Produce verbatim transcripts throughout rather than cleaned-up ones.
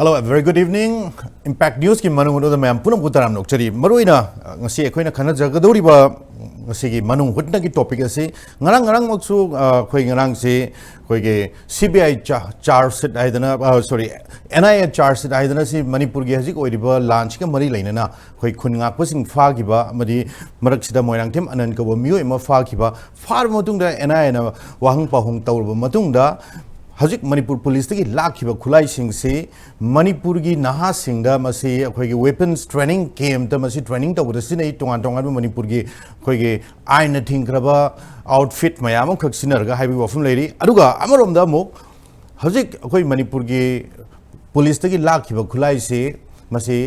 Hello, a very good evening. Impact Newsꯀꯤ ꯃꯅꯨꯡ ꯍꯨꯠꯅ ꯃꯌꯥꯝ ꯄꯨꯝꯅꯃꯛꯄꯨ ꯇꯔꯥꯝꯅ ꯑꯣꯛꯆꯔꯤ꯫ ꯃꯔꯨꯑꯣꯏꯅ, ꯑ, ꯉꯁꯤ ꯑꯩꯈꯣꯏꯅ ꯈꯟꯅꯖꯒꯗꯧꯔꯤꯕ ꯉꯁꯤꯒꯤ ꯃꯅꯨꯡ ꯍꯨꯠꯅꯒꯤ topic ꯑꯁꯤ ꯉꯔꯥꯡ ꯉꯔꯥꯡꯃꯛꯁꯨ, ꯑ, ꯑꯩꯈꯣꯏ ꯉꯔꯥꯡꯁꯤ ꯑꯩꯈꯣꯏꯒꯤ C B I ꯆꯥ-, charge sheet ꯍꯥꯏꯗꯅ, ꯑ, sorry, N I A charge sheet ꯍꯥꯏꯗꯅ ꯁꯤ ꯃꯅꯤꯄꯨꯔꯒꯤ ꯍꯧꯖꯤꯛ ꯑꯣꯏꯔꯤꯕ ꯂꯥꯟꯁꯤꯒ ꯃꯔꯤ ꯂꯩꯅꯅ ꯑꯩꯈꯣꯏ ꯈꯨꯟ ꯉꯥꯛꯄꯁꯤꯡ ꯐꯥꯈꯤꯕ ꯑꯃꯗꯤ ꯃꯔꯛꯁꯤꯗ ꯃꯣꯏꯔꯥꯡꯊꯦꯝ ꯑꯅꯟ ꯀꯧꯕ ꯃꯤꯑꯣꯏ ꯑꯃ ꯐꯥꯈꯤꯕ, ꯐꯥꯔꯕ ꯃꯇꯨꯡꯗ N I Aꯅ ꯋꯥꯍꯪ ꯄꯥꯎꯍꯪ ꯇꯧꯔꯕ ꯃꯇꯨꯡꯗ ꯍꯧꯖꯤꯛ ꯃꯅꯤꯄꯨꯔ ꯄꯨꯂꯤꯁꯇꯒꯤ ꯂꯥꯛꯈꯤꯕ ꯈꯨꯠꯂꯥꯏꯁꯤꯡꯁꯤ ꯃꯅꯤꯄꯨꯔꯒꯤ ꯅꯍꯥꯁꯤꯡꯗ ꯃꯁꯤ ꯑꯩꯈꯣꯏꯒꯤ weapons training campꯇ ꯃꯁꯤ training ꯇꯧꯕꯗ ꯁꯤꯖꯤꯟꯅꯩ꯫ ꯇꯣꯉꯥꯟ ꯇꯣꯉꯥꯟꯕ ꯃꯅꯤꯄꯨꯔꯒꯤ ꯑꯩꯈꯣꯏꯒꯤ ꯑꯥꯏꯟꯅ ꯊꯤꯡꯈ꯭ꯔꯕ outfit ꯃꯌꯥꯝ ꯑꯃꯈꯛ ꯁꯤꯖꯤꯟꯅꯔꯒ ꯍꯥꯏꯕꯒꯤ ꯋꯥꯐꯝ ꯂꯩꯔꯤ꯫ ꯑꯗꯨꯒ ꯑꯃꯔꯣꯝꯗ ꯑꯃꯨꯛ ꯍꯧꯖꯤꯛ ꯑꯩꯈꯣꯏ ꯃꯅꯤꯄꯨꯔꯒꯤ ꯄꯨꯂꯤꯁꯇꯒꯤ ꯂꯥꯛꯈꯤꯕ ꯈꯨꯠꯂꯥꯏꯁꯤ ꯃꯁꯤ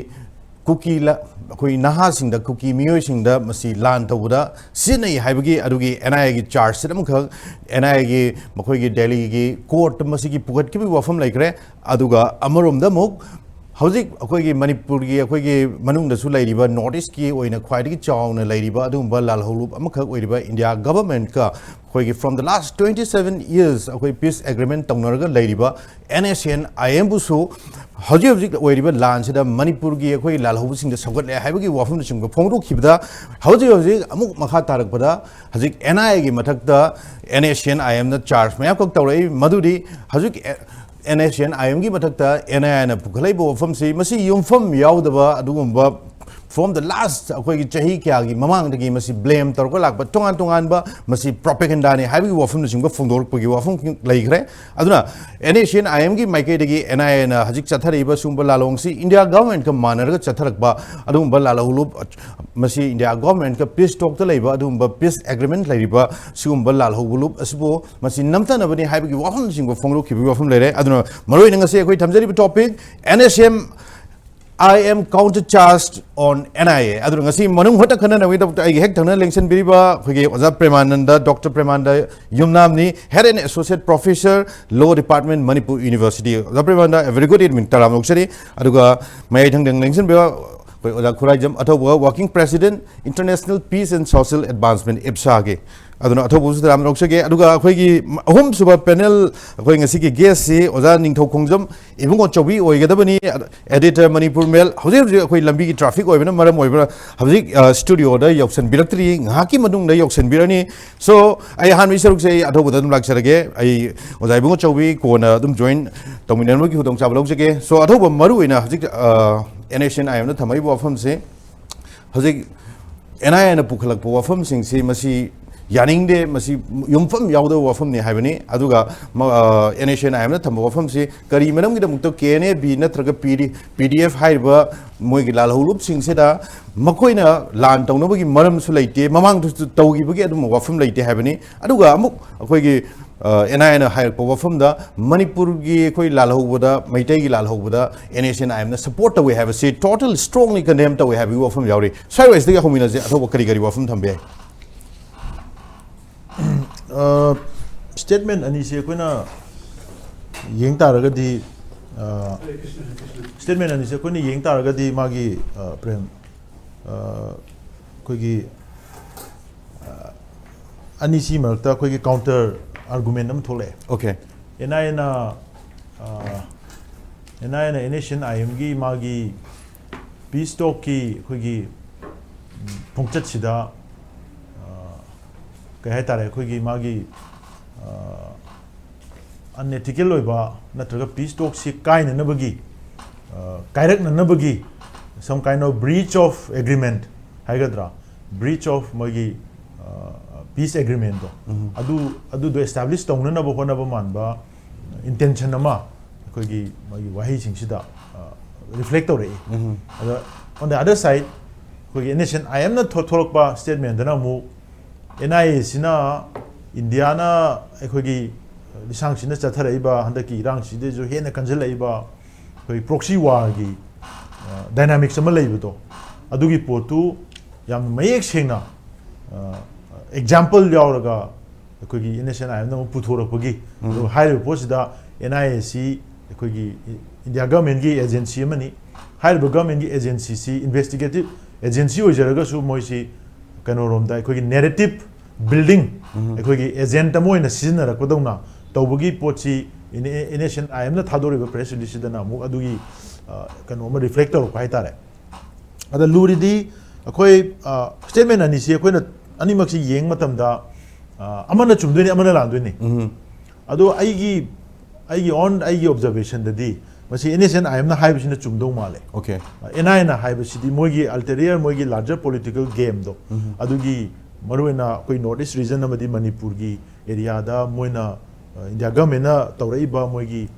ꯀꯨꯀꯤ ꯂ-, ꯑꯩꯈꯣꯏ ꯅꯍꯥꯁꯤꯡꯗ, ꯀꯨꯀꯤ ꯃꯤꯑꯣꯏꯁꯤꯡꯗ ꯃꯁꯤ ꯂꯥꯟ ꯇꯧꯕꯗ ꯁꯤꯖꯤꯟꯅꯩ ꯍꯥꯏꯕꯒꯤ ꯑꯗꯨꯒꯤ N I Aꯒꯤ charge sheet ꯑꯃꯈꯛ N I Aꯒꯤ ꯃꯈꯣꯏꯒꯤ ꯗꯦꯜꯂꯤꯒꯤ courtꯇ ꯃꯁꯤꯒꯤ ꯄꯨꯈꯠꯈꯤꯕꯒꯤ ꯋꯥꯐꯝ ꯂꯩꯈ꯭ꯔꯦ꯫ ꯑꯗꯨꯒ ꯑꯃꯔꯣꯝꯗ ꯑꯃꯨꯛ ꯍꯧꯖꯤꯛ ꯑꯩꯈꯣꯏꯒꯤ ꯃꯅꯤꯄꯨꯔꯒꯤ, ꯑꯩꯈꯣꯏꯒꯤ ꯃꯅꯨꯡꯗꯁꯨ ꯂꯩꯔꯤꯕ, North Eastꯀꯤ ꯑꯣꯏꯅ ꯈ꯭ꯋꯥꯏꯗꯒꯤ ꯆꯥꯎꯅ ꯂꯩꯔꯤꯕ ꯑꯗꯨꯒꯨꯝꯕ ꯂꯥꯜꯍꯧꯂꯨꯞ ꯑꯃꯈꯛ ꯑꯣꯏꯔꯤꯕ India Governmentꯀ ꯑꯩꯈꯣꯏꯒꯤ from the last twenty seven years ꯑꯩꯈꯣꯏ peace agreement ꯇꯧꯅꯔꯒ ꯂꯩꯔꯤꯕ N S C N I Mꯕꯨꯁꯨ ꯍꯧꯖꯤꯛ ꯍꯧꯖꯤꯛ ꯑꯣꯏꯔꯤꯕ ꯂꯥꯟꯁꯤꯗ ꯃꯅꯤꯄꯨꯔꯒꯤ ꯑꯩꯈꯣꯏ ꯂꯥꯜꯍꯧꯕꯁꯤꯡꯗ ꯁꯧꯒꯠꯂꯦ ꯍꯥꯏꯕꯒꯤ ꯋꯥꯐꯝꯅꯆꯤꯡꯕ ꯐꯣꯡꯗꯣꯛꯈꯤꯕꯗ ꯍꯧꯖꯤꯛ ꯍꯧꯖꯤꯛ ꯑꯃꯨꯛ ꯃꯈꯥ ꯇꯥꯔꯛꯄꯗ ꯍꯧꯖꯤꯛ N I Aꯒꯤ ꯃꯊꯛꯇ N S C N I Mꯅ charge ꯃꯌꯥꯝꯈꯛ ꯇꯧꯔꯛꯏ꯫ ꯃꯗꯨꯗꯤ ꯍꯧꯖꯤꯛ N S C N I Mꯒꯤ ꯃꯊꯛꯇ N I Aꯅ ꯄꯨꯈꯠꯂꯛꯏꯕ ꯋꯥꯐꯝꯁꯤ ꯃꯁꯤ ꯌꯨꯝꯐꯝ ꯌꯥꯎꯗꯕ ꯑꯗꯨꯒꯨꯝꯕ from the last ꯑꯩꯈꯣꯏꯒꯤ ꯆꯍꯤ ꯀꯌꯥꯒꯤ ꯃꯃꯥꯡꯗꯒꯤ ꯃꯁꯤ blame ꯇꯧꯔꯒ ꯂꯥꯛꯄ ꯇꯣꯉꯥꯟ ꯇꯣꯉꯥꯟꯕ ꯃꯁꯤ propagandꯅꯤ ꯍꯥꯏꯕꯒꯤ ꯋꯥꯐꯝꯅꯆꯤꯡꯕ ꯐꯣꯡꯗꯣꯔꯛꯄꯒꯤ ꯋꯥꯐꯝ ꯂꯩꯈ꯭ꯔꯦ꯫ ꯑꯗꯨꯅ N S C N I Mꯒꯤ ꯃꯥꯏꯀꯩꯗꯒꯤ N I Aꯅ ꯍꯧꯖꯤꯛ ꯆꯠꯊꯔꯛꯏꯕ ꯁꯤꯒꯨꯝꯕ ꯂꯥꯂꯣꯡꯁꯤ India Governmentꯀ ꯃꯥꯟꯅꯔꯒ ꯆꯠꯊꯔꯛꯄ ꯑꯗꯨꯒꯨꯝꯕ ꯂꯥꯜꯍꯧꯂꯨꯞ ꯃꯁꯤ India Governmentꯀ peace talkꯇ ꯂꯩꯕ ꯑꯗꯨꯒꯨꯝꯕ peace agreement ꯂꯩꯔꯤꯕ ꯁꯤꯒꯨꯝꯕ ꯂꯥꯜꯍꯧꯂꯨꯞ ꯑꯁꯤꯕꯨ ꯃꯁꯤ ꯅꯝꯊꯅꯕꯅꯤ ꯍꯥꯏꯕꯒꯤ ꯋꯥꯐꯝꯅꯆꯤꯡꯕ ꯐꯣꯡꯗꯣꯛꯈꯤꯕꯒꯤ ꯋꯥꯐꯝ ꯂꯩꯔꯦ꯫ ꯑꯗꯨꯅ ꯃꯔꯨꯑꯣꯏꯅ ꯉꯁꯤ ꯑꯩꯈꯣꯏ ꯊꯝꯖꯔꯤꯕ topic N S M I M counter charge on N I A꯫ ꯑꯗꯨꯅ ꯉꯁꯤ ꯃꯅꯨꯡ ꯍꯨꯠꯅ ꯈꯟꯅꯅꯕꯒꯤꯗꯃꯛꯇ ꯑꯩꯒꯤ ꯍꯦꯛ ꯊꯪꯅ ꯂꯦꯡꯁꯤꯟꯕꯤꯔꯤꯕ ꯑꯩꯈꯣꯏꯒꯤ ꯑꯣꯖꯥ ꯄ꯭ꯔꯦꯃꯥꯅꯟꯗ, Doctor ꯄ꯭ꯔꯦꯃꯥꯅꯟꯗ ꯌꯨꯝꯅꯥꯝꯅꯤ, Head and Associate Professor, Law Department, Manipur University꯫ ꯑꯣꯖꯥ ꯄ꯭ꯔꯦꯃꯥꯅꯟꯗ, a very good evening, ꯇꯔꯥꯝꯅ ꯑꯣꯛꯆꯔꯤ꯫ ꯑꯗꯨꯒ ꯃꯌꯥꯏ ꯊꯪꯗ ꯂꯦꯡꯁꯤꯟꯕꯤꯔꯤꯕ ꯑꯩꯈꯣꯏ ꯑꯣꯖꯥ Khuraijam ꯑꯊꯧꯕ, Working President, International Peace and Social Advancement, ꯏꯞꯁꯥꯒꯤ꯫ ꯑꯗꯨꯅ ꯑꯊꯧꯕꯁꯨ ꯇꯔꯥꯝꯅ ꯑꯣꯛꯆꯒꯦ꯫ ꯑꯗꯨꯒ ꯑꯩꯈꯣꯏꯒꯤ ꯑꯍꯨꯝꯁꯨꯕ ꯄꯦꯅꯦꯜ, ꯑꯩꯈꯣꯏ ꯉꯁꯤꯒꯤ ꯒꯦꯁꯁꯤ ꯑꯣꯖꯥ ꯅꯤꯡꯊꯧ ꯈꯣꯡꯖꯝ ꯏꯕꯨꯡꯉꯣ ꯆꯧꯕꯤ ꯑꯣꯏꯒꯗꯕꯅꯤ, ꯑꯦꯗꯤꯇꯔ ꯃꯅꯤꯄꯨꯔ ꯃꯦꯜ꯫ ꯍꯧꯖꯤꯛ ꯍꯧꯖꯤꯛ ꯑꯩꯈꯣꯏ ꯂꯝꯕꯤꯒꯤ ꯇ꯭ꯔꯥꯐꯤꯛ ꯑꯣꯏꯕꯅ ꯃꯔꯝ ꯑꯣꯏꯕꯅ ꯍꯧꯖꯤꯛ, ꯑ, ꯁ꯭ꯇꯨꯗꯤꯑꯣꯗ ꯌꯧꯁꯟꯕꯤꯔꯛꯇ꯭ꯔꯤ, ꯉꯥꯏꯍꯥꯛꯀꯤ ꯃꯅꯨꯡꯗ ꯌꯧꯁꯟꯕꯤꯔꯅꯤ꯫ So, ꯑꯩ ꯑꯍꯥꯟꯕꯒꯤ ꯁꯔꯨꯛꯁꯦ ꯑꯩ ꯑꯊꯧꯕꯗ ꯑꯗꯨꯝ ꯂꯥꯛꯆꯔꯒꯦ꯫ ꯑꯩ ꯑꯣꯖꯥ ꯏꯕꯨꯡꯉꯣ ꯆꯧꯕꯤ ꯀꯣꯟꯅ ꯑꯗꯨꯝ ꯖꯣꯏꯟ ꯇꯧꯃꯤꯟꯅꯅꯕꯒꯤ ꯈꯨꯗꯣꯡꯆꯥꯕ ꯂꯧꯖꯒꯦ꯫ So, ꯑꯊꯧꯕ ꯃꯔꯨ ꯑꯣꯏꯅ ꯍꯧꯖꯤꯛ, ꯑ, ꯑꯦꯟ ꯑꯦꯁ ꯑꯦꯟ ꯑꯥꯏ ꯑꯦꯝꯅ ꯊꯝꯃꯛꯏꯕ ꯋꯥꯐꯝꯁꯦ, ꯍꯧꯖꯤꯛ ꯑꯦꯟ ꯑꯥꯏ ꯑꯦꯅ ꯄꯨꯈꯠꯂꯛꯄ ꯋꯥꯐꯝꯁꯤꯡꯁꯤ ꯃꯁꯤ ꯌꯥꯅꯤꯡꯗꯦ, ꯃꯁꯤ ꯌꯨꯝꯐꯝ ꯌꯥꯎꯗꯕ ꯋꯥꯐꯝꯅꯤ ꯍꯥꯏꯕꯅꯤ꯫ ꯑꯗꯨꯒ ꯃ-, ꯑ, ꯑꯦꯟ ꯑꯦꯁ ꯑꯦꯟ ꯑꯥꯏ ꯑꯦꯝꯅ ꯊꯝꯕ ꯋꯥꯐꯝꯁꯤ ꯀꯔꯤ ꯃꯔꯝꯒꯤꯗꯃꯛꯇ ꯀꯦ ꯑꯦꯟ ꯑꯦ ꯕꯤ ꯅꯠꯇ꯭ꯔꯒ ꯄꯤ ꯗꯤ, ꯄꯤ ꯗꯤ ꯑꯦꯐ ꯍꯥꯏꯔꯤꯕ ꯃꯣꯏꯒꯤ ꯂꯥꯜꯍꯧꯂꯨꯞꯁꯤꯡꯁꯤꯗ ꯃꯈꯣꯏꯅ ꯂꯥꯟ ꯇꯧꯅꯕꯒꯤ ꯃꯔꯝꯁꯨ ꯂꯩꯇꯦ, ꯃꯃꯥꯡꯗꯁꯨ ꯇꯧꯈꯤꯕꯒꯤ ꯑꯗꯨꯝꯕ ꯋꯥꯐꯝ ꯂꯩꯇꯦ ꯍꯥꯏꯕꯅꯤ꯫ ꯑꯗꯨꯒ ꯑꯃꯨꯛ ꯑꯩꯈꯣꯏꯒꯤ, ꯑ, ꯑꯦꯟ ꯑꯥꯏ ꯑꯦꯅ ꯍꯥꯏꯔꯛꯄ ꯋꯥꯐꯝꯗ ꯃꯅꯤꯄꯨꯔꯒꯤ ꯑꯩꯈꯣꯏ ꯂꯥꯜꯍꯧꯕꯗ, ꯃꯩꯇꯩꯒꯤ ꯂꯥꯜꯍꯧꯕꯗ ꯑꯦꯟ ꯑꯦꯁ ꯑꯦꯟ ꯑꯥꯏ ꯑꯦꯝꯅ ꯁꯄꯣꯔꯠ ꯇꯧꯋꯦ ꯍꯥꯏꯕꯁꯤ total strongly condemn ꯇꯧꯋꯦ ꯍꯥꯏꯕꯒꯤ ꯋꯥꯐꯝ ꯌꯥꯎꯔꯤ꯫ ꯁ꯭ꯋꯥꯏ ꯋꯥꯏꯁꯤꯗꯒꯤ ꯍꯧꯃꯤꯟꯅꯁꯦ, ꯑꯊꯧꯕ ꯀꯔꯤ ꯀꯔꯤ ꯋꯥꯐꯝ ꯊꯝꯕ ꯌꯥꯏ? ꯁ꯭ꯇꯦꯠꯃꯦꯟ ꯑꯅꯤꯁꯦ ꯑꯩꯈꯣꯏꯅ ꯌꯦꯡ ꯇꯥꯔꯒꯗꯤ, ꯁ꯭ꯇꯦꯠꯃꯦꯟ ꯑꯅꯤꯁꯦ ꯑꯩꯈꯣꯏꯅ ꯌꯦꯡ ꯇꯥꯔꯒꯗꯤ ꯃꯥꯒꯤ, ꯑ, ꯄ꯭ꯔꯦꯝ, ꯑ, ꯑꯩꯈꯣꯏꯒꯤ, ꯑ, ꯑꯅꯤꯁꯤ ꯃꯔꯛꯇ ꯑꯩꯈꯣꯏꯒꯤ ꯀꯥꯎꯟꯇꯔ ꯑꯥꯔꯒꯨꯃꯦꯟ ꯑꯃ ꯊꯣꯛꯂꯛꯑꯦ꯫ Okay. ꯑꯦꯟ ꯑꯥꯏ ꯑꯦꯅ, ꯑ, ꯑꯦꯟ ꯑꯥꯏ ꯑꯦꯅ ꯑꯦꯟ ꯑꯦꯁ ꯑꯦꯟ ꯑꯥꯏ ꯑꯦꯝꯒꯤ ꯃꯥꯒꯤ ꯄꯤꯁ ꯇꯣꯛꯀꯤ ꯑꯩꯈꯣꯏꯒꯤ, ꯎꯝ, ꯈꯣꯡꯆꯠꯁꯤꯗ, ꯑ, ꯀꯩ ꯍꯥꯏꯇꯥꯔꯦ, ꯑꯩꯈꯣꯏꯒꯤ ꯃꯥꯒꯤ, ꯑ, ꯑꯟꯑꯦꯊꯤꯀꯦꯜ ꯑꯣꯏꯕ ꯅꯠꯇ꯭ꯔꯒ ꯄꯤꯁ ꯇꯣꯛꯁꯤ ꯀꯥꯏꯅꯅꯕꯒꯤ, ꯑ, ꯀꯥꯏꯔꯛꯅꯅꯕꯒꯤ some kind of breach of agreement ꯍꯥꯏꯒꯗ꯭ꯔꯥ, breach of ꯃꯣꯏꯒꯤ, ꯑ, ꯄꯤꯁ ꯑꯦꯒ꯭ꯔꯤꯃꯦꯟꯗꯣ, ꯎꯝ꯫ ꯑꯗꯨ, ꯑꯗꯨꯗꯣ ꯑꯦꯁꯇꯥꯕ꯭ꯂꯤꯁ ꯇꯧꯅꯅꯕ ꯍꯣꯠꯅꯕ ꯃꯥꯟꯕ ꯏꯟꯇꯦꯟꯁꯟ ꯑꯃ ꯑꯩꯈꯣꯏꯒꯤ ꯃꯣꯏꯒꯤ ꯋꯥꯍꯩꯁꯤꯡꯁꯤꯗ, ꯑ, ꯔꯤꯐ꯭ꯂꯦꯛ ꯇꯧꯔꯛꯏ꯫ ꯎꯝ꯫ ꯑꯗ on the other side, ꯑꯩꯈꯣꯏꯒꯤ ꯑꯦꯟ ꯑꯦꯁ ꯑꯦꯟ ꯑꯥꯏ ꯑꯦꯝꯅ ꯊꯣꯛꯂꯛꯄ ꯁ꯭ꯇꯦꯠꯃꯦꯟꯗꯅ ꯑꯃꯨꯛ ꯑꯦꯟ ꯑꯥꯏ ꯑꯦꯁꯤꯅ ꯏꯟꯗꯤꯌꯥꯅ ꯑꯩꯈꯣꯏꯒꯤ ꯂꯤꯁꯥꯡꯁꯤꯟꯅ ꯆꯠꯊꯔꯛꯏꯕ ꯍꯟꯗꯛꯀꯤ ꯏꯔꯥꯡꯁꯤꯗꯁꯨ ꯍꯦꯟꯅ ꯀꯟꯁꯤꯜꯂꯛꯏꯕ ꯑꯩꯈꯣꯏ ꯄ꯭ꯔꯣꯛꯁꯤ ꯋꯥꯔꯒꯤ, ꯑ, ꯗꯥꯏꯅꯥꯃꯤꯛꯁ ꯑꯃ ꯂꯩꯕꯗꯣ, ꯑꯗꯨꯒꯤ ꯄꯣꯠꯇꯨ ꯌꯥꯝꯅ ꯃꯌꯦꯛ ꯁꯦꯡꯅ, ꯑ, ꯑꯦꯛꯖꯥꯝꯄꯜ ꯌꯥꯎꯔꯒ ꯑꯩꯈꯣꯏꯒꯤ ꯑꯦꯟ ꯑꯦꯁ ꯑꯦꯟ ꯑꯥꯏ ꯑꯦꯝꯅ ꯑꯃꯨꯛ ꯄꯨꯊꯣꯔꯛꯄꯒꯤ, ꯎꯝ꯫ ꯑꯗꯨꯒ ꯍꯥꯏꯔꯤꯕ ꯄꯣꯠꯁꯤꯗ ꯑꯦꯟ ꯑꯥꯏ ꯑꯦꯁꯤ ꯑꯩꯈꯣꯏꯒꯤ ꯏꯟꯗꯤꯌꯥ ꯒꯚꯔꯟꯃꯦꯟꯠꯀꯤ ꯑꯦꯖꯦꯟꯁꯤ ꯑꯃꯅꯤ꯫ ꯍꯥꯏꯔꯤꯕ ꯒꯚꯔꯟꯃꯦꯟꯒꯤ ꯑꯦꯖꯦꯟꯁꯤꯁꯤ ꯏꯟꯚꯦꯁꯇꯤꯒꯦꯇꯤꯞ ꯑꯦꯖꯦꯟꯁꯤ ꯑꯣꯏꯖꯔꯒꯁꯨ ꯃꯣꯏꯁꯤ ꯀꯩꯅꯣꯔꯣꯝꯗ ꯑꯩꯈꯣꯏꯒꯤ ꯅꯦꯔꯦꯇꯤꯞ ꯕꯤꯜꯗꯤꯡ, ꯑꯩꯈꯣꯏꯒꯤ ꯑꯦꯖꯦꯟꯠ ꯑꯃ ꯑꯣꯏꯅ ꯁꯤꯖꯤꯟꯅꯔꯛꯄꯗꯧꯅ ꯇꯧꯕꯒꯤ ꯄꯣꯠꯁꯤ ꯑꯦꯟ ꯑꯦꯁ ꯑꯦꯟ ꯑꯥꯏ ꯑꯦꯝꯅ ꯊꯥꯗꯣꯔꯛꯏꯕ ꯄ꯭ꯔꯦꯁ ꯔꯤꯂꯤꯁꯁꯤꯗꯅ ꯑꯃꯨꯛ ꯑꯗꯨꯒꯤ ꯑ, ꯀꯩꯅꯣ ꯑꯃ ꯔꯤꯐ꯭ꯂꯦꯛ ꯇꯧꯔꯛꯄ ꯍꯥꯏꯇꯥꯔꯦ꯫ ꯑꯗ ꯂꯨꯔꯤꯗꯤ ꯑꯩꯈꯣꯏ ꯁ꯭ꯇꯦꯠꯃꯦꯟ ꯑꯅꯤꯁꯤ ꯑꯩꯈꯣꯏꯅ ꯑꯅꯤꯃꯛꯁꯤ ꯌꯦꯡꯕ ꯃꯇꯝꯗ ꯑ, ꯑꯃꯅ ꯆꯨꯝꯗꯣꯏꯅꯤ, ꯑꯃꯅ ꯂꯥꯟꯗꯣꯏꯅꯤ꯫ ꯑꯗꯣ ꯑꯩꯒꯤ ꯑꯩꯒꯤ ꯑꯣꯟ ꯑꯩꯒꯤ ꯑꯣꯕꯖꯔꯕꯦꯁꯟꯗꯗꯤ ꯃꯁꯤ ꯑꯦꯟ ꯑꯦꯁ ꯑꯦꯟ ꯑꯥꯏ ꯑꯦꯝꯅ ꯍꯥꯏꯕꯁꯤꯅ ꯆꯨꯝꯗꯧ ꯃꯥꯜꯂꯦ꯫ ꯑꯣꯀꯦ꯫ ꯑꯦꯟ ꯑꯥꯏ ꯑꯦꯅ ꯍꯥꯏꯕꯁꯤꯗꯤ ꯃꯣꯏꯒꯤ ꯑꯜꯇꯦꯔꯤꯌꯔ, ꯃꯣꯏꯒꯤ ꯂꯥꯔꯖꯔ ꯄꯣꯂꯤꯇꯤꯀꯦꯜ ꯒꯦꯝꯗꯣ, ꯑꯗꯨꯒꯤ ꯃꯔꯨꯑꯣꯏꯅ ꯑꯩꯈꯣꯏ ꯅꯣꯔꯠ ꯏꯁ ꯔꯤꯖꯟ ꯑꯃꯗꯤ ꯃꯅꯤꯄꯨꯔꯒꯤ ꯑꯦꯔꯤꯌꯥꯗ ꯃꯣꯏꯅ ꯏꯟꯗꯤꯌꯥ ꯒꯚꯔꯟꯃꯦꯟꯅ ꯇꯧꯔꯛꯏꯕ ꯃꯣꯏꯒꯤ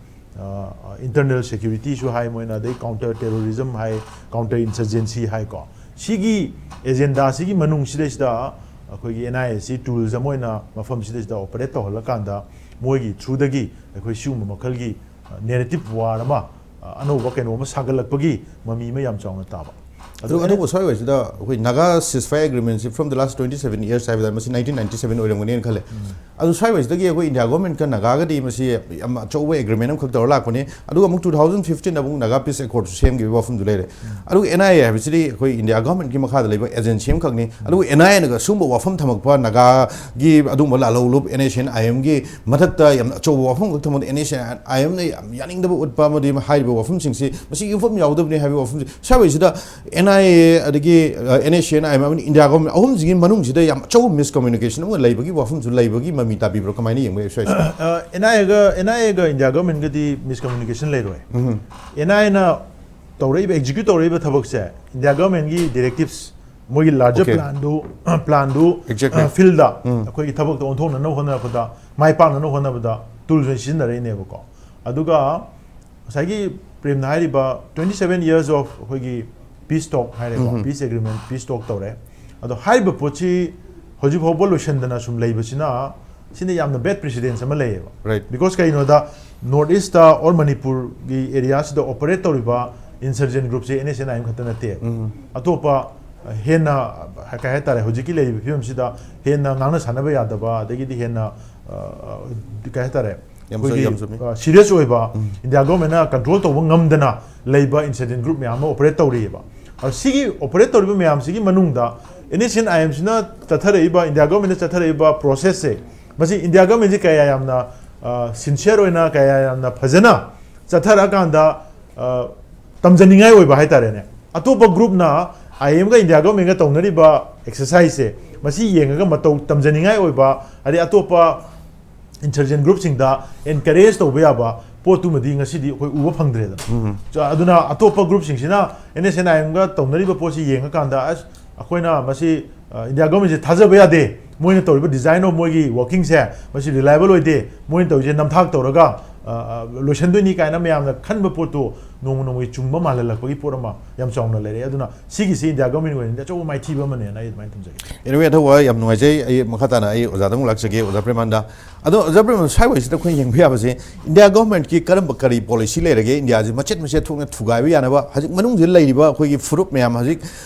ꯏꯟꯇꯔꯅꯦꯜ ꯁꯦꯀ꯭ꯌꯨꯔꯤꯇꯤꯁꯨ ꯍꯥꯏ ꯃꯣꯏꯅ, ꯑꯗꯩ ꯀꯥꯎꯟꯇꯔ ꯇꯦꯔꯣꯔꯤꯖꯝ ꯍꯥꯏ, ꯀꯥꯎꯟꯇꯔ ꯏꯟꯁꯔꯖꯦꯟꯁꯤ ꯍꯥꯏꯀꯣ, ꯁꯤꯒꯤ ꯑꯦꯖꯦꯟꯗꯥꯁꯤꯒꯤ ꯃꯅꯨꯡꯁꯤꯗꯩꯁꯤꯗ ꯑꯩꯈꯣꯏꯒꯤ ꯑꯦꯟ ꯑꯥꯏ ꯑꯦꯁꯤ ꯇꯨꯜꯁ ꯑꯃ ꯑꯣꯏꯅ ꯃꯐꯝꯁꯤꯗꯩꯁꯤꯗ ꯑꯣꯄꯔꯦꯠ ꯇꯧꯍꯜꯂꯀꯥꯟꯗ ꯃꯣꯏꯒꯤ ꯊ꯭ꯔꯨꯗꯒꯤ ꯑꯩꯈꯣꯏ ꯁꯤꯒꯨꯝꯕ ꯃꯈꯜꯒꯤ ꯅꯦꯔꯦꯇꯤꯞ ꯋꯥꯔ ꯑꯃ, ꯑ, ꯑꯅꯧꯕ ꯀꯩꯅꯣ ꯑꯃ ꯁꯥꯒꯠꯂꯛꯄꯒꯤ ꯃꯃꯤ ꯑꯃ ꯌꯥꯝ ꯆꯥꯎꯅ ꯇꯥꯕ꯫ ꯑꯗꯨ ꯑꯗꯨꯕꯨ ꯁ꯭ꯋꯥꯏꯋꯥꯏꯁꯤꯗ ꯑꯩꯈꯣꯏ ꯅꯥꯒꯥ ceasefire agreement ꯁꯤ from the last twenty seven years ꯍꯥꯏꯕꯗ ꯃꯁꯤ nineteen ninety seven ꯑꯣꯏꯔꯝꯒꯅꯤꯅ ꯈꯜꯂꯦ꯫ ꯑꯗꯨ ꯁ꯭ꯋꯥꯏꯋꯥꯏꯁꯤꯗꯒꯤ ꯑꯩꯈꯣꯏ ꯏꯟꯗꯤꯌꯥ ꯒꯣꯔꯃꯦꯟꯀ ꯅꯥꯒꯥꯒꯗꯤ ꯃꯁꯤ ꯌꯥꯝ ꯑꯆꯧꯕ ꯑꯦꯒ꯭ꯔꯤꯃꯦꯟ ꯑꯃꯈꯛ ꯇꯧꯔ ꯂꯥꯛꯄꯅꯤ꯫ ꯑꯗꯨꯒ ꯑꯃꯨꯛ two thousand fifteen ꯑꯃꯨꯛ ꯅꯥꯒꯥ ꯄꯤꯁ ꯑꯦꯀꯣꯔꯗꯁꯨ ꯁꯦꯝꯈꯤꯕꯒꯤ ꯋꯥꯐꯝꯗꯨ ꯂꯩꯔꯦ꯫ ꯑꯗꯨꯒ ꯑꯦꯟ ꯑꯥꯏ ꯑꯦ ꯍꯥꯏꯕꯁꯤꯗꯤ ꯑꯩꯈꯣꯏ ꯏꯟꯗꯤꯌꯥ ꯒꯣꯔꯃꯦꯟꯀꯤ ꯃꯈꯥꯗ ꯂꯩꯕ ꯑꯦꯖꯦꯟꯁꯤ ꯑꯃꯈꯛꯅꯤ꯫ ꯑꯗꯨꯒ ꯑꯦꯟ ꯑꯥꯏ ꯑꯦꯅꯒ ꯁꯨꯝꯕ ꯋꯥꯐꯝ ꯊꯝꯃꯛꯄ, ꯅꯥꯒꯥꯒꯤ ꯑꯗꯨꯒꯨꯝꯕ ꯂꯥꯜꯍꯧꯂꯨꯞ ꯑꯦꯟ ꯑꯦꯁ ꯑꯦꯟ ꯑꯥꯏ ꯑꯦꯝꯒꯤ ꯃꯊꯛꯇ ꯌꯥꯝꯅ ꯑꯆꯧꯕ ꯋꯥꯐꯝ ꯈꯛ ꯊꯝꯃꯛꯄ, ꯑꯦꯟ ꯑꯦꯁ ꯑꯦꯟ ꯑꯥꯏ ꯑꯦꯝꯅ ꯌꯥꯝ ꯌꯥꯅꯤꯡꯗꯕ ꯎꯠꯄ ꯑꯃꯗꯤ ꯍꯥꯏꯔꯤꯕ ꯋꯥꯐꯝꯁꯤꯡꯁꯤ ꯃꯁꯤ ꯌꯨꯝꯐꯝ ꯌꯥꯎꯗꯕꯅꯤ ꯍꯥꯏꯕ ꯋꯥꯐꯝꯁꯤ ꯁ꯭ꯋꯥꯏꯁꯤꯗ ꯑꯦꯟ ꯑꯥꯏ ꯑꯦ ꯑꯗꯒꯤ N S N I M ꯑꯃꯗꯤ ꯏꯟꯗꯤꯌꯥ ꯒꯣꯔꯃꯦꯟ ꯑꯍꯨꯝꯁꯤꯒꯤ ꯃꯅꯨꯡꯁꯤꯗ ꯌꯥꯝ ꯑꯆꯧꯕ ꯃꯤꯁꯀꯝꯃ꯭ꯌꯨꯅꯤꯀꯦꯁꯟ ꯑꯃ ꯂꯩꯕꯒꯤ ꯋꯥꯐꯝꯁꯨ ꯂꯩꯕꯒꯤ ꯃꯃꯤ ꯇꯥꯕꯤꯕ꯭ꯔꯣ? ꯀꯃꯥꯏꯅ ꯌꯦꯡꯕ ꯁ꯭ꯋꯥꯏꯁꯦ? ꯑꯦꯟ ꯑꯥꯏ ꯑꯦꯒ ꯑꯦꯟ ꯑꯥꯏ ꯑꯦꯒ ꯏꯟꯗꯤꯌꯥ ꯒꯣꯔꯃꯦꯟꯒꯗꯤ ꯃꯤꯁꯀꯝꯃ꯭ꯌꯨꯅꯤꯀꯦꯁꯟ ꯂꯩꯔꯣꯏ꯫ ꯑꯦꯟ ꯑꯥꯏ ꯑꯦꯅ ꯇꯧꯔꯛꯏꯕ, ꯑꯦꯛꯖꯤꯀ꯭ꯌꯨꯠ ꯇꯧꯔꯛꯏꯕ ꯊꯕꯛꯁꯦ ꯏꯟꯗꯤꯌꯥ ꯒꯣꯔꯃꯦꯟꯒꯤ ꯗꯤꯔꯦꯛꯇꯤꯞꯁ, ꯃꯣꯏꯒꯤ ꯂꯥꯔꯖꯔ Okay. ꯄ꯭ꯂꯥꯟꯗꯨ ꯄ꯭ꯂꯥꯟꯗꯨ Exactly. ꯐꯤꯜꯗ ꯑꯩꯈꯣꯏꯒꯤ ꯊꯕꯛꯇ ꯑꯣꯟꯊꯣꯛꯅꯅꯕ ꯍꯣꯠꯅꯔꯛꯄꯗ, ꯃꯥꯏ ꯄꯥꯛꯅꯅꯕ ꯍꯣꯠꯅꯕꯗ ꯇꯨꯜꯁ ꯑꯣꯏꯅ ꯁꯤꯖꯤꯟꯅꯔꯛꯏꯅꯦꯕꯀꯣ꯫ ꯑꯗꯨꯒ ꯉꯁꯥꯏꯒꯤ ꯄ꯭ꯔꯦꯝꯅ ꯍꯥꯏꯔꯤꯕ twenty seven years of ꯑꯩꯈꯣꯏꯒꯤ ꯄꯤꯁ ꯇꯣꯛ ꯍꯥꯏꯔꯦꯀꯣ, ꯄꯤꯁ ꯑꯦꯒ꯭ꯔꯤꯃꯦꯟ, ꯄꯤꯁ ꯇꯣꯛ ꯇꯧꯔꯦ꯫ ꯑꯗꯣ ꯍꯥꯏꯔꯤꯕ ꯄꯣꯠꯁꯤ ꯍꯧꯖꯤꯛ ꯐꯥꯎꯕ ꯂꯣꯏꯁꯤꯟꯗꯅ ꯁꯨꯝ ꯂꯩꯕꯁꯤꯅ, ꯁꯤꯅ ꯌꯥꯝꯅ ꯕꯦꯗ ꯄ꯭ꯔꯤꯁꯤꯗꯦꯟꯁ ꯑꯃ ꯂꯩꯌꯦꯕ꯫ Right. ꯕꯤꯀꯣꯁ ꯀꯩꯅꯣꯗ ꯅꯣꯔꯠ ꯏꯁꯇ ꯑꯣꯔ ꯃꯅꯤꯄꯨꯔꯒꯤ ꯑꯦꯔꯤꯌꯥꯁꯤꯗ ꯑꯣꯄꯔꯦꯠ ꯇꯧꯔꯤꯕ ꯏꯟꯁꯔꯖꯦꯟ ꯒ꯭ꯔꯨꯞꯁꯦ N S N I M ꯈꯛꯇ ꯅꯠꯇꯦ꯫ ꯑꯇꯣꯞꯄ ꯍꯦꯟꯅ ꯀꯩ ꯍꯥꯏꯇꯥꯔꯦ, ꯍꯧꯖꯤꯛꯀꯤ ꯂꯩꯔꯤꯕ ꯐꯤꯕꯝꯁꯤꯗ ꯍꯦꯟꯅ ꯉꯥꯡꯅ ꯁꯥꯟꯅꯕ ꯌꯥꯗꯕ, ꯑꯗꯒꯤꯗꯤ ꯍꯦꯟꯅ ꯑ, ꯀꯩ ꯍꯥꯏꯇꯥꯔꯦ, ꯌꯥꯝ ꯆꯨꯝ- ꯌꯥꯝ ꯆꯨꯝꯃꯤ꯫ ꯁꯤꯔꯤꯌꯁ ꯑꯣꯏꯕ, ꯏꯟꯗꯤꯌꯥ ꯒꯣꯔꯃꯦꯟꯅ ꯀꯟꯇ꯭ꯔꯣꯜ ꯇꯧꯕ ꯉꯝꯗꯅ ꯂꯩꯕ ꯏꯟꯁꯔꯖꯦꯟ ꯒ꯭ꯔꯨꯞ ꯃꯌꯥꯝ ꯑꯃ ꯑꯣꯄꯔꯦꯠ ꯇꯧꯔꯤꯑꯕ꯫ ꯑꯗꯣ ꯁꯤꯒꯤ ꯑꯣꯄꯔꯦꯠ ꯇꯧꯔꯤꯕ ꯃꯌꯥꯝꯁꯤꯒꯤ ꯃꯅꯨꯡꯗ ꯑꯦꯟ ꯑꯦꯁ ꯑꯦꯟ ꯑꯥꯏ ꯑꯦꯝꯁꯤꯅ ꯆꯠꯊꯔꯛꯏꯕ, ꯏꯟꯗꯤꯌꯥ ꯒꯣꯔꯃꯦꯟꯅ ꯆꯠꯊꯔꯛꯏꯕ ꯄ꯭ꯔꯣꯁꯦꯁꯁꯦ, ꯃꯁꯤ ꯏꯟꯗꯤꯌꯥ ꯒꯣꯔꯃꯦꯟꯁꯤ ꯀꯌꯥ ꯌꯥꯝꯅ ꯁꯤꯟꯁꯤꯌꯔ ꯑꯣꯏꯅ, ꯀꯌꯥ ꯌꯥꯝꯅ ꯐꯖꯅ ꯆꯠꯊꯔꯛꯑꯀꯥꯟꯗ ꯑ, ꯇꯝꯖꯅꯤꯡꯉꯥꯏ ꯑꯣꯏꯕ ꯍꯥꯏꯇꯥꯔꯦꯅꯦ꯫ ꯑꯇꯣꯞꯄ ꯒ꯭ꯔꯨꯞꯅ ꯑꯥꯏ ꯑꯦꯝꯒ ꯏꯟꯗꯤꯌꯥ ꯒꯣꯔꯃꯦꯟꯒ ꯇꯧꯅꯔꯤꯕ ꯑꯦꯛꯁꯔꯁꯥꯏꯖꯁꯦ, ꯃꯁꯤ ꯌꯦꯡꯉꯒ ꯃꯇꯧ ꯇꯝꯖꯅꯤꯡꯉꯥꯏ ꯑꯣꯏꯕ, ꯍꯥꯏꯗꯤ ꯑꯇꯣꯞꯄ ꯏꯟꯁꯔꯖꯦꯟ ꯒ꯭ꯔꯨꯞꯁꯤꯡꯗ ꯑꯦꯟꯀꯔꯦꯖ ꯇꯧꯕ ꯌꯥꯕ ꯄꯣꯠꯇꯨꯃꯗꯤ ꯉꯁꯤꯗꯤ ꯑꯩꯈꯣꯏ ꯎꯕ ꯐꯪꯗ꯭ꯔꯦꯗꯅ꯫ ꯆ-, ꯑꯗꯨꯅ ꯑꯇꯣꯞꯄ ꯒ꯭ꯔꯨꯞꯁꯤꯡꯁꯤꯅ ꯑꯦꯟ ꯑꯦꯁ ꯑꯦꯟ ꯑꯥꯏ ꯑꯦꯝꯒ ꯇꯧꯅꯔꯤꯕ ꯄꯣꯠꯁꯤ ꯌꯦꯡꯉꯀꯥꯟꯗ, ꯑꯁ, ꯑꯩꯈꯣꯏꯅ ꯃꯁꯤ, ꯑ, ꯏꯟꯗꯤꯌꯥ ꯒꯣꯔꯃꯦꯟꯁꯦ ꯊꯥꯖꯕ ꯌꯥꯗꯦ, ꯃꯣꯏꯅ ꯇꯧꯔꯤꯕ ꯗꯤꯖꯥꯏꯟ ꯑꯣꯐ ꯃꯣꯏꯒꯤ ꯋꯥꯔꯀꯤꯡꯁꯦ ꯃꯁꯤ ꯔꯤꯂꯥꯏꯕꯜ ꯑꯣꯏꯗꯦ, ꯃꯣꯏꯅ ꯇꯧꯔꯤꯁꯦ ꯅꯝꯊꯥꯛ ꯇꯧꯔꯒ, ꯑ, ꯑ, ꯂꯣꯏꯁꯟꯗꯣꯏꯅꯤ ꯀꯥꯏꯅ ꯃꯌꯥꯝꯅ ꯈꯟꯕ ꯄꯣꯠꯇꯣ ꯅꯣꯡꯃ ꯅꯣꯡꯃꯒꯤ ꯆꯨꯝꯕ ꯃꯥꯜꯍꯜꯂꯛꯄꯒꯤ ꯄꯣꯠ ꯑꯃ ꯌꯥꯝ ꯆꯥꯎꯅ ꯂꯩꯔꯛꯑꯦ꯫ ꯑꯗꯨꯅ ꯁꯤꯒꯤꯁꯤ ꯏꯟꯗꯤꯌꯥ ꯒꯣꯔꯃꯦꯟꯒꯤ ꯑꯣꯏꯅꯗꯤ ꯑꯆꯧꯕ ꯃꯥꯏꯊꯤꯕ ꯑꯃꯅꯦꯅ ꯑꯩ ꯑꯗꯨꯃꯥꯏꯅ ꯊꯝꯖꯒꯦ꯫ Anyway, ꯑꯊꯧꯕ, ꯌꯥꯝ ꯅꯨꯡꯉꯥꯏꯖꯩ꯫ ꯑꯩ ꯃꯈꯥ ꯇꯥꯅ ꯑꯩ ꯑꯣꯖꯥꯗ ꯑꯃꯨꯛ ꯂꯥꯛꯆꯒꯦ, ꯑꯣꯖꯥ ꯄ꯭ꯔꯦꯃꯥꯅꯟꯗ꯫ ꯑꯗꯣ ꯑꯣꯖꯥ ꯄ꯭ꯔꯦꯃꯥꯅꯟꯗ, ꯁ꯭ꯋꯥꯏꯋꯥꯏꯁꯤꯗ ꯑꯩꯈꯣꯏ ꯌꯦꯡꯕ ꯌꯥꯕꯁꯦ, ꯏꯟꯗꯤꯌꯥ ꯒꯣꯔꯃꯦꯟꯠꯀꯤ ꯀꯔꯝꯕ ꯀꯔꯤ ꯄꯣꯂꯤꯁꯤ ꯂꯩꯔꯒꯦ ꯏꯟꯗꯤꯌꯥꯁꯦ ꯃꯆꯦꯠ ꯃꯆꯦꯠ ꯊꯣꯛꯅ ꯊꯨꯒꯥꯏꯕ ꯌꯥꯅꯕ? ꯍꯧꯖꯤꯛ ꯃꯅꯨꯡꯁꯤꯗ ꯂꯩꯔꯤꯕ ꯑꯩꯈꯣꯏꯒꯤ ꯐꯨꯔꯨꯞ ꯃꯌꯥꯝ, ꯍꯧꯖꯤꯛ,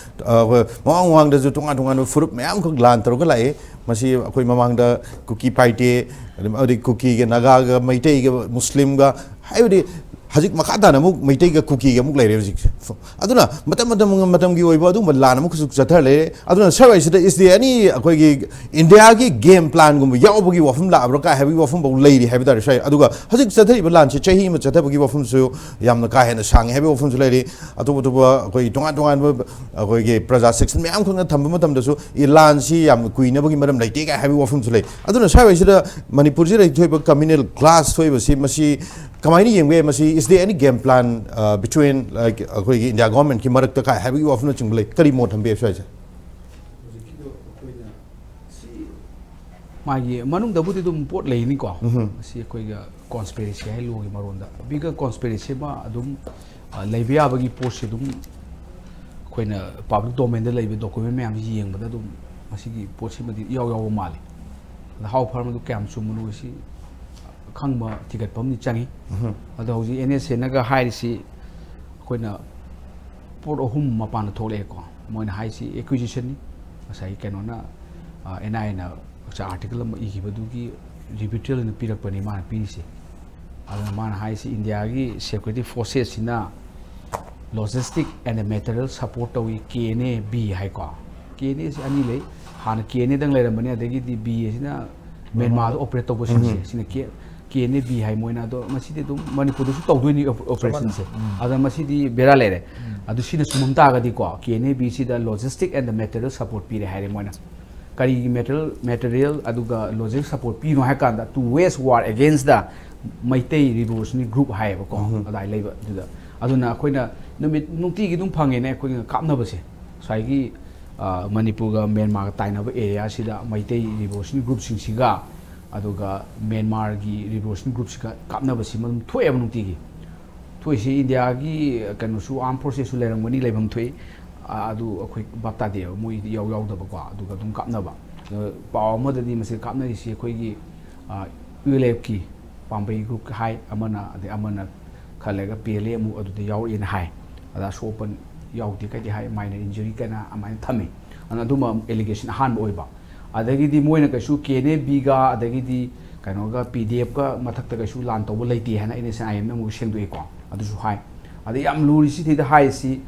ꯑ, ꯑꯩꯈꯣꯏ ꯃꯃꯥꯡ ꯃꯃꯥꯡꯗꯁꯨ ꯇꯣꯉꯥꯟ ꯇꯣꯉꯥꯟꯕ ꯐꯨꯔꯨꯞ ꯃꯌꯥꯝꯈꯛ ꯂꯥꯟ ꯇꯧꯔꯒ ꯂꯥꯛꯑꯦ꯫ ꯃꯁꯤ ꯑꯩꯈꯣꯏ ꯃꯃꯥꯡꯗ ꯀꯨꯀꯤ ꯄꯥꯏꯇꯦ, ꯑꯗꯨꯝ ꯑꯗꯩ ꯀꯨꯀꯤꯒ, ꯅꯥꯒꯥꯒ, ꯃꯩꯇꯩꯒ, ꯃꯨꯁꯂꯤꯝꯒ, ꯍꯥꯏꯕꯗꯤ ꯍꯧꯖꯤꯛ ꯃꯈꯥ ꯇꯥꯅ ꯑꯃꯨꯛ ꯃꯩꯇꯩꯒ ꯀꯨꯀꯤꯒ ꯑꯃꯨꯛ ꯂꯩꯔꯦ ꯍꯧꯖꯤꯛꯁꯦ꯫ ꯑꯗꯨꯅ ꯃꯇꯝ ꯃꯇꯝ ꯃꯇꯝꯒꯤ ꯑꯣꯏꯕ ꯑꯗꯨꯒꯨꯝꯕ ꯂꯥꯟ ꯑꯃꯈꯛꯁꯨ ꯆꯠꯊꯔ ꯂꯩꯔꯦ꯫ ꯑꯗꯨꯅ ꯁ꯭ꯋꯥꯏꯁꯤꯗ is there any ꯑꯩꯈꯣꯏꯒꯤ ꯏꯟꯗꯤꯌꯥꯒꯤ ꯒꯦꯝ ꯄ꯭ꯂꯥꯟꯒꯨꯝꯕ ꯌꯥꯎꯕꯒꯤ ꯋꯥꯐꯝ ꯂꯥꯛꯑꯕ꯭ꯔꯥ ꯀꯥꯏ ꯍꯥꯏꯕꯒꯤ ꯋꯥꯐꯝ ꯐꯥꯎ ꯂꯩꯔꯤ ꯍꯥꯏꯕ ꯇꯥꯔꯦ ꯁ꯭ꯋꯥꯏ꯫ ꯑꯗꯨꯒ ꯍꯧꯖꯤꯛ ꯆꯠꯊꯔꯤꯕ ꯂꯥꯟꯁꯤ ꯆꯍꯤ ꯑꯃ ꯆꯠꯊꯕꯒꯤ ꯋꯥꯐꯝꯁꯨ ꯌꯥꯝꯅ ꯀꯥ ꯍꯦꯟꯅ ꯁꯥꯡꯉꯦ ꯍꯥꯏꯕꯒꯤ ꯋꯥꯐꯝꯁꯨ ꯂꯩꯔꯤ꯫ ꯑꯇꯣꯞ ꯑꯇꯣꯞꯄ ꯑꯩꯈꯣꯏ ꯇꯣꯉꯥꯟ ꯇꯣꯉꯥꯟꯕ ꯑꯩꯈꯣꯏꯒꯤ ꯄ꯭ꯔꯖꯥ ꯁꯦꯛꯁꯟ ꯃꯌꯥꯝ ꯈꯛꯅ ꯊꯝꯕ ꯃꯇꯝꯗꯁꯨ ꯏ-, ꯂꯥꯟꯁꯤ ꯌꯥꯝ ꯀꯨꯏꯅꯕꯒꯤ ꯃꯔꯝ ꯂꯩꯇꯦ ꯀꯥꯏ ꯍꯥꯏꯕꯒꯤ ꯋꯥꯐꯝꯁꯨ ꯂꯩ꯫ ꯑꯗꯨꯅ ꯁ꯭ꯋꯥꯏꯁꯤꯗ ꯃꯅꯤꯄꯨꯔꯁꯤꯗ ꯊꯣꯛꯏꯕ communal clash ꯊꯣꯛꯏꯕꯁꯤ, ꯃꯁꯤ ꯀꯃꯥꯏꯅ ꯌꯦꯡꯕ ꯌꯥꯏ? ꯃꯁꯤ is there any game plan, uh, between, like, ꯑꯩꯈꯣꯏꯒꯤ ꯏꯟꯗꯤꯌꯥ ꯒꯣꯔꯃꯦꯟꯠꯀꯤ ꯃꯔꯛꯇ ꯀꯥꯏ ꯍꯥꯏꯕꯒꯤ ꯋꯥꯐꯝꯅꯆꯤꯡꯕ ꯂꯩ? ꯀꯔꯤ ꯃꯣꯠ ꯊꯝꯕꯤ ꯁ꯭ꯋꯥꯏꯁꯦ? ꯍꯧꯖꯤꯛꯀꯤꯗꯣ ꯑꯩꯈꯣꯏꯅ ꯁꯤ ꯃꯥꯒꯤ ꯃꯅꯨꯡꯗꯕꯨꯗꯤ ꯑꯗꯨꯝ ꯄꯣꯠ ꯂꯩꯅꯤꯀꯣ꯫ ꯃꯁꯤ ꯑꯩꯈꯣꯏꯒ ꯀꯣꯟꯁꯄꯤꯔꯦꯁꯤ ꯍꯥꯏ ꯂꯣꯒꯤ ꯃꯔꯣꯟꯗ꯫ ꯕꯤꯒ ꯀꯣꯟꯁꯄꯤꯔꯦꯁꯤ ꯑꯃ ꯑꯗꯨꯝ, ꯑ, ꯂꯩꯕ ꯌꯥꯕꯒꯤ ꯄꯣꯠꯁꯤ ꯑꯗꯨꯝ ꯑꯩꯈꯣꯏꯅ ꯄꯕ꯭ꯂꯤꯛ ꯗꯣꯃꯦꯟꯗ ꯂꯩꯕ ꯗꯣꯀꯨꯃꯦꯟ ꯃꯌꯥꯝꯁꯤ ꯌꯦꯡꯕꯗ ꯑꯗꯨꯝ ꯃꯁꯤꯒꯤ ꯄꯣꯠꯁꯤꯃꯗꯤ ꯏꯌꯥꯎ ꯌꯥꯎꯕ ꯃꯥꯜꯂꯤ꯫ ꯑꯗ ꯍꯥꯎ ꯐꯥꯔꯝꯗꯨ ꯀꯌꯥꯝ ꯆꯨꯝꯕꯅꯣ ꯁꯤ ꯈꯪꯕ ꯊꯤꯒꯠꯄ ꯑꯃꯗꯤ ꯆꯪꯉꯤ꯫ ꯑꯗꯣ ꯍꯧꯖꯤꯛ ꯑꯦꯟ ꯑꯦꯁ ꯑꯦꯅꯒ ꯍꯥꯏꯔꯤꯁꯤ ꯑꯩꯈꯣꯏꯅ ꯄꯣꯠ ꯑꯍꯨꯝ ꯃꯄꯥꯟꯗ ꯊꯣꯛꯂꯛꯑꯦꯀꯣ꯫ ꯃꯣꯏꯅ ꯍꯥꯏꯁꯤ ꯑꯦꯀ꯭ꯋꯤꯖꯤꯁꯟꯅꯤ, ꯉꯁꯥꯏ ꯀꯩꯅꯣꯅ, ꯑꯦꯟ ꯑꯥꯏ ꯑꯦꯅ ꯑꯥꯔꯇꯤꯀꯜ ꯑꯃ ꯏꯈꯤꯕꯗꯨꯒꯤ ꯔꯤꯕꯤꯇꯦꯜ ꯑꯣꯏꯅ ꯄꯤꯔꯛꯄꯅꯤ ꯃꯥꯅ ꯄꯤꯔꯤꯁꯦ꯫ ꯑꯗꯨꯅ ꯃꯥꯅ ꯍꯥꯏꯁꯤ ꯏꯟꯗꯤꯌꯥꯒꯤ security ꯐꯣꯔꯁꯦꯁꯁꯤꯅ logistic and material support ꯇꯧꯏ, ꯀꯦ ꯑꯦꯟ ꯑꯦ ꯕꯤ ꯍꯥꯏꯀꯣ꯫ ꯀꯦ ꯑꯦꯟ ꯑꯦꯁꯤ ꯑꯅꯤ ꯂꯩ꯫ ꯍꯥꯟꯅ ꯀꯦ ꯑꯦꯟ ꯑꯦꯗꯪ ꯂꯩꯔꯝꯕꯅꯤ, ꯑꯗꯒꯤꯗꯤ ꯕꯤ ꯑꯁꯤꯅ ꯃꯦꯟꯃꯥꯔꯗ ꯑꯣꯄꯔꯦꯠ ꯇꯧꯕꯁꯤꯡꯁꯦ, ꯁꯤꯅ ꯀꯦ ꯑꯦꯟ ꯑꯦ ꯕꯤ ꯍꯥꯏ꯫ ꯃꯣꯏꯅ ꯑꯗꯣ ꯃꯁꯤꯗꯤ ꯑꯗꯨꯝ ꯃꯅꯤꯄꯨꯔꯗꯁꯨ ꯇꯧꯗꯣꯏꯅꯤ ꯑꯣꯄꯔꯦꯁꯟꯁꯦ꯫ ꯑꯗ ꯃꯁꯤꯗꯤ ꯕꯦꯔꯥ ꯂꯩꯔꯦ꯫ ꯑꯗꯨ ꯁꯤꯅ ꯆꯨꯝꯃꯝ ꯇꯥꯔꯒꯗꯤꯀꯣ, ꯀꯦ ꯑꯦꯟ ꯑꯦ ꯕꯤ ꯁꯤꯗ logistic and material support ꯄꯤꯔꯦ ꯍꯥꯏꯔꯦ ꯃꯣꯏꯅ꯫ ꯀꯔꯤꯒꯤ material, material ꯑꯗꯨꯒ logistic support ꯄꯤꯔꯤꯅꯣ ꯍꯥꯏ ꯀꯥꯟꯗ, to wage war against the Meitei revolutionary group ꯍꯥꯏꯌꯦꯕꯀꯣ, ꯑꯗꯥꯏ ꯂꯩꯕ ꯑꯗꯨꯗ꯫ ꯑꯗꯨꯅ ꯑꯩꯈꯣꯏꯅ ꯅꯨꯃꯤꯠ ꯅꯨꯡꯇꯤꯒꯤ ꯑꯗꯨꯝ ꯐꯪꯉꯦꯅꯦ ꯑꯩꯈꯣꯏꯅ ꯀꯥꯞꯅꯕꯁꯦ꯫ ꯉꯁꯥꯏꯒꯤ, ꯑ, ꯃꯅꯤꯄꯨꯔꯒ ꯃꯦꯟꯃꯥꯔꯒ ꯇꯥꯏꯅꯕ ꯑꯦꯔꯤꯌꯥꯁꯤꯗ ꯃꯩꯇꯩ revolutionary groupꯁꯤꯡꯁꯤꯒ, ꯑꯗꯨꯒ ꯃꯦꯟꯃꯥꯔꯒꯤ revolutionary groupꯁꯤꯒ ꯀꯥꯞꯅꯕꯁꯤꯃ ꯑꯗꯨꯝ ꯊꯣꯛꯑꯦꯕ ꯅꯨꯡꯇꯤꯒꯤ꯫ ꯊꯣꯛꯏꯁꯤ ꯏꯟꯗꯤꯌꯥꯒꯤ ꯀꯩꯅꯣꯁꯨ, armed forcesꯁꯨ ꯂꯩꯔꯝꯒꯅꯤ, ꯂꯩꯐꯝ ꯊꯣꯛꯏ꯫ ꯑ, ꯑꯗꯨ ꯑꯩꯈꯣꯏ ꯚꯥꯞ ꯇꯥꯗꯦꯕ, ꯃꯣꯏꯗꯤ ꯌꯥꯎ ꯌꯥꯎꯗꯕꯀꯣ, ꯑꯗꯨꯒ ꯑꯗꯨꯝ ꯀꯥꯞꯅꯕ꯫ ꯑꯗꯣ ꯄꯥꯎ ꯑꯃꯗꯗꯤ ꯃꯁꯤ ꯀꯥꯞꯅꯔꯤꯁꯤ ꯑꯩꯈꯣꯏꯒꯤ, ꯑ, ꯌꯨ ꯑꯦꯜ ꯑꯦꯐꯀꯤ ꯄꯥꯝꯕꯩ ꯒ꯭ꯔꯨꯞ ꯍꯥꯏ, ꯑꯃꯅ, ꯑꯗꯩ ꯑꯃꯅ ꯈꯔ ꯂꯩꯔꯒ ꯄꯤ ꯑꯦꯜ ꯑꯦ ꯑꯃꯨꯛ ꯑꯗꯨꯗ ꯌꯥꯎꯔꯛꯑꯦꯅ ꯍꯥꯏ꯫ ꯑꯗ ꯑꯁꯣꯛ ꯑꯄꯟ ꯌꯥꯎꯗꯦ ꯀꯩꯗꯤ ꯍꯥꯏ, minor injury ꯀꯩꯅ ꯑꯗꯨꯃꯥꯏꯅ ꯊꯝꯃꯤ꯫ ꯑꯗꯨꯅ ꯑꯗꯨꯝꯕ allegation ꯑꯍꯥꯟꯕ ꯑꯣꯏꯕ꯫ ꯑꯗꯒꯤꯗꯤ ꯃꯣꯏꯅ ꯀꯩꯁꯨ ꯀꯦ ꯑꯦꯟ ꯑꯦ ꯕꯤꯒ ꯑꯗꯒꯤꯗꯤ ꯀꯩꯅꯣꯒ ꯄꯤ ꯗꯤ ꯑꯦꯐꯀ ꯃꯊꯛꯇ ꯀꯩꯁꯨ ꯂꯥꯟ ꯇꯧꯕ ꯂꯩꯇꯦ ꯍꯥꯏꯅ ꯑꯦꯟ ꯑꯦꯁ ꯑꯥꯏ ꯑꯦꯝꯅ ꯑꯃꯨꯛ ꯁꯦꯡꯗꯣꯛꯑꯦꯀꯣ꯫ ꯑꯗꯨꯁꯨ ꯍꯥꯏ꯫ ꯑꯗ ꯌꯥꯝ ꯂꯨꯔꯤꯁꯤ ꯁꯤꯗ ꯍꯥꯏꯔꯤꯁꯤ,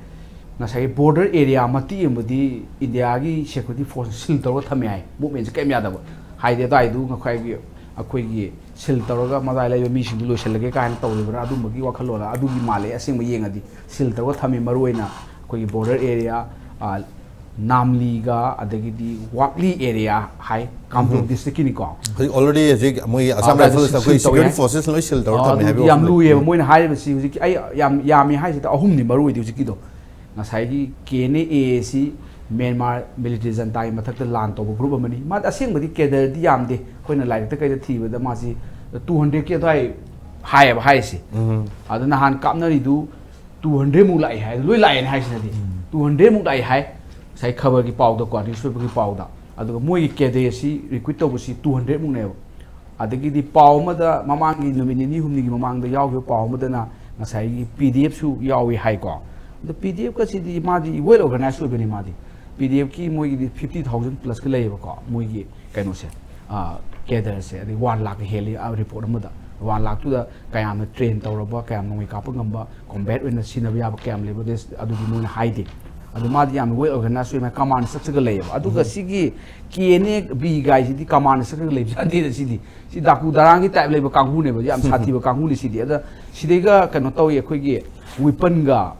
ꯉꯁꯥꯏꯒꯤ border area ꯃꯇꯦꯛ ꯑꯃꯗꯤ ꯏꯟꯗꯤꯌꯥꯒꯤ security force seal ꯇꯧꯔꯒ ꯊꯝꯃꯦ ꯍꯥꯏ, movementꯁꯦ ꯀꯔꯤꯝ ꯌꯥꯗꯕ꯫ ꯍꯥꯏꯗꯤ ꯑꯗꯨꯋꯥꯏꯗꯨ ꯉꯁꯥꯏꯒꯤ ꯑꯩꯈꯣꯏꯒꯤ seal ꯇꯧꯔꯒ ꯃꯗꯥꯏ ꯂꯩꯕ ꯃꯤꯁꯤꯡꯗꯨ ꯂꯣꯏꯁꯤꯜꯂꯒꯦ ꯀꯥꯏꯅ ꯇꯧꯔꯤꯕ꯭ꯔꯥ, ꯑꯗꯨꯝꯕꯒꯤ ꯋꯥꯈꯜꯂꯣꯟ ꯑꯗꯨꯒꯤ ꯃꯥꯜꯂꯦ꯫ ꯑꯁꯦꯡꯕ ꯌꯦꯡꯉꯗꯤ seal ꯇꯧꯔꯒ ꯊꯝꯃꯤ, ꯃꯔꯨ ꯑꯣꯏꯅ ꯑꯩꯈꯣꯏꯒꯤ border area, ꯑ, ꯅꯥꯝꯂꯤꯒ ꯑꯗꯒꯤꯗꯤ ꯋꯥꯛꯂꯤ area ꯍꯥꯏ, ꯀꯥꯝꯖꯣꯡ districtꯀꯤꯅꯤꯀꯣ꯫ ꯍꯧꯖꯤꯛ already ꯍꯧꯖꯤꯛ ꯃꯣꯏ ꯑꯁꯥꯝ ꯑꯗꯨ ꯔꯥꯏꯐꯜꯁ ꯑꯩꯈꯣꯏ seal ꯇꯧꯋꯦ꯫ security forcesꯅ ꯂꯣꯏ seal ꯇꯧꯔ ꯑ, ꯊꯝꯃꯦ ꯑꯗꯨ ꯍꯥꯏꯕ ꯌꯥꯝ ꯋꯥꯐꯝꯗꯣ꯫ ꯂꯨꯏꯌꯦꯕ꯫ ꯃꯣꯏꯅ ꯍꯥꯏꯔꯤꯕꯁꯤ ꯍꯧꯖꯤꯛꯀꯤ ꯑꯩ ꯌꯥꯝ ꯌꯥꯝꯃꯤ ꯍꯥꯏꯁꯤꯗ ꯑꯍꯨꯝꯅꯤ ꯃꯔꯨ ꯑꯣꯏꯗꯤ ꯍꯧꯖꯤꯛꯀꯤꯗꯣ꯫ ꯉꯁꯥꯏꯒꯤ ꯀꯦ ꯑꯦꯟ ꯑꯦ ꯑꯦ ꯁꯤ ꯃ꯭ꯌꯥꯟꯃꯥꯔ military juntaꯒꯤ ꯃꯊꯛꯇ ꯂꯥꯟ ꯇꯧꯕ group ꯑꯃꯅꯤ꯫ ꯃꯥꯗꯤ ꯑꯁꯦꯡꯕꯗꯤ cadreꯗꯤ ꯌꯥꯝꯗꯦ꯫ ꯑꯩꯈꯣꯏꯅ ꯂꯥꯏꯔꯤꯛꯇ ꯀꯩꯗ ꯊꯤꯕꯗ ꯃꯥꯁꯤ two hundredꯀꯤ ꯑꯗꯨꯋꯥꯏ ꯍꯥꯏꯌꯦꯕ ꯍꯥꯏꯔꯤꯁꯤ꯫ ꯑꯗ ꯅꯍꯥꯟ ꯀꯥꯞꯅꯔꯤꯗꯨ two hundredꯃꯨꯛ ꯂꯥꯛꯏ ꯍꯥꯏ꯫ ꯂꯣꯏ ꯂꯥꯛꯑꯦꯅ ꯍꯥꯏꯁꯤꯅꯗꯤ꯫ Two hundredꯃꯨꯛ ꯂꯥꯛꯏ ꯍꯥꯏ꯫ ꯉꯁꯥꯏ ꯈꯕꯔꯒꯤ ꯄꯥꯎꯗꯀꯣ, newspaperꯒꯤ ꯄꯥꯎꯗ꯫ ꯑꯗꯨꯒ ꯃꯣꯏꯒꯤ cadreꯁꯤ recruit ꯇꯧꯕꯁꯤ two hundredꯃꯨꯛꯅꯦꯕ꯫ ꯑꯗꯒꯤꯗꯤ ꯄꯥꯎ ꯑꯃꯗ ꯃꯃꯥꯡꯒꯤ ꯅꯨꯃꯤꯠ ꯅꯤꯅꯤ ꯍꯨꯝꯅꯤꯒꯤ ꯃꯃꯥꯡꯗ ꯌꯥꯎꯈꯤꯕ ꯄꯥꯎ ꯑꯃꯗꯅ ꯉꯁꯥꯏꯒꯤ ꯄꯤ ꯗꯤ ꯑꯦꯐꯁꯨ ꯌꯥꯎꯏ ꯍꯥꯏꯀꯣ꯫ ꯑꯗꯣ ꯄꯤ ꯗꯤ ꯑꯦꯐꯀꯁꯤꯗꯤ ꯃꯥꯗꯤ well organized ꯑꯣꯏꯕꯅꯤ ꯃꯥꯗꯤ꯫ ꯄꯤ ꯗꯤ ꯑꯦꯐꯀꯤ ꯃꯣꯏꯒꯤꯗꯤ fifty thousand plusꯀ ꯂꯩꯌꯦꯕꯀꯣ, ꯃꯣꯏꯒꯤ ꯀꯩꯅꯣꯁꯦ, cadreꯁꯦ, ꯑꯗꯩ one ꯂꯥꯛꯀ ꯍꯦꯜꯂꯤ report ꯑꯃꯗ꯫ ꯋꯥꯟ ꯂꯥꯛꯇꯨꯗ ꯀꯌꯥꯝꯅ ꯇ꯭ꯔꯦꯟ ꯇꯧꯔꯕ, ꯀꯌꯥꯝ ꯅꯣꯡꯃꯩ ꯀꯥꯞꯄ ꯉꯝꯕ, ꯀꯣꯝꯕꯦꯠ ꯑꯣꯏꯅ ꯁꯤꯖꯤꯟꯅꯕ ꯌꯥꯕ ꯀꯌꯥꯝ ꯂꯩꯕ, ꯑꯗꯨꯗꯤ ꯃꯣꯏꯅ ꯍꯥꯏꯗꯦ꯫ ꯑꯗꯨ ꯃꯥꯗꯤ ꯌꯥꯝꯅ ꯋꯦꯜ ꯑꯣꯔꯒꯅꯥꯏꯖ ꯑꯣꯏꯕ ꯀꯃꯥꯟ ꯁ꯭ꯇ꯭ꯔꯛꯆꯔꯒ ꯂꯩꯌꯦꯕ꯫ ꯑꯗꯨꯒ ꯁꯤꯒꯤ ꯀꯦ ꯑꯦꯟ ꯑꯦ ꯕꯤ ꯒꯥꯏꯁꯤꯗꯤ ꯀꯃꯥꯟ ꯁ꯭ꯇ꯭ꯔꯛꯆꯔꯒ ꯂꯩꯕ ꯌꯥꯗꯦꯗ꯫ ꯁꯤꯗꯤ ꯁꯤ ꯗꯥꯀꯨ ꯗꯔꯥꯡꯒꯤ ꯇꯥꯏꯞ ꯂꯩꯕ ꯀꯥꯡꯕꯨꯅꯦꯕ, ꯌꯥꯝ ꯁꯥꯊꯤꯕ ꯀꯥꯡꯕꯨꯅꯤ ꯁꯤꯗꯤ꯫ ꯑꯗ ꯁꯤꯗꯩꯒ ꯀꯩꯅꯣ ꯇꯧꯏ, ꯑꯩꯈꯣꯏꯒꯤ ꯋꯤꯄꯟꯒ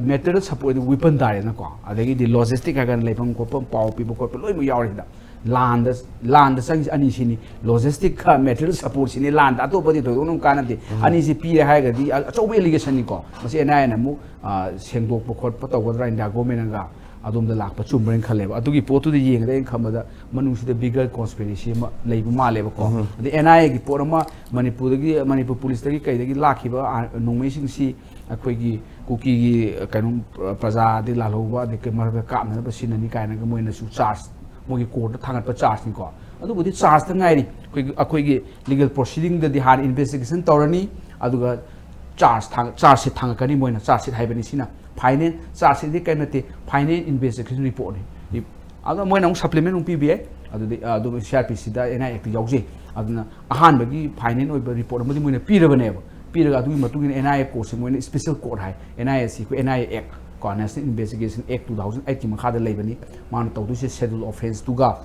ꯃꯦꯇꯔꯤꯌꯦꯜ ꯁꯞꯄꯣꯔꯠ, ꯋꯤꯄꯟ ꯇꯥꯔꯦꯅꯀꯣ, ꯑꯗꯒꯤꯗꯤ ꯂꯣꯖꯤꯁꯇꯤꯛ ꯍꯥꯏꯔꯒꯅ ꯂꯩꯐꯝ ꯈꯣꯠꯐꯝ, ꯄꯥꯎ ꯄꯤꯕ ꯈꯣꯠꯄ ꯂꯣꯏꯅꯃꯛ ꯌꯥꯎꯔꯦ ꯁꯤꯗ꯫ ꯂꯥꯟꯗ ꯂꯥꯟꯗ ꯆꯪꯉꯤꯁꯦ ꯑꯅꯤꯁꯤꯅꯤ, ꯂꯣꯖꯤꯁꯇꯤꯛꯀ ꯃꯦꯇꯔꯤꯌꯦꯜ ꯁꯞꯄꯣꯔꯠꯁꯤꯅꯤ꯫ ꯂꯥꯟꯗ ꯑꯇꯣꯞꯄꯗꯤ ꯊꯣꯏꯗꯣꯛꯅ ꯀꯥꯟꯅꯗꯦ꯫ ꯑꯅꯤꯁꯤ ꯄꯤꯔꯦ ꯍꯥꯏꯔꯒꯗꯤ ꯑ- ꯑꯆꯧꯕ ꯑꯦꯂꯤꯒꯦꯁꯟꯅꯤꯀꯣ꯫ ꯃꯁꯤ ꯑꯦꯟ ꯑꯥꯏ ꯑꯦꯅ ꯑꯃꯨꯛ ꯑ, ꯁꯦꯡꯗꯣꯛꯄ ꯈꯣꯠꯄ ꯇꯧꯒꯗ꯭ꯔꯥ, ꯏꯟꯗꯤꯌꯥ ꯒꯣꯔꯃꯦꯟꯅꯒ ꯑꯗꯣꯝꯗ ꯂꯥꯛꯄ ꯆꯨꯝꯕ꯭ꯔꯥꯅ ꯈꯜꯂꯦꯕ꯫ ꯑꯗꯨꯒꯤ ꯄꯣꯠꯇꯨꯗ ꯌꯦꯡꯉꯒ ꯑꯩꯅ ꯈꯟꯕꯗ ꯃꯅꯨꯡꯁꯤꯗ ꯕꯤꯒꯔ ꯀꯣꯟꯁꯄꯤꯔꯦꯁꯤ ꯑꯃ ꯂꯩꯕ ꯃꯥꯜꯂꯦꯕꯀꯣ꯫ ꯑꯗꯩ ꯑꯦꯟ ꯑꯥꯏ ꯑꯦꯒꯤ ꯄꯣꯠ ꯑꯃ ꯃꯅꯤꯄꯨꯔꯗꯒꯤ, ꯃꯅꯤꯄꯨꯔ ꯄꯨꯂꯤꯁꯇꯒꯤ ꯀꯩꯗꯒꯤ ꯂꯥꯛꯈꯤꯕ ꯑ, ꯅꯣꯡꯃꯩꯁꯤꯡꯁꯤ ꯑꯩꯈꯣꯏꯒꯤ ꯀꯨꯀꯤꯒꯤ ꯀꯩꯅꯣ, ꯄ꯭ꯔꯖꯥꯗꯤ ꯂꯥꯜꯍꯧꯕ ꯑꯗꯩ ꯀꯩ ꯃꯔꯛꯇ ꯀꯥꯞꯅꯅꯕ ꯁꯤꯖꯤꯟꯅꯅꯤ ꯀꯥꯏꯅꯒ ꯃꯣꯏꯅꯁꯨ ꯆꯥꯔꯖ, ꯃꯣꯏꯒꯤ ꯀꯣꯔꯠꯇ ꯊꯥꯡꯒꯠꯄ ꯆꯥꯔꯖꯅꯤꯀꯣ꯫ ꯑꯗꯨꯕꯨꯗꯤ ꯆꯥꯔꯖꯇ ꯉꯥꯏꯔꯤ꯫ ꯑꯩꯈꯣꯏꯒꯤ, ꯑꯩꯈꯣꯏꯒꯤ ꯂꯤꯒꯦꯜ ꯄ꯭ꯔꯣꯁꯤꯗꯤꯡꯗꯗꯤ ꯍꯥꯟꯅ ꯏꯟꯚꯦꯁꯇꯤꯒꯦꯁꯟ ꯇꯧꯔꯅꯤ, ꯑꯗꯨꯒ ꯆꯥꯔꯖ ꯊꯥꯡ-, ꯆꯥꯔꯖ ꯁꯤꯠ ꯊꯥꯡꯒꯠꯀꯅꯤ ꯃꯣꯏꯅ꯫ ꯆꯥꯔꯖ ꯁꯤꯠ ꯍꯥꯏꯕꯅꯤ ꯁꯤꯅ ꯐꯥꯏꯅꯦꯜ, ꯆꯥꯔꯖ ꯁꯤꯠꯇꯤ ꯀꯔꯤꯝ ꯅꯠꯇꯦ, ꯐꯥꯏꯅꯦꯜ ꯏꯟꯚꯦꯁꯇꯤꯒꯦꯁꯟ ꯔꯤꯄꯣꯔꯠꯅꯤ꯫ ꯑꯗꯣ ꯃꯣꯏꯅ ꯑꯃꯨꯛ ꯁꯄ꯭ꯂꯤꯃꯦꯟ ꯑꯃꯨꯛ ꯄꯤꯕ ꯌꯥꯏ꯫ ꯑꯗꯨꯗꯤ, ꯑ, ꯑꯗꯨꯝ ꯁꯤ ꯑꯥꯔ ꯄꯤ ꯁꯤꯗ ꯑꯦꯟ ꯑꯥꯏ ꯑꯦ ꯑꯦꯛꯇ ꯌꯥꯎꯖꯩ꯫ ꯑꯗꯨꯅ ꯑꯍꯥꯟꯕꯒꯤ ꯐꯥꯏꯅꯦꯜ ꯑꯣꯏꯕ ꯔꯤꯄꯣꯔꯠ ꯑꯃꯗꯤ ꯃꯣꯏꯅ ꯄꯤꯔꯕꯅꯦꯕ꯫ ꯄꯤꯔꯒ ꯑꯗꯨꯒꯤ ꯃꯇꯨꯡ ꯏꯟꯅ ꯑꯦꯟ ꯑꯥꯏ ꯑꯦ ꯀꯣꯔꯠꯁꯦ ꯃꯣꯏꯅ ꯁ꯭ꯄꯦꯁꯦꯜ ꯀꯣꯔꯠ ꯍꯥꯏ, ꯑꯦꯟ ꯑꯥꯏ ꯑꯦꯁꯤ ꯑꯩꯈꯣꯏ ꯑꯦꯟ ꯑꯥꯏ ꯑꯦ ꯑꯦꯛ ꯀꯣ, national investigation act two thousand ꯑꯩꯠꯀꯤ ꯃꯈꯥꯗ ꯂꯩꯕꯅꯤ꯫ ꯃꯥꯅ ꯇꯧꯗꯣꯏꯁꯦ ꯁꯦꯗꯨꯜ ꯑꯣꯐꯦꯟꯁꯇꯨꯒ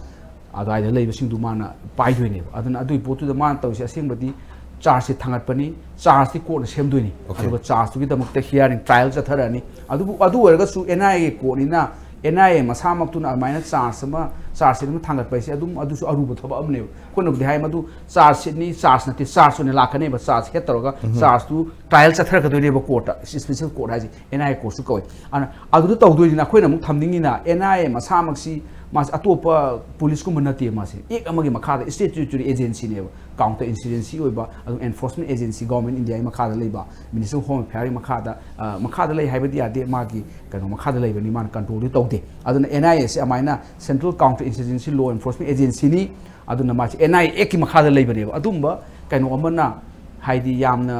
ꯑꯗꯨꯋꯥꯏꯗ ꯂꯩꯕꯁꯤꯡꯗꯨ ꯃꯥꯅ ꯄꯥꯏꯗꯣꯏꯅꯦꯕ꯫ ꯑꯗꯨꯅ ꯑꯗꯨꯒꯤ ꯄꯣꯠꯇꯨꯗ ꯃꯥꯅ ꯇꯧꯔꯤꯁꯦ ꯑꯁꯦꯡꯕꯗꯤ ꯆꯥꯔꯖꯁꯦ ꯊꯥꯡꯒꯠꯄꯅꯤ, ꯆꯥꯔꯖꯇꯤ ꯀꯣꯔꯠꯅ ꯁꯦꯝꯗꯣꯏꯅꯤ꯫ Okay. ꯑꯗꯨꯒ ꯆꯥꯔꯖꯇꯨꯒꯤꯗꯃꯛꯇ ꯍꯤꯌꯥꯔꯤꯡ, ꯇ꯭ꯔꯥꯏꯌꯦꯜ ꯆꯠꯊꯔꯛꯑꯅꯤ꯫ ꯑꯗꯨꯕꯨ, ꯑꯗꯨ ꯑꯣꯏꯔꯒꯁꯨ ꯑꯦꯟ ꯑꯥꯏ ꯑꯦꯒꯤ ꯀꯣꯔꯠꯅꯤꯅ ꯑꯦꯟ ꯑꯥꯏ ꯑꯦ ꯃꯁꯥꯃꯛꯇꯨꯅ ꯑꯗꯨꯃꯥꯏꯅ ꯆꯥꯔꯖ ꯑꯃ, ꯆꯥꯔꯖ ꯁꯤꯠ ꯑꯃ ꯊꯥꯡꯒꯠꯄ ꯍꯥꯏꯁꯦ ꯑꯗꯨꯝ ꯑꯗꯨꯁꯨ ꯑꯔꯨꯕ ꯊꯕꯛ ꯑꯃꯅꯦꯕ꯫ ꯑꯩꯈꯣꯏꯅꯕꯨꯗꯤ ꯍꯥꯏ ꯃꯗꯨ ꯆꯥꯔꯖ ꯁꯤꯠꯅꯤ, ꯆꯥꯔꯖ ꯅꯠꯇꯦ, ꯆꯥꯔꯖ ꯑꯣꯏꯅ ꯂꯥꯛꯀꯅꯦꯕ, ꯆꯥꯔꯖ ꯍꯦꯠ ꯇꯧꯔꯒ ꯆꯥꯔꯖꯇꯨ ꯇ꯭ꯔꯥꯏꯌꯦꯜ ꯆꯠꯊꯔꯛꯀꯗꯣꯏꯅꯦꯕ ꯀꯣꯔꯠꯇ, ꯁ꯭ꯄꯦꯁꯦꯜ ꯀꯣꯔꯠ ꯍꯥꯏꯁꯦ꯫ ꯑꯦꯟ ꯑꯥꯏ ꯑꯦ ꯀꯣꯔꯠꯁꯨ ꯀꯧꯏ꯫ ꯑꯗꯨꯅ ꯑꯗꯨꯗ ꯇꯧꯗꯣꯏꯅꯤꯅ ꯑꯩꯈꯣꯏꯅ ꯑꯃꯨꯛ ꯊꯝꯅꯤꯡꯉꯤꯅ ꯑꯦꯟ ꯑꯥꯏ ꯑꯦ ꯃꯁꯥꯃꯛꯁꯤ, ꯃꯥꯁꯤ ꯑꯇꯣꯞꯄ ꯄꯨꯂꯤꯁꯀꯨꯝꯕ ꯅꯠꯇꯦ, ꯃꯥꯁꯤ ꯑꯦꯛ ꯑꯃꯒꯤ ꯃꯈꯥꯗ ꯁ꯭ꯇꯦꯆꯨꯇꯣꯔꯤ ꯑꯦꯖꯦꯟꯁꯤꯅꯦꯕ꯫ ꯀꯥꯎꯟꯇꯔ ꯏꯟꯁꯔꯖꯦꯟꯁꯤ ꯑꯣꯏꯕ, ꯑꯗꯨꯝ ꯑꯦꯟꯐꯣꯔꯁꯃꯦꯟ ꯑꯦꯖꯦꯟꯁꯤ ꯒꯣꯔꯃꯦꯟ ꯏꯟꯗꯤꯌꯥꯒꯤ ꯃꯈꯥꯗ ꯂꯩꯕ, ꯃꯤꯅꯤꯁꯇꯔ ꯑꯣꯐ ꯍꯣꯝ ꯑꯦꯐꯤꯌꯔꯒꯤ ꯃꯈꯥꯗ, ꯑ, ꯃꯈꯥꯗ ꯂꯩ ꯍꯥꯏꯕꯗꯤ ꯌꯥꯗꯦ, ꯃꯥꯒꯤ ꯀꯩꯅꯣ ꯃꯈꯥꯗ ꯂꯩꯕꯅꯤ, ꯃꯥꯅ ꯀꯟꯇ꯭ꯔꯣꯜꯗꯤ ꯇꯧꯗꯦ꯫ ꯑꯗꯨꯅ ꯑꯦꯟ ꯑꯥꯏ ꯑꯦꯁꯦ ꯑꯗꯨꯃꯥꯏꯅ ꯁꯦꯟꯇ꯭ꯔꯦꯜ ꯀꯥꯎꯟꯇꯔ ꯏꯟꯁꯔꯖꯦꯟꯁꯤ ꯂꯣ ꯑꯦꯟꯐꯣꯔꯁꯃꯦꯟ ꯑꯦꯖꯦꯟꯁꯤꯅꯤ꯫ ꯑꯗꯨꯅ ꯃꯥꯁꯦ ꯑꯦꯟ ꯑꯥꯏ ꯑꯦ ꯑꯦꯛꯀꯤ ꯃꯈꯥꯗ ꯂꯩꯕꯅꯦꯕ꯫ ꯑꯗꯨꯝꯕ ꯀꯩꯅꯣ ꯑꯃꯅ, ꯍꯥꯏꯗꯤ ꯌꯥꯝꯅ,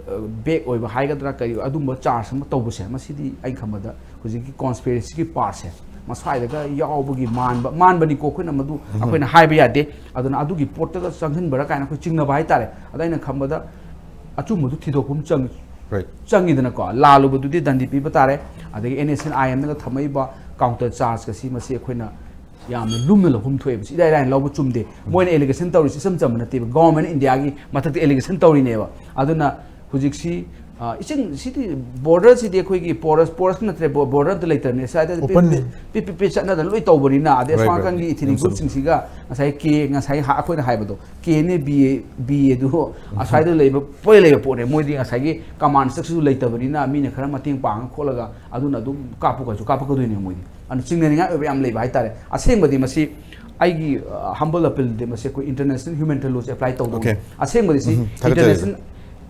ꯑ, ꯕꯦꯛ ꯑꯣꯏꯕ ꯍꯥꯏꯒꯗ꯭ꯔꯥ, ꯀꯔꯤ, ꯑꯗꯨꯝꯕ ꯆꯥꯔꯖ ꯑꯃ ꯇꯧꯕꯁꯦ, ꯃꯁꯤꯗꯤ ꯑꯩ ꯈꯟꯕꯗ ꯍꯧꯖꯤꯛꯀꯤ ꯀꯣꯟꯁꯄꯤꯔꯦꯁꯤꯒꯤ ꯄꯥꯔꯠꯁꯦ ꯃꯁ꯭ꯋꯥꯏꯗꯒ ꯌꯥꯎꯕꯒꯤ ꯃꯥꯟꯕ, ꯃꯥꯟꯕꯅꯤꯀꯣ, ꯑꯩꯈꯣꯏꯅ ꯃꯗꯨ ꯑꯩꯈꯣꯏꯅ ꯍꯥꯏꯕ ꯌꯥꯗꯦ꯫ ꯑꯗꯨꯅ ꯑꯗꯨꯒꯤ ꯄꯣꯠꯇꯒ ꯆꯪꯁꯤꯟꯕ꯭ꯔꯥ ꯀꯥꯏꯅ ꯑꯩꯈꯣꯏ ꯆꯤꯡꯅꯕ ꯍꯥꯏꯇꯥꯔꯦ꯫ ꯑꯗ ꯑꯩꯅ ꯈꯟꯕꯗ ꯑꯆꯨꯝꯕꯗꯨ ꯊꯤꯗꯣꯛꯄ ꯑꯃ ꯆꯪꯉꯤ꯫ Right. ꯆꯪꯉꯤꯗꯅꯀꯣ, ꯂꯥꯜꯂꯨꯕꯗꯨꯗꯤ ꯗꯟꯗꯤ ꯄꯤꯕ ꯇꯥꯔꯦ꯫ ꯑꯗꯒꯤ ꯑꯦꯟ ꯑꯦꯁ ꯑꯦꯟ ꯑꯥꯏ ꯑꯦꯝꯅꯒ ꯊꯝꯃꯛꯏꯕ ꯀꯥꯎꯟꯇꯔ ꯆꯥꯔꯖꯀꯁꯤ, ꯃꯁꯤ ꯑꯩꯈꯣꯏꯅ ꯌꯥꯝꯅ ꯂꯨꯝꯅ ꯂꯧꯐꯝ ꯊꯣꯛꯑꯦꯕ꯫ ꯁꯤ ꯏꯔꯥꯏ ꯂꯥꯏꯅ ꯂꯧꯕ ꯆꯨꯝꯗꯦ꯫ ꯃꯣꯏꯅ ꯑꯦꯂꯤꯒꯦꯁꯟ ꯇꯧꯔꯤꯁꯤ ꯏꯆꯝ ꯆꯝꯕ ꯅꯠꯇꯦꯕ, ꯒꯣꯚꯔꯟꯃꯦꯟ ꯏꯟꯗꯤꯌꯥꯒꯤ ꯃꯊꯛꯇ ꯑꯦꯂꯤꯒꯦꯁꯟ ꯇꯧꯔꯤꯅꯦꯕ꯫ ꯑꯗꯨꯅ ꯍꯧꯖꯤꯛꯁꯤ, ꯑ, ꯏꯆꯤꯟ ꯁꯤꯗꯤ ꯕꯣꯔꯗꯔꯁꯤꯗꯤ ꯑꯩꯈꯣꯏꯒꯤ ꯄꯣꯔꯁ ꯄꯣꯔꯁ ꯅꯠꯇ꯭ꯔꯦ, ꯕꯣꯔꯗꯔ ꯑꯝꯇ ꯂꯩꯇ꯭ꯔꯕꯅꯦ꯫ ꯁ꯭ꯋꯥꯏꯗ ꯄꯤ- Openly. ꯄꯤ ꯄꯤ ꯄꯤ ꯆꯠꯅꯗꯅ ꯂꯣꯏ ꯇꯧꯕꯅꯤꯅ, ꯑꯗꯩ Right, ꯑꯁꯣꯝ right. ꯅꯥꯀꯟꯒꯤ ꯏꯊꯤꯅꯤꯛ ꯌꯥꯝ ꯆꯨꯝꯃꯤ꯫ ꯒ꯭ꯔꯨꯞꯁꯤꯡꯁꯤꯒ ꯉꯁꯥꯏ ꯀꯦ, ꯉꯁꯥꯏ ꯍꯥ- ꯑꯩꯈꯣꯏꯅ ꯍꯥꯏꯕꯗꯣ, K N A B A, B ꯑꯦꯗꯨ ꯑꯁ꯭ꯋꯥꯏꯗ ꯂꯩꯕ ꯄꯣꯏ ꯂꯩꯕ ꯄꯣꯠꯅꯦ꯫ ꯃꯣꯏꯗꯤ ꯉꯁꯥꯏꯒꯤ ꯀꯃꯥꯟ ꯁ꯭ꯇ꯭ꯔꯛꯆꯔꯁꯨ ꯂꯩꯇꯕꯅꯤꯅ, ꯃꯤꯅ ꯈꯔ ꯃꯇꯦꯡ ꯄꯥꯡꯉ ꯈꯣꯠꯂꯒ ꯑꯗꯨꯅ ꯑꯗꯨꯝ ꯀꯥꯞꯄꯨ ꯀꯥꯏꯁꯨ ꯀꯥꯞꯄꯛꯀꯗꯣꯏꯅꯦ ꯃꯣꯏꯗꯤ꯫ ꯑꯗꯨꯅ ꯆꯤꯡꯅꯅꯤꯡꯉꯥꯏ ꯑꯣꯏꯕ ꯌꯥꯝ ꯂꯩꯕ ꯍꯥꯏꯇꯥꯔꯦ꯫ ꯑꯁꯦꯡꯕꯗꯤ ꯃꯁꯤ ꯑꯩꯒꯤ, ꯑ, humble appealꯗꯤ ꯃꯁꯤ ꯑꯩꯈꯣꯏ international humanitarian lawꯁꯦ apply ꯇꯧꯗꯧꯅꯤ꯫ Okay. ꯑꯁꯦꯡꯕꯗꯤ ꯁꯤ ꯎꯝ, ꯊꯥꯒꯠꯆꯔꯤ꯫ International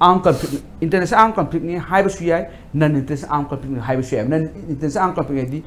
armed conflict, international armed conflictꯅꯤ ꯍꯥꯏꯕꯁꯨ ꯌꯥꯏ, non international armed conflictꯅꯤ ꯍꯥꯏꯕꯁꯨ ꯌꯥꯏ꯫ Non international armed conflict ꯍꯥꯏꯗꯤ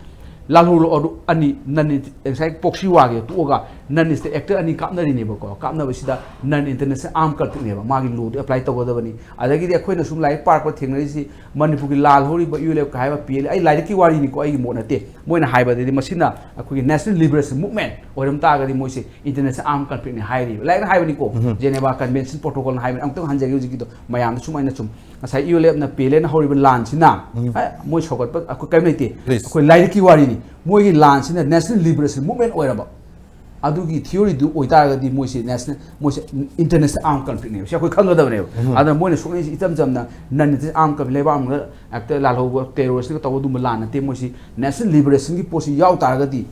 ꯂꯥꯜꯍꯧ ꯑꯅꯤ, non ꯉꯁꯥꯏ proxy warꯒꯤ ꯇꯣꯛꯑꯒ non state actor ꯑꯅꯤ ꯀꯥꯞꯅꯔꯤꯅꯦꯕꯀꯣ꯫ ꯀꯥꯞꯅꯕꯁꯤꯗ non international armed conflictꯅꯦꯕ, ꯃꯥꯒꯤ lawꯗꯨ apply ꯇꯧꯒꯗꯕꯅꯤ꯫ ꯑꯗꯒꯤꯗꯤ ꯑꯩꯈꯣꯏꯅ ꯁꯨꯝ ꯂꯥꯏꯔꯤꯛ ꯄꯥꯔꯛꯄ ꯊꯦꯡꯅꯔꯤꯁꯤ, ꯃꯅꯤꯄꯨꯔꯒꯤ ꯂꯥꯜꯍꯧꯔꯤꯕ ꯌꯨ ꯑꯦꯜ ꯑꯦꯐ ꯀ ꯍꯥꯏꯕ ꯄꯤ ꯑꯦꯜ ꯑꯦ, ꯑꯩ ꯂꯥꯏꯔꯤꯛꯀꯤ ꯋꯥꯔꯤꯅꯤꯀꯣ, ꯑꯩꯒꯤ ꯃꯣꯠ ꯅꯠꯇꯦ꯫ ꯃꯣꯏꯅ ꯍꯥꯏꯕꯗꯗꯤ ꯃꯁꯤꯅ ꯑꯩꯈꯣꯏꯒꯤ national liberation movement ꯑꯣꯏꯔꯝ ꯇꯥꯔꯒꯗꯤ ꯃꯣꯏꯁꯦ international armed conflictꯅꯤ ꯍꯥꯏꯔꯤꯕ꯫ ꯂꯥꯏꯔꯤꯛꯅ ꯍꯥꯏꯕꯅꯤꯀꯣ, Geneva Convention protocolꯅ ꯍꯥꯏꯕꯅꯤ꯫ ꯑꯃꯨꯛꯇꯪ ꯍꯟꯖꯒꯦ ꯍꯧꯖꯤꯛꯀꯤꯗꯣ ꯃꯌꯥꯝꯗ ꯁꯨꯝ ꯑꯩꯅ ꯁꯨꯝ ꯉꯁꯥꯏ ꯌꯨ ꯑꯦꯜ ꯑꯦꯐꯅ ꯄꯤ ꯑꯦꯜ ꯑꯦꯅ ꯍꯧꯔꯤꯕ ꯂꯥꯟꯁꯤꯅ, ꯑꯦ, ꯃꯣꯏ ꯁꯧꯒꯠꯄ ꯑꯩꯈꯣꯏ ꯀꯔꯤꯝ ꯂꯩꯇꯦ꯫ Please. ꯑꯩꯈꯣꯏ ꯂꯥꯏꯔꯤꯛꯀꯤ ꯋꯥꯔꯤꯅꯤ꯫ ꯃꯣꯏꯒꯤ ꯂꯥꯟꯁꯤꯅ national liberation movement ꯑꯣꯏꯔꯕ꯫ ꯑꯗꯨꯒꯤ theoryꯗꯨ ꯑꯣꯏꯇꯥꯔꯒꯗꯤ ꯃꯣꯏꯁꯤ national, ꯃꯣꯏꯁꯤ international armed conflictꯅꯦꯕ꯫ ꯁꯤ ꯑꯩꯈꯣꯏ ꯈꯪꯒꯗꯕꯅꯦꯕ꯫ ꯑꯗꯨꯅ ꯃꯣꯏꯅ ꯁꯣꯛꯅꯩꯁꯤ ꯏꯆꯝ ꯆꯝꯅ non international armed conflict, ꯂꯩꯕꯥꯛ ꯑꯃꯗ ꯍꯦꯛꯇ ꯂꯥꯜꯍꯧꯕ terroristꯅ ꯇꯧꯕ ꯑꯗꯨꯝꯕ ꯂꯥꯟ ꯅꯠꯇꯦ꯫ ꯃꯣꯏꯁꯤ national liberationꯒꯤ ꯄꯣꯠꯁꯤ ꯌꯥꯎ ꯇꯥꯔꯒꯗꯤ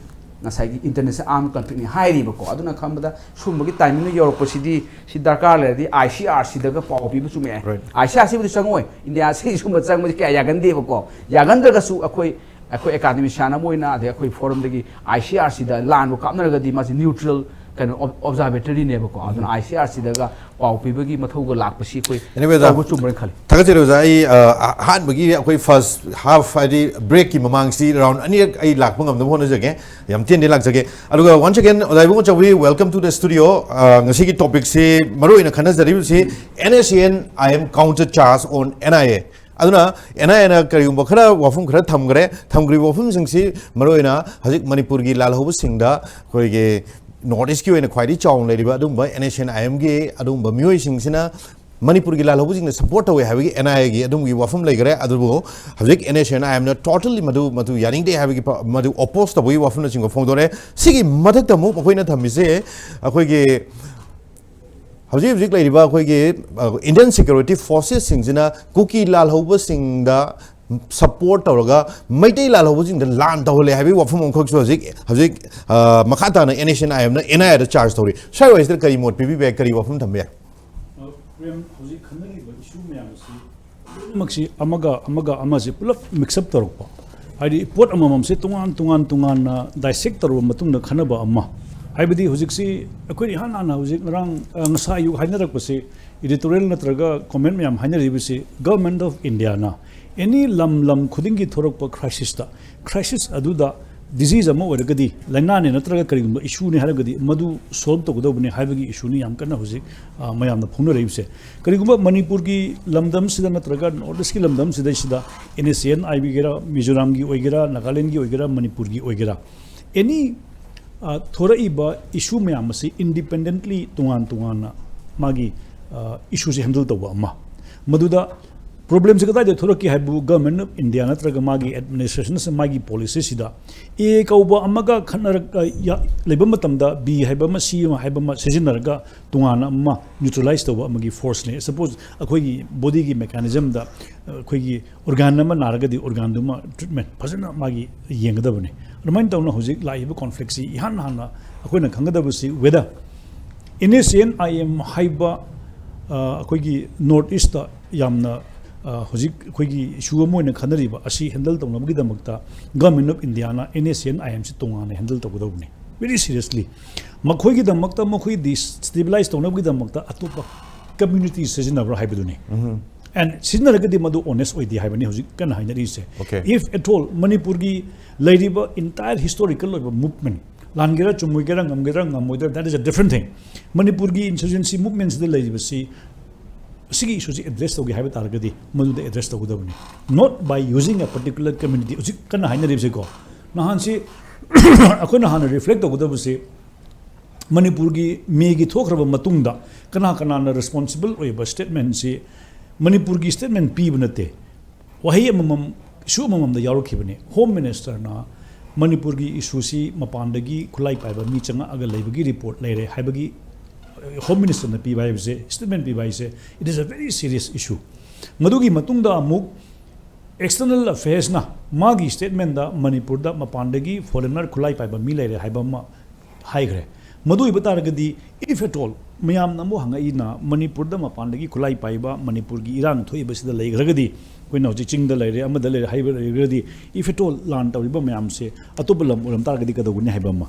ꯉꯁꯥꯏꯒꯤ international armed conflictꯅꯤ ꯍꯥꯏꯔꯤꯕꯀꯣ꯫ ꯑꯗꯨꯅ ꯈꯟꯕꯗ ꯁꯨꯝꯕꯒꯤ timingꯗ ꯌꯧꯔꯛꯄꯁꯤꯗꯤ, ꯁꯤ ꯗꯔꯀꯥꯔ ꯂꯩꯔꯗꯤ ꯑꯥꯏ ꯁꯤ ꯑꯥꯔ ꯁꯤꯗꯒ ꯄꯥꯎ ꯄꯤꯕ ꯆꯨꯝꯃꯦ꯫ Right. ꯑꯥꯏ ꯁꯤ ꯑꯥꯔ ꯁꯤꯕꯨꯗꯤ ꯆꯪꯉꯛꯑꯣꯏ, ꯏꯟꯗꯤꯌꯥꯁꯤ ꯁꯨꯝꯕ ꯆꯪꯕꯁꯤ ꯀꯌꯥ ꯌꯥꯒꯟꯗꯦꯕꯀꯣ꯫ ꯌꯥꯒꯟꯗ꯭ꯔꯒꯁꯨ ꯑꯩꯈꯣꯏ ꯑꯩꯈꯣꯏ academician ꯑꯃ ꯑꯣꯏꯅ, ꯑꯗꯩ ꯑꯩꯈꯣꯏ forumꯗꯒꯤ ꯑꯥꯏ ꯁꯤ ꯑꯥꯔ ꯁꯤꯗ ꯂꯥꯟꯕꯨ ꯀꯥꯞꯅꯔꯒꯗꯤ ꯃꯥꯁꯤ neutral ꯀꯩꯅꯣ ob- observatoryꯅꯦꯕꯀꯣ꯫ ꯑꯗꯨꯅ ꯑꯥꯏ ꯁꯤ ꯑꯥꯔ ꯁꯤꯗꯒ ꯄꯥꯎ ꯄꯤꯕꯒꯤ ꯃꯊꯧꯒ ꯂꯥꯛꯄꯁꯤ ꯑꯩꯈꯣꯏ Anyway, ꯑꯣꯖꯥ, ꯇꯧꯕ ꯆꯨꯝꯕ꯭ꯔꯅ ꯈꯜꯂꯤ꯫ ꯊꯥꯒꯠꯆꯔꯤ ꯑꯣꯖꯥ꯫ ꯑꯩ, ꯑ, ꯑꯍꯥꯟꯕꯒꯤ ꯑꯩꯈꯣꯏ first half ꯍꯥꯏꯗꯤ breakꯀꯤ ꯃꯃꯥꯡꯁꯤ round ꯑꯅꯤꯔꯛ ꯑꯩ ꯂꯥꯛꯄ ꯉꯝꯅꯕ ꯍꯣꯠꯅꯖꯒꯦ꯫ ꯌꯥꯝ ꯇꯦꯟꯗꯤ ꯂꯥꯛꯆꯒꯦ꯫ ꯑꯗꯨꯒ once again ꯑꯣꯖꯥ ꯏꯕꯨꯡꯉꯣ Chaobi, welcome to the studio꯫ ꯑ, ꯉꯁꯤꯒꯤ topicꯁꯤ ꯃꯔꯨꯑꯣꯏꯅ ꯈꯟꯅꯖꯔꯤꯕꯁꯤ N S C N I M counter charge on N I A꯫ ꯑꯗꯨꯅ ꯑꯦꯟ ꯑꯥꯏ ꯑꯦꯅ ꯀꯔꯤꯒꯨꯝꯕ ꯈꯔ ꯋꯥꯐꯝ ꯈꯔ ꯊꯝꯈ꯭ꯔꯦ꯫ ꯊꯝꯈ꯭ꯔꯤꯕ ꯋꯥꯐꯝꯁꯤꯡꯁꯤ ꯃꯔꯨꯑꯣꯏꯅ ꯍꯧꯖꯤꯛ ꯃꯅꯤꯄꯨꯔꯒꯤ ꯂꯥꯜꯍꯧꯕꯁꯤꯡꯗ ꯑꯩꯈꯣꯏꯒꯤ ꯅꯣꯔꯠ ꯏꯁꯀꯤ ꯑꯣꯏꯅ ꯈ꯭ꯋꯥꯏꯗꯒꯤ ꯆꯥꯎꯅ ꯂꯩꯔꯤꯕ ꯑꯗꯨꯒꯨꯝꯕ ꯑꯦꯟ ꯑꯦꯁ ꯑꯦꯟ ꯑꯥꯏ ꯑꯦꯝꯒꯤ ꯑꯗꯨꯒꯨꯝꯕ ꯃꯤꯑꯣꯏꯁꯤꯡꯁꯤꯅ ꯃꯅꯤꯄꯨꯔꯒꯤ ꯂꯥꯜꯍꯧꯕꯁꯤꯡꯅ ꯁꯞꯄꯣꯔꯠ ꯇꯧꯋꯦ ꯍꯥꯏꯕꯒꯤ ꯑꯦꯟ ꯑꯥꯏ ꯑꯦꯒꯤ ꯑꯗꯨꯒꯨꯝꯕꯒꯤ ꯋꯥꯐꯝ ꯂꯩꯈ꯭ꯔꯦ꯫ ꯑꯗꯨꯕꯨ ꯍꯧꯖꯤꯛ ꯑꯦꯟ ꯑꯦꯁ ꯑꯦꯟ ꯑꯥꯏ ꯑꯦꯝꯅ ꯇꯣꯇꯜꯂꯤ ꯃꯗꯨ ꯃꯗꯨ ꯌꯥꯅꯤꯡꯗꯦ ꯍꯥꯏꯕꯒꯤ ꯄ- ꯃꯗꯨ ꯑꯣꯄꯣꯁ ꯇꯧꯕꯒꯤ ꯋꯥꯐꯝꯅꯆꯤꯡꯕ ꯐꯣꯡꯗꯣꯔꯛꯑꯦ꯫ ꯁꯤꯒꯤ ꯃꯊꯛꯇ ꯑꯃꯨꯛ ꯃꯈꯣꯏꯅ ꯊꯝꯃꯤꯁꯦ ꯑꯩꯈꯣꯏꯒꯤ ꯍꯧꯖꯤꯛ ꯍꯧꯖꯤꯛ ꯂꯩꯔꯤꯕ ꯑꯩꯈꯣꯏꯒꯤ ꯏꯟꯗꯤꯌꯟ ꯁꯦꯀ꯭ꯌꯨꯔꯤꯇꯤ ꯐꯣꯔꯁꯦꯁꯁꯤꯡꯁꯤꯅ ꯀꯨꯀꯤ ꯂꯥꯜꯍꯧꯕꯁꯤꯡꯗ ꯁꯞꯄꯣꯔꯠ ꯇꯧꯔꯒ ꯃꯩꯇꯩ ꯂꯥꯜꯍꯧꯕꯁꯤꯡꯗ ꯂꯥꯟ ꯇꯧꯍꯜꯂꯦ ꯍꯥꯏꯕꯒꯤ ꯋꯥꯐꯝ ꯑꯃꯈꯛꯁꯨ ꯍꯧꯖꯤꯛ ꯍꯧꯖꯤꯛ ꯑ, ꯃꯈꯥ ꯇꯥꯅ ꯑꯦꯟ ꯑꯦꯁ ꯑꯦꯟ ꯑꯥꯏ ꯑꯦꯝꯅ ꯑꯦꯟ ꯑꯥꯏ ꯑꯦꯗ ꯆꯥꯔꯖ ꯇꯧꯔꯤ꯫ ꯁ꯭ꯋꯥꯏ ꯋꯥꯏꯁꯤꯗ ꯀꯔꯤ ꯃꯣꯠ ꯄꯤꯕꯤꯕ ꯌꯥꯏ, ꯀꯔꯤ ꯋꯥꯐꯝ ꯊꯝꯕ ꯌꯥꯏ? ꯄ꯭ꯔꯦꯝ, ꯍꯧꯖꯤꯛ ꯈꯟꯅꯔꯤꯕ ꯏꯁꯨ ꯃꯌꯥꯝ ꯑꯁꯤ ꯂꯣꯏꯅꯃꯛꯁꯤ ꯑꯃꯒ ꯑꯃꯒ ꯑꯃꯁꯤ ꯄꯨꯂꯞ ꯃꯤꯛꯁ ꯑꯞ ꯇꯧꯔꯛꯄ, ꯍꯥꯏꯗꯤ ꯄꯣꯠ ꯑꯃꯃꯝꯁꯦ ꯇꯣꯉꯥꯟ ꯇꯣꯉꯥꯟ ꯇꯣꯉꯥꯟꯅ ꯗꯥꯏꯁꯦꯛ ꯇꯧꯔꯕ ꯃꯇꯨꯡꯗ ꯈꯟꯅꯕ ꯑꯃ, ꯍꯥꯏꯕꯗꯤ ꯍꯧꯖꯤꯛꯁꯤ ꯑꯩꯈꯣꯏ ꯏꯍꯥꯟ ꯍꯥꯟꯅ ꯍꯧꯖꯤꯛ ꯉꯔꯥꯡ ꯑ, ꯉꯁꯥ ꯑꯌꯨꯛ ꯍꯥꯏꯅꯔꯛꯄꯁꯤ, ꯏꯗꯤꯇꯣꯔꯤꯌꯦꯜ ꯅꯠꯇ꯭ꯔꯒ ꯀꯣꯃꯦꯟ ꯃꯌꯥꯝ ꯍꯥꯏꯅꯔꯤꯕꯁꯤ, ꯒꯚꯔꯟꯃꯦꯟꯠ ꯑꯣꯐ ꯏꯟꯗꯤꯌꯥꯅ ꯑꯦꯅꯤ ꯂꯝ ꯂꯝ ꯈꯨꯗꯤꯡꯒꯤ ꯊꯣꯔꯛꯄ ꯈ꯭ꯔꯥꯏꯁꯤꯁꯇ, ꯈ꯭ꯔꯥꯏꯁꯤꯁ ꯑꯗꯨꯗ ꯗꯤꯖꯤꯖ ꯑꯃ ꯑꯣꯏꯔꯒꯗꯤ, ꯂꯥꯏꯅꯥꯅꯦ ꯅꯠꯇ꯭ꯔꯒ ꯀꯔꯤꯒꯨꯝꯕ ꯏꯁꯨꯅꯦ ꯍꯥꯏꯔꯒꯗꯤ ꯃꯗꯨ ꯁꯣꯜꯕ ꯇꯧꯒꯗꯧꯕꯅꯤ ꯍꯥꯏꯕꯒꯤ ꯏꯁꯨꯅꯤ ꯌꯥꯝ ꯀꯟꯅ ꯍꯧꯖꯤꯛ ꯑ, ꯃꯌꯥꯝꯅ ꯐꯣꯡꯅꯔꯛꯏꯕꯁꯦ꯫ ꯀꯔꯤꯒꯨꯝꯕ ꯃꯅꯤꯄꯨꯔꯒꯤ ꯂꯝꯗꯝꯁꯤꯗ ꯅꯠꯇ꯭ꯔꯒ ꯅꯣꯔꯠ ꯏꯁꯀꯤ ꯂꯝꯗꯝꯁꯤꯗꯩꯁꯤꯗ, ꯑꯦꯟ ꯑꯦꯁ ꯑꯦꯟ ꯑꯣꯏꯒꯦꯔꯥ, ꯃꯤꯖꯣꯔꯥꯝꯒꯤ ꯑꯣꯏꯒꯦꯔꯥ, ꯅꯥꯒꯥꯂꯦꯟꯒꯤ ꯑꯣꯏꯒꯦꯔꯥ, ꯃꯅꯤꯄꯨꯔꯒꯤ ꯑꯣꯏꯒꯦꯔꯥ, ꯑꯦꯅꯤ ꯊꯣꯔꯛꯏꯕ ꯏꯁꯨ ꯃꯌꯥꯝ ꯑꯁꯤ ꯏꯟꯗꯤꯄꯦꯟꯗꯦꯟꯠꯂꯤ ꯇꯣꯉꯥꯟ ꯇꯣꯉꯥꯟꯅ ꯃꯥꯒꯤ ꯏꯁꯨꯁꯦ ꯍꯦꯟꯗꯜ ꯇꯧꯕ ꯑꯃ, ꯃꯗꯨꯗ ꯄ꯭ꯔꯣꯕ꯭ꯂꯦꯝꯁꯦ ꯀꯗꯥꯏꯗ ꯊꯣꯛꯂꯛꯀꯦ ꯍꯥꯏꯕꯕꯨ, ꯒꯚꯔꯟꯃꯦꯟꯠ ꯑꯣꯐ ꯏꯟꯗꯤꯌꯥ ꯅꯠꯇ꯭ꯔꯒ ꯃꯥꯒꯤ ꯑꯦꯗꯃꯤꯅꯤꯁꯇ꯭ꯔꯦꯁꯟꯁꯦ, ꯃꯥꯒꯤ ꯄꯣꯂꯤꯁꯤꯁꯤꯗ ꯑꯦ ꯀꯧꯕ ꯑꯃꯒ ꯈꯠꯅꯔꯛ ꯑ, ꯌꯥ- ꯂꯩꯕ ꯃꯇꯝꯗ ꯕꯤ ꯍꯥꯏꯕ ꯑꯃ, ꯁꯤ ꯑꯃ ꯍꯥꯏꯕ ꯑꯃ ꯁꯤꯖꯤꯟꯅꯔꯒ ꯇꯣꯉꯥꯟꯅ ꯑꯃ ꯅ꯭ꯌꯨꯇ꯭ꯔꯦꯂꯥꯏꯁ ꯇꯧꯕ ꯑꯃꯒꯤ ꯐꯣꯔꯁꯅꯦ꯫ ꯁꯄꯣꯁ ꯑꯩꯈꯣꯏꯒꯤ ꯕꯣꯗꯤꯒꯤ ꯃꯦꯀꯥꯅꯤꯖꯝꯗ ꯑꯩꯈꯣꯏꯒꯤ ꯑꯣꯔꯒꯥꯟ ꯑꯃ ꯅꯥꯔꯒꯗꯤ ꯑꯣꯔꯒꯥꯟꯗꯨꯃ ꯇ꯭ꯔꯤꯠꯃꯦꯟꯠ ꯐꯖꯅ ꯃꯥꯒꯤ ꯌꯦꯡꯒꯗꯕꯅꯤ꯫ ꯑꯗꯨꯃꯥꯏꯅ ꯇꯧꯅ ꯍꯧꯖꯤꯛ ꯂꯥꯛꯏꯕ ꯀꯣꯟꯐ꯭ꯂꯤꯛꯁꯤ ꯏꯍꯥꯟ ꯍꯥꯟꯅ ꯑꯩꯈꯣꯏꯅ ꯈꯪꯒꯗꯕꯁꯤ, whether N S N I M ꯍꯥꯏꯕ ꯑ, ꯑꯩꯈꯣꯏꯒꯤ ꯅꯣꯔꯠ ꯏꯁꯇ ꯌꯥꯝꯅ ꯑ, ꯍꯧꯖꯤꯛ ꯑꯩꯈꯣꯏꯒꯤ ꯏꯁꯨ ꯑꯃ ꯑꯣꯏꯅ ꯈꯟꯅꯔꯤꯕ ꯑꯁꯤ ꯍꯦꯟꯗꯜ ꯇꯧꯅꯕꯒꯤꯗꯃꯛꯇ ꯒꯚꯔꯟꯃꯦꯟꯠ ꯑꯣꯐ ꯏꯟꯗꯤꯌꯥꯅ ꯑꯦꯟ ꯑꯦꯁ ꯑꯦꯟ ꯑꯥꯏ ꯑꯦꯝꯁꯤ ꯇꯣꯉꯥꯟꯅ ꯍꯦꯟꯗꯜ ꯇꯧꯒꯗꯧꯕꯅꯤ, ꯚꯦꯔꯤ ꯁꯤꯔꯤꯌꯁꯂꯤ꯫ ꯃꯈꯣꯏꯒꯤꯗꯃꯛꯇ ꯃꯈꯣꯏ ꯗꯤꯁꯇꯦꯕꯤꯂꯥꯏꯁ ꯇꯧꯅꯕꯒꯤꯗꯃꯛꯇ ꯑꯇꯣꯞꯄ ꯀꯝꯃ꯭ꯌꯨꯅꯤꯇꯤ ꯁꯤꯖꯤꯟꯅꯕ꯭ꯔꯥ ꯍꯥꯏꯕꯗꯨꯅꯤ꯫ ꯑꯦꯟ ꯁꯤꯖꯤꯟꯅꯔꯒꯗꯤ ꯃꯗꯨ ꯑꯣꯅꯦꯁ ꯑꯣꯏꯗꯦ ꯍꯥꯏꯕꯅꯤ ꯍꯧꯖꯤꯛ ꯀꯟꯅ ꯍꯥꯏꯅꯔꯤꯁꯦ꯫ Okay. If at all ꯃꯅꯤꯄꯨꯔꯒꯤ ꯂꯩꯔꯤꯕ entire historical ꯑꯣꯏꯕ movement, ꯂꯥꯟꯒꯦꯔꯥ ꯆꯨꯝꯃꯣꯏꯒꯦꯔꯥ, ꯉꯝꯒꯦꯔꯥ ꯉꯝꯃꯣꯏꯗ꯭ꯔꯥ, that is a different thing. ꯃꯅꯤꯄꯨꯔꯒꯤ ꯏꯟꯁꯔꯖꯦꯟꯁꯤ ꯃꯨꯚꯃꯦꯟꯁꯤꯗ ꯂꯩꯔꯤꯕꯁꯤ ꯁꯤꯒꯤ ꯏꯁꯨꯁꯤ ꯑꯦꯗ꯭ꯔꯦꯁ ꯇꯧꯒꯦ ꯍꯥꯏꯕ ꯇꯥꯔꯒꯗꯤ ꯃꯗꯨꯗ ꯑꯦꯗ꯭ꯔꯦꯁ ꯇꯧꯒꯗꯕꯅꯤ, not by using a particular community꯫ ꯍꯧꯖꯤꯛ ꯀꯟꯅ ꯍꯥꯏꯅꯔꯤꯕꯁꯦꯀꯣ, ꯅꯍꯥꯟꯁꯤ ꯑꯩꯈꯣꯏꯅ ꯍꯥꯟꯅ ꯔꯤꯐ꯭ꯂꯦꯛ ꯇꯧꯒꯗꯕꯁꯤ ꯃꯅꯤꯄꯨꯔꯒꯤ ꯃꯦꯒꯤ ꯊꯣꯛꯈ꯭ꯔꯕ ꯃꯇꯨꯡꯗ ꯀꯅꯥ ꯀꯅꯥꯅ ꯔꯦꯁꯄꯣꯟꯁꯤꯕꯜ ꯑꯣꯏꯕ ꯁ꯭ꯇꯦꯠꯃꯦꯟꯁꯤ ꯃꯅꯤꯄꯨꯔꯒꯤ ꯁ꯭ꯇꯦꯠꯃꯦꯟ ꯄꯤꯕ ꯅꯠꯇꯦ, ꯋꯥꯍꯩ ꯑꯃꯃꯝ, ꯏꯁꯨ ꯑꯃꯃꯝꯗ ꯌꯥꯎꯔꯛꯈꯤꯕꯅꯤ꯫ ꯍꯣꯝ ꯃꯤꯅꯤꯁꯇꯔꯅ ꯃꯅꯤꯄꯨꯔꯒꯤ ꯏꯁꯨꯁꯤ ꯃꯄꯥꯟꯗꯒꯤ ꯈꯨꯠꯂꯥꯏ ꯄꯥꯏꯕ ꯃꯤ ꯆꯪꯉꯛꯑꯒ ꯂꯩꯕꯒꯤ ꯔꯤꯄꯣꯔꯠ ꯂꯩꯔꯦ ꯍꯥꯏꯕꯒꯤ ꯍꯣꯝ ꯃꯤꯅꯤꯁꯇꯔꯅ ꯄꯤꯕ ꯍꯥꯏꯕꯁꯦ, ꯁ꯭ꯇꯦꯠꯃꯦꯟ ꯄꯤꯕ ꯍꯥꯏꯁꯦ, it is a very serious issue꯫ ꯃꯗꯨꯒꯤ ꯃꯇꯨꯡꯗ ꯑꯃꯨꯛ ꯑꯦꯛꯁꯇꯔꯅꯦꯜ ꯑꯐꯦꯌꯔꯁꯅ ꯃꯥꯒꯤ ꯁ꯭ꯇꯦꯠꯃꯦꯟꯗ ꯃꯅꯤꯄꯨꯔꯗ ꯃꯄꯥꯟꯗꯒꯤ ꯐꯣꯔꯦꯅꯔ ꯈꯨꯠꯂꯥꯏ ꯄꯥꯏꯕ ꯃꯤ ꯂꯩꯔꯦ ꯍꯥꯏꯕ ꯑꯃ ꯍꯥꯏꯈ꯭ꯔꯦ꯫ ꯃꯗꯨ ꯑꯣꯏꯕ ꯇꯥꯔꯒꯗꯤ, if at all, ꯃꯌꯥꯝꯅ ꯑꯃꯨꯛ ꯍꯪꯉꯛꯏꯅ, ꯃꯅꯤꯄꯨꯔꯗ ꯃꯄꯥꯟꯗꯒꯤ ꯈꯨꯠꯂꯥꯏ ꯄꯥꯏꯕ, ꯃꯅꯤꯄꯨꯔꯒꯤ ꯏꯔꯥꯡ ꯊꯣꯛꯏꯕꯁꯤꯗ ꯂꯩꯈ꯭ꯔꯒꯗꯤ, ꯑꯩꯈꯣꯏꯅ ꯍꯧꯖꯤꯛ ꯆꯤꯡꯗ ꯂꯩꯔꯦ, ꯑꯃꯗ ꯂꯩꯔꯦ ꯍꯥꯏꯕ ꯂꯩꯔꯒꯗꯤ, if at all ꯂꯥꯟ ꯇꯧꯔꯤꯕ ꯃꯌꯥꯝꯁꯦ ꯑꯇꯣꯞꯄ ꯂꯝ ꯑꯣꯏꯔꯝ ꯇꯥꯔꯒꯗꯤ ꯀꯩꯗꯧꯒꯅꯤ ꯍꯥꯏꯕ ꯑꯃ,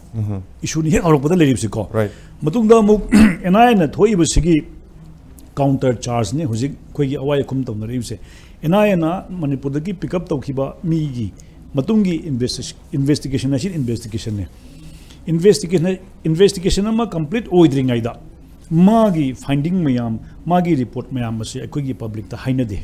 ꯏꯁꯨꯅꯤ ꯍꯦꯛ ꯍꯧꯔꯛꯄꯗ ꯂꯩꯔꯤꯕꯁꯤꯀꯣ꯫ Right. ꯃꯇꯨꯡꯗ ꯑꯃꯨꯛ ꯑꯦꯟ ꯑꯥꯏ ꯑꯦꯅ ꯊꯣꯛꯏꯕꯁꯤꯒꯤ ꯀꯥꯎꯟꯇꯔ ꯆꯥꯔꯖꯅꯤ ꯍꯧꯖꯤꯛ ꯑꯩꯈꯣꯏꯒꯤ ꯑꯋꯥꯏ ꯑꯈꯨꯝ ꯇꯧꯅꯔꯤꯕꯁꯦ꯫ ꯑꯦꯟ ꯑꯥꯏ ꯑꯦꯅ ꯃꯅꯤꯄꯨꯔꯗꯒꯤ ꯄꯤꯛ ꯑꯞ ꯇꯧꯈꯤꯕ ꯃꯤꯒꯤ ꯃꯇꯨꯡꯒꯤ ꯏꯟꯚꯦꯁꯇꯤꯒꯦꯁꯟ ꯍꯥꯏꯁꯤ ꯏꯟꯚꯦꯁꯇꯤꯒꯦꯁꯟꯅꯦ꯫ ꯏꯟꯚꯦꯁꯇꯤꯒꯦꯁꯟ, ꯏꯟꯚꯦꯁꯇꯤꯒꯦꯁꯟ ꯑꯃ ꯀꯝꯄ꯭ꯂꯤꯠ ꯑꯣꯏꯗ꯭ꯔꯤꯉꯩꯗ ꯃꯥꯒꯤ ꯐꯥꯏꯟꯗꯤꯡ ꯃꯌꯥꯝ, ꯃꯥꯒꯤ ꯔꯤꯄꯣꯔꯠ ꯃꯌꯥꯝ ꯑꯁꯤ ꯑꯩꯈꯣꯏꯒꯤ ꯄꯕ꯭ꯂꯤꯛꯇ ꯍꯥꯏꯅꯗꯦ꯫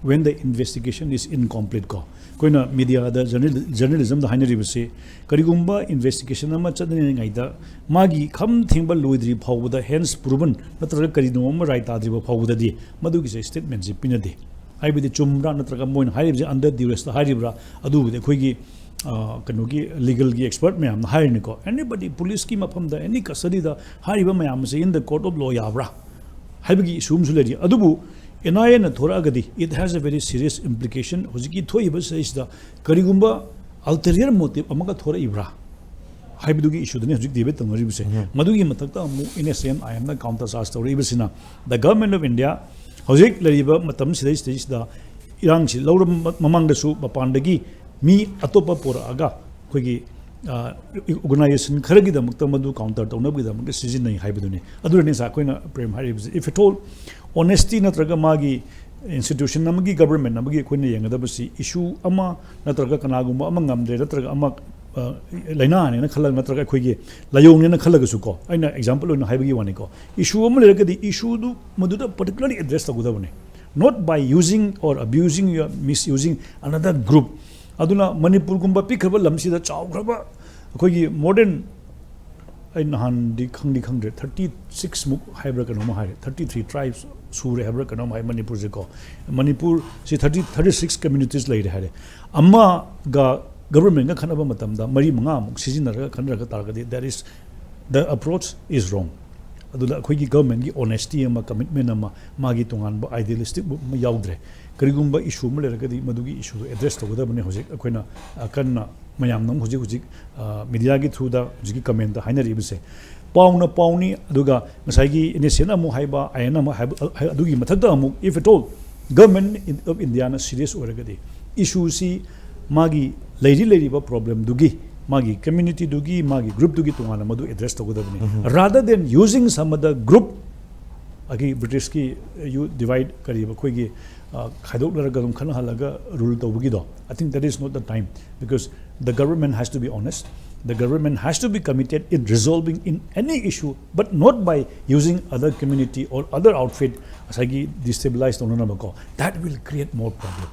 When the investigation is incomplete ꯀꯣ, ꯑꯩꯈꯣꯏꯅ ꯃꯤꯗꯤꯌꯥꯗ, ꯖꯔꯅꯦꯂꯤꯖꯝꯗ ꯍꯥꯏꯅꯔꯤꯕꯁꯤ, ꯀꯔꯤꯒꯨꯝꯕ ꯏꯟꯚꯦꯁꯇꯤꯒꯦꯁꯟ ꯑꯃ ꯆꯠꯅꯔꯤꯉꯩꯗ ꯃꯥꯒꯤ ꯈꯝ ꯊꯦꯡꯕ ꯂꯣꯏꯗ꯭ꯔꯤ ꯐꯥꯎꯕꯗ, ꯍꯦꯟꯁ ꯄ꯭ꯔꯨꯕꯟ ꯅꯠꯇ꯭ꯔꯒ ꯀꯔꯤꯅꯣ ꯑꯃ ꯔꯥꯏ ꯇꯥꯗ꯭ꯔꯤꯕ ꯐꯥꯎꯕꯗꯗꯤ ꯃꯗꯨꯒꯤꯁꯦ ꯁ꯭ꯇꯦꯠꯃꯦꯟꯁꯦ ꯄꯤꯅꯗꯦ꯫ ꯍꯥꯏꯕꯗꯤ ꯆꯨꯝꯕ꯭ꯔꯥ ꯅꯠꯇ꯭ꯔꯒ ꯃꯣꯏꯅ ꯍꯥꯏꯔꯤꯕꯁꯦ ꯑꯟꯗꯔ ꯗ꯭ꯌꯨꯔꯦꯁꯇ ꯍꯥꯏꯔꯤꯕ꯭ꯔꯥ, ꯑꯗꯨꯕꯨꯗꯤ ꯑꯩꯈꯣꯏꯒꯤ, ꯑ, ꯀꯩꯅꯣꯒꯤ ꯂꯤꯒꯜꯒꯤ ꯑꯦꯛꯁꯄꯔꯠ ꯃꯌꯥꯝꯅ ꯍꯥꯏꯔꯤꯅꯤꯀꯣ꯫ ꯑꯦꯅꯤꯕꯗꯤ, ꯄꯨꯂꯤꯁꯀꯤ ꯃꯐꯝꯗ, ꯑꯦꯅꯤ ꯀꯁꯇꯗꯤꯗ ꯍꯥꯏꯔꯤꯕ ꯃꯌꯥꯝ ꯑꯁꯦ in the court of law ꯌꯥꯕ꯭ꯔꯥ ꯍꯥꯏꯕꯒꯤ ꯏꯁꯨ ꯑꯃꯁꯨ ꯂꯩꯔꯤ꯫ ꯑꯗꯨꯕꯨ ꯑꯦꯟ ꯑꯥꯏ ꯑꯦꯅ ꯊꯣꯔꯛꯑꯒꯗꯤ, it has a very serious implication꯫ ꯍꯧꯖꯤꯛꯀꯤ ꯊꯣꯛꯏꯕ ꯁꯤꯗꯩꯁꯤꯗ ꯀꯔꯤꯒꯨꯝꯕ ꯑꯜꯇꯦꯔꯤꯌꯔ ꯃꯣꯇꯤꯞ ꯑꯃꯒ ꯊꯣꯔꯛꯏꯕ꯭ꯔꯥ ꯍꯥꯏꯕꯗꯨꯒꯤ ꯏꯁꯨꯗꯅꯤ ꯍꯧꯖꯤꯛ ꯗꯤꯕꯦꯠ ꯇꯧꯅꯔꯤꯕꯁꯦ꯫ ꯃꯗꯨꯒꯤ ꯃꯊꯛꯇ ꯑꯃꯨꯛ N S A N I ꯑꯦꯝꯅ ꯀꯥꯎꯟꯇꯔ ꯆꯥꯔꯖ ꯇꯧꯔꯛꯏꯕꯁꯤꯅ, the government of India ꯍꯧꯖꯤꯛ ꯂꯩꯔꯤꯕ ꯃꯇꯝ ꯁꯤꯗꯩꯁꯤꯗꯩꯁꯤꯗ ꯏꯔꯥꯡꯁꯤ ꯂꯧꯔ ꯃꯃꯥꯡꯗꯁꯨ ꯃꯄꯥꯟꯗꯒꯤ ꯃꯤ ꯑꯇꯣꯞꯄ ꯄꯨꯔꯛꯑꯒ ꯑꯩꯈꯣꯏꯒꯤ, ꯑ, ꯑꯣꯔꯒꯅꯥꯏꯖꯦꯁꯟ ꯈꯔꯒꯤꯗꯃꯛꯇ ꯃꯗꯨ ꯀꯥꯎꯟꯇꯔ ꯇꯧꯅꯕꯒꯤꯗꯃꯛꯇ ꯁꯤꯖꯤꯟꯅꯩ ꯍꯥꯏꯕꯗꯨꯅꯤ꯫ ꯑꯗꯨꯅꯅꯤ ꯉꯁꯥꯏ ꯑꯩꯈꯣꯏꯅ ꯄ꯭ꯔꯦꯝ ꯍꯥꯏꯔꯤꯕꯁꯤ, if at all honesty ꯅꯠꯇ꯭ꯔꯒ ꯃꯥꯒꯤ ꯏꯟꯁꯇꯤꯇ꯭ꯌꯨꯁꯟ ꯑꯃꯒꯤ, ꯒꯕꯔꯟꯃꯦꯟ ꯑꯃꯒꯤ ꯑꯩꯈꯣꯏꯅ ꯌꯦꯡꯒꯗꯕꯁꯤ ꯏꯁꯨ ꯑꯃ ꯅꯠꯇ꯭ꯔꯒ ꯀꯅꯥꯒꯨꯝꯕ ꯑꯃ ꯉꯝꯗ꯭ꯔꯦ ꯅꯠꯇ꯭ꯔꯒ ꯑꯃ ꯂꯥꯏꯅꯥꯅꯦꯅ ꯈꯜꯂꯒ, ꯅꯠꯇ꯭ꯔꯒ ꯑꯩꯈꯣꯏꯒꯤ ꯂꯥꯏꯑꯣꯡꯅꯦꯅ ꯈꯜꯂꯒꯁꯨ ꯀꯣ, ꯑꯩꯅ ꯑꯦꯛꯖꯥꯝꯄꯜ ꯑꯣꯏꯅ ꯍꯥꯏꯕꯒꯤ ꯋꯥꯅꯤꯀꯣ, ꯏꯁꯨ ꯑꯃ ꯂꯩꯔꯒꯗꯤ ꯏꯁꯨꯗꯨ ꯃꯗꯨꯗ ꯄꯔꯇꯤꯀꯨꯂꯔꯂꯤ ꯑꯦꯗ꯭ꯔꯦꯁ ꯇꯧꯒꯗꯕꯅꯤ, not by using or abusing, you are misusing another group. ꯑꯗꯨꯅ ꯃꯅꯤꯄꯨꯔꯒꯨꯝꯕ ꯄꯤꯛꯈ꯭ꯔꯕ ꯂꯝꯁꯤꯗ ꯆꯥꯎꯈ꯭ꯔꯕ ꯑꯩꯈꯣꯏꯒꯤ more than, ꯑꯩ ꯅꯍꯥꯟꯗꯤ ꯈꯪꯗꯤ ꯈꯪꯗ꯭ꯔꯦ, ꯊꯥꯔꯇꯤ ꯁꯤꯛꯁꯃꯨꯛ ꯍꯥꯏꯕ꯭ꯔꯥ ꯀꯩꯅꯣꯝꯃ ꯍꯥꯏꯔꯦ, ꯊꯥꯔꯇꯤ ꯊ꯭ꯔꯤ ꯇ꯭ꯔꯥꯏꯕꯁ ꯁꯨꯔꯦ ꯍꯥꯏꯕ꯭ꯔꯥ ꯀꯩꯅꯣꯝ ꯍꯥꯏ ꯃꯅꯤꯄꯨꯔꯁꯦꯀꯣ꯫ ꯃꯅꯤꯄꯨꯔꯁꯤ ꯊꯥꯔꯇꯤ, ꯊꯥꯔꯇꯤ ꯁꯤꯛꯁ ꯀꯝꯃ꯭ꯌꯨꯅꯤꯇꯤꯁ ꯂꯩꯔꯦ ꯍꯥꯏꯔꯦ꯫ ꯑꯃꯒ ꯒꯕꯔꯃꯦꯟꯒ ꯈꯠꯅꯕ ꯃꯇꯝꯗ ꯃꯔꯤ ꯃꯉꯥꯃꯨꯛ ꯁꯤꯖꯤꯟꯅꯔꯒ ꯈꯠꯅꯔꯒ ꯇꯥꯔꯒꯗꯤ, that is, the approach is wrong. ꯑꯗꯨꯗ ꯑꯩꯈꯣꯏꯒꯤ ꯒꯕꯔꯃꯦꯟꯒꯤ ꯑꯣꯅꯦꯁꯇꯤ ꯑꯃ, ꯀꯃꯤꯠꯃꯦꯟ ꯑꯃ, ꯃꯥꯒꯤ ꯇꯣꯉꯥꯟꯕ ꯑꯥꯏꯗꯤꯌꯦꯂꯤꯁꯇꯤꯛ ꯑꯃ ꯌꯥꯎꯗ꯭ꯔꯦ꯫ ꯀꯔꯤꯒꯨꯝꯕ ꯏꯁꯨ ꯑꯃ ꯂꯩꯔꯒꯗꯤ ꯃꯗꯨꯒꯤ ꯏꯁꯨꯗꯨ ꯑꯦꯗ꯭ꯔꯦꯁ ꯇꯧꯒꯗꯕꯅꯤ꯫ ꯍꯧꯖꯤꯛ ꯑꯩꯈꯣꯏꯅ, ꯑ, ꯀꯟꯅ ꯃꯌꯥꯝꯅ ꯑꯃꯨꯛ ꯍꯧꯖꯤꯛ ꯍꯧꯖꯤꯛ, ꯑ, ꯃꯤꯗꯤꯌꯥꯒꯤ ꯊ꯭ꯔꯨꯗ ꯍꯧꯖꯤꯛꯀꯤ ꯀꯃꯦꯟꯗ ꯍꯥꯏꯅꯔꯤꯕꯁꯦ, ꯄꯥꯎꯅ ꯄꯥꯎꯅꯤ, ꯑꯗꯨꯒ ꯉꯁꯥꯏꯒꯤ ꯏꯟꯅꯣꯁꯦꯟ ꯑꯃꯨꯛ ꯍꯥꯏꯕ, ꯑꯥꯏꯟ ꯑꯃꯨꯛ ꯍꯥꯏꯕ, ꯑ, ꯑꯗꯨꯒꯤ ꯃꯊꯛꯇ ꯑꯃꯨꯛ, if at all government of Indiaꯅ ꯁꯤꯔꯤꯌꯁ ꯑꯣꯏꯔꯒꯗꯤ, ꯏꯁꯨꯁꯤ ꯃꯥꯒꯤ ꯂꯩꯔꯤ ꯂꯩꯔꯤꯕ ꯄ꯭ꯔꯣꯕ꯭ꯂꯦꯝꯗꯨꯒꯤ, ꯃꯥꯒꯤ ꯀꯝꯃ꯭ꯌꯨꯅꯤꯇꯤꯗꯨꯒꯤ, ꯃꯥꯒꯤ ꯒ꯭ꯔꯨꯞꯇꯨꯒꯤ ꯇꯣꯉꯥꯟꯅ ꯃꯗꯨ ꯑꯦꯗ꯭ꯔꯦꯁ ꯇꯧꯒꯗꯕꯅꯤ꯫ Rather than using some other group, ꯑꯩꯒꯤ ꯕ꯭ꯔꯤꯇꯤꯁꯀꯤ, you divide, ꯀꯔꯤꯕ, ꯑꯩꯈꯣꯏꯒꯤ, ꯑ, ꯈꯥꯏꯗꯣꯛꯅꯔꯒ ꯑꯗꯨꯝ ꯈꯠꯅꯍꯜꯂꯒ rule ꯇꯧꯕꯒꯤꯗꯣ, I think that is not the time, because the government has to be honest, the government has to be committed in resolving in any issue, but not by using other community or other outfit ꯉꯁꯥꯏꯒꯤ ꯗꯤꯁꯇꯦꯕꯤꯂꯥꯏꯁ ꯇꯧꯅꯅꯕꯀꯣ, that will create more problem.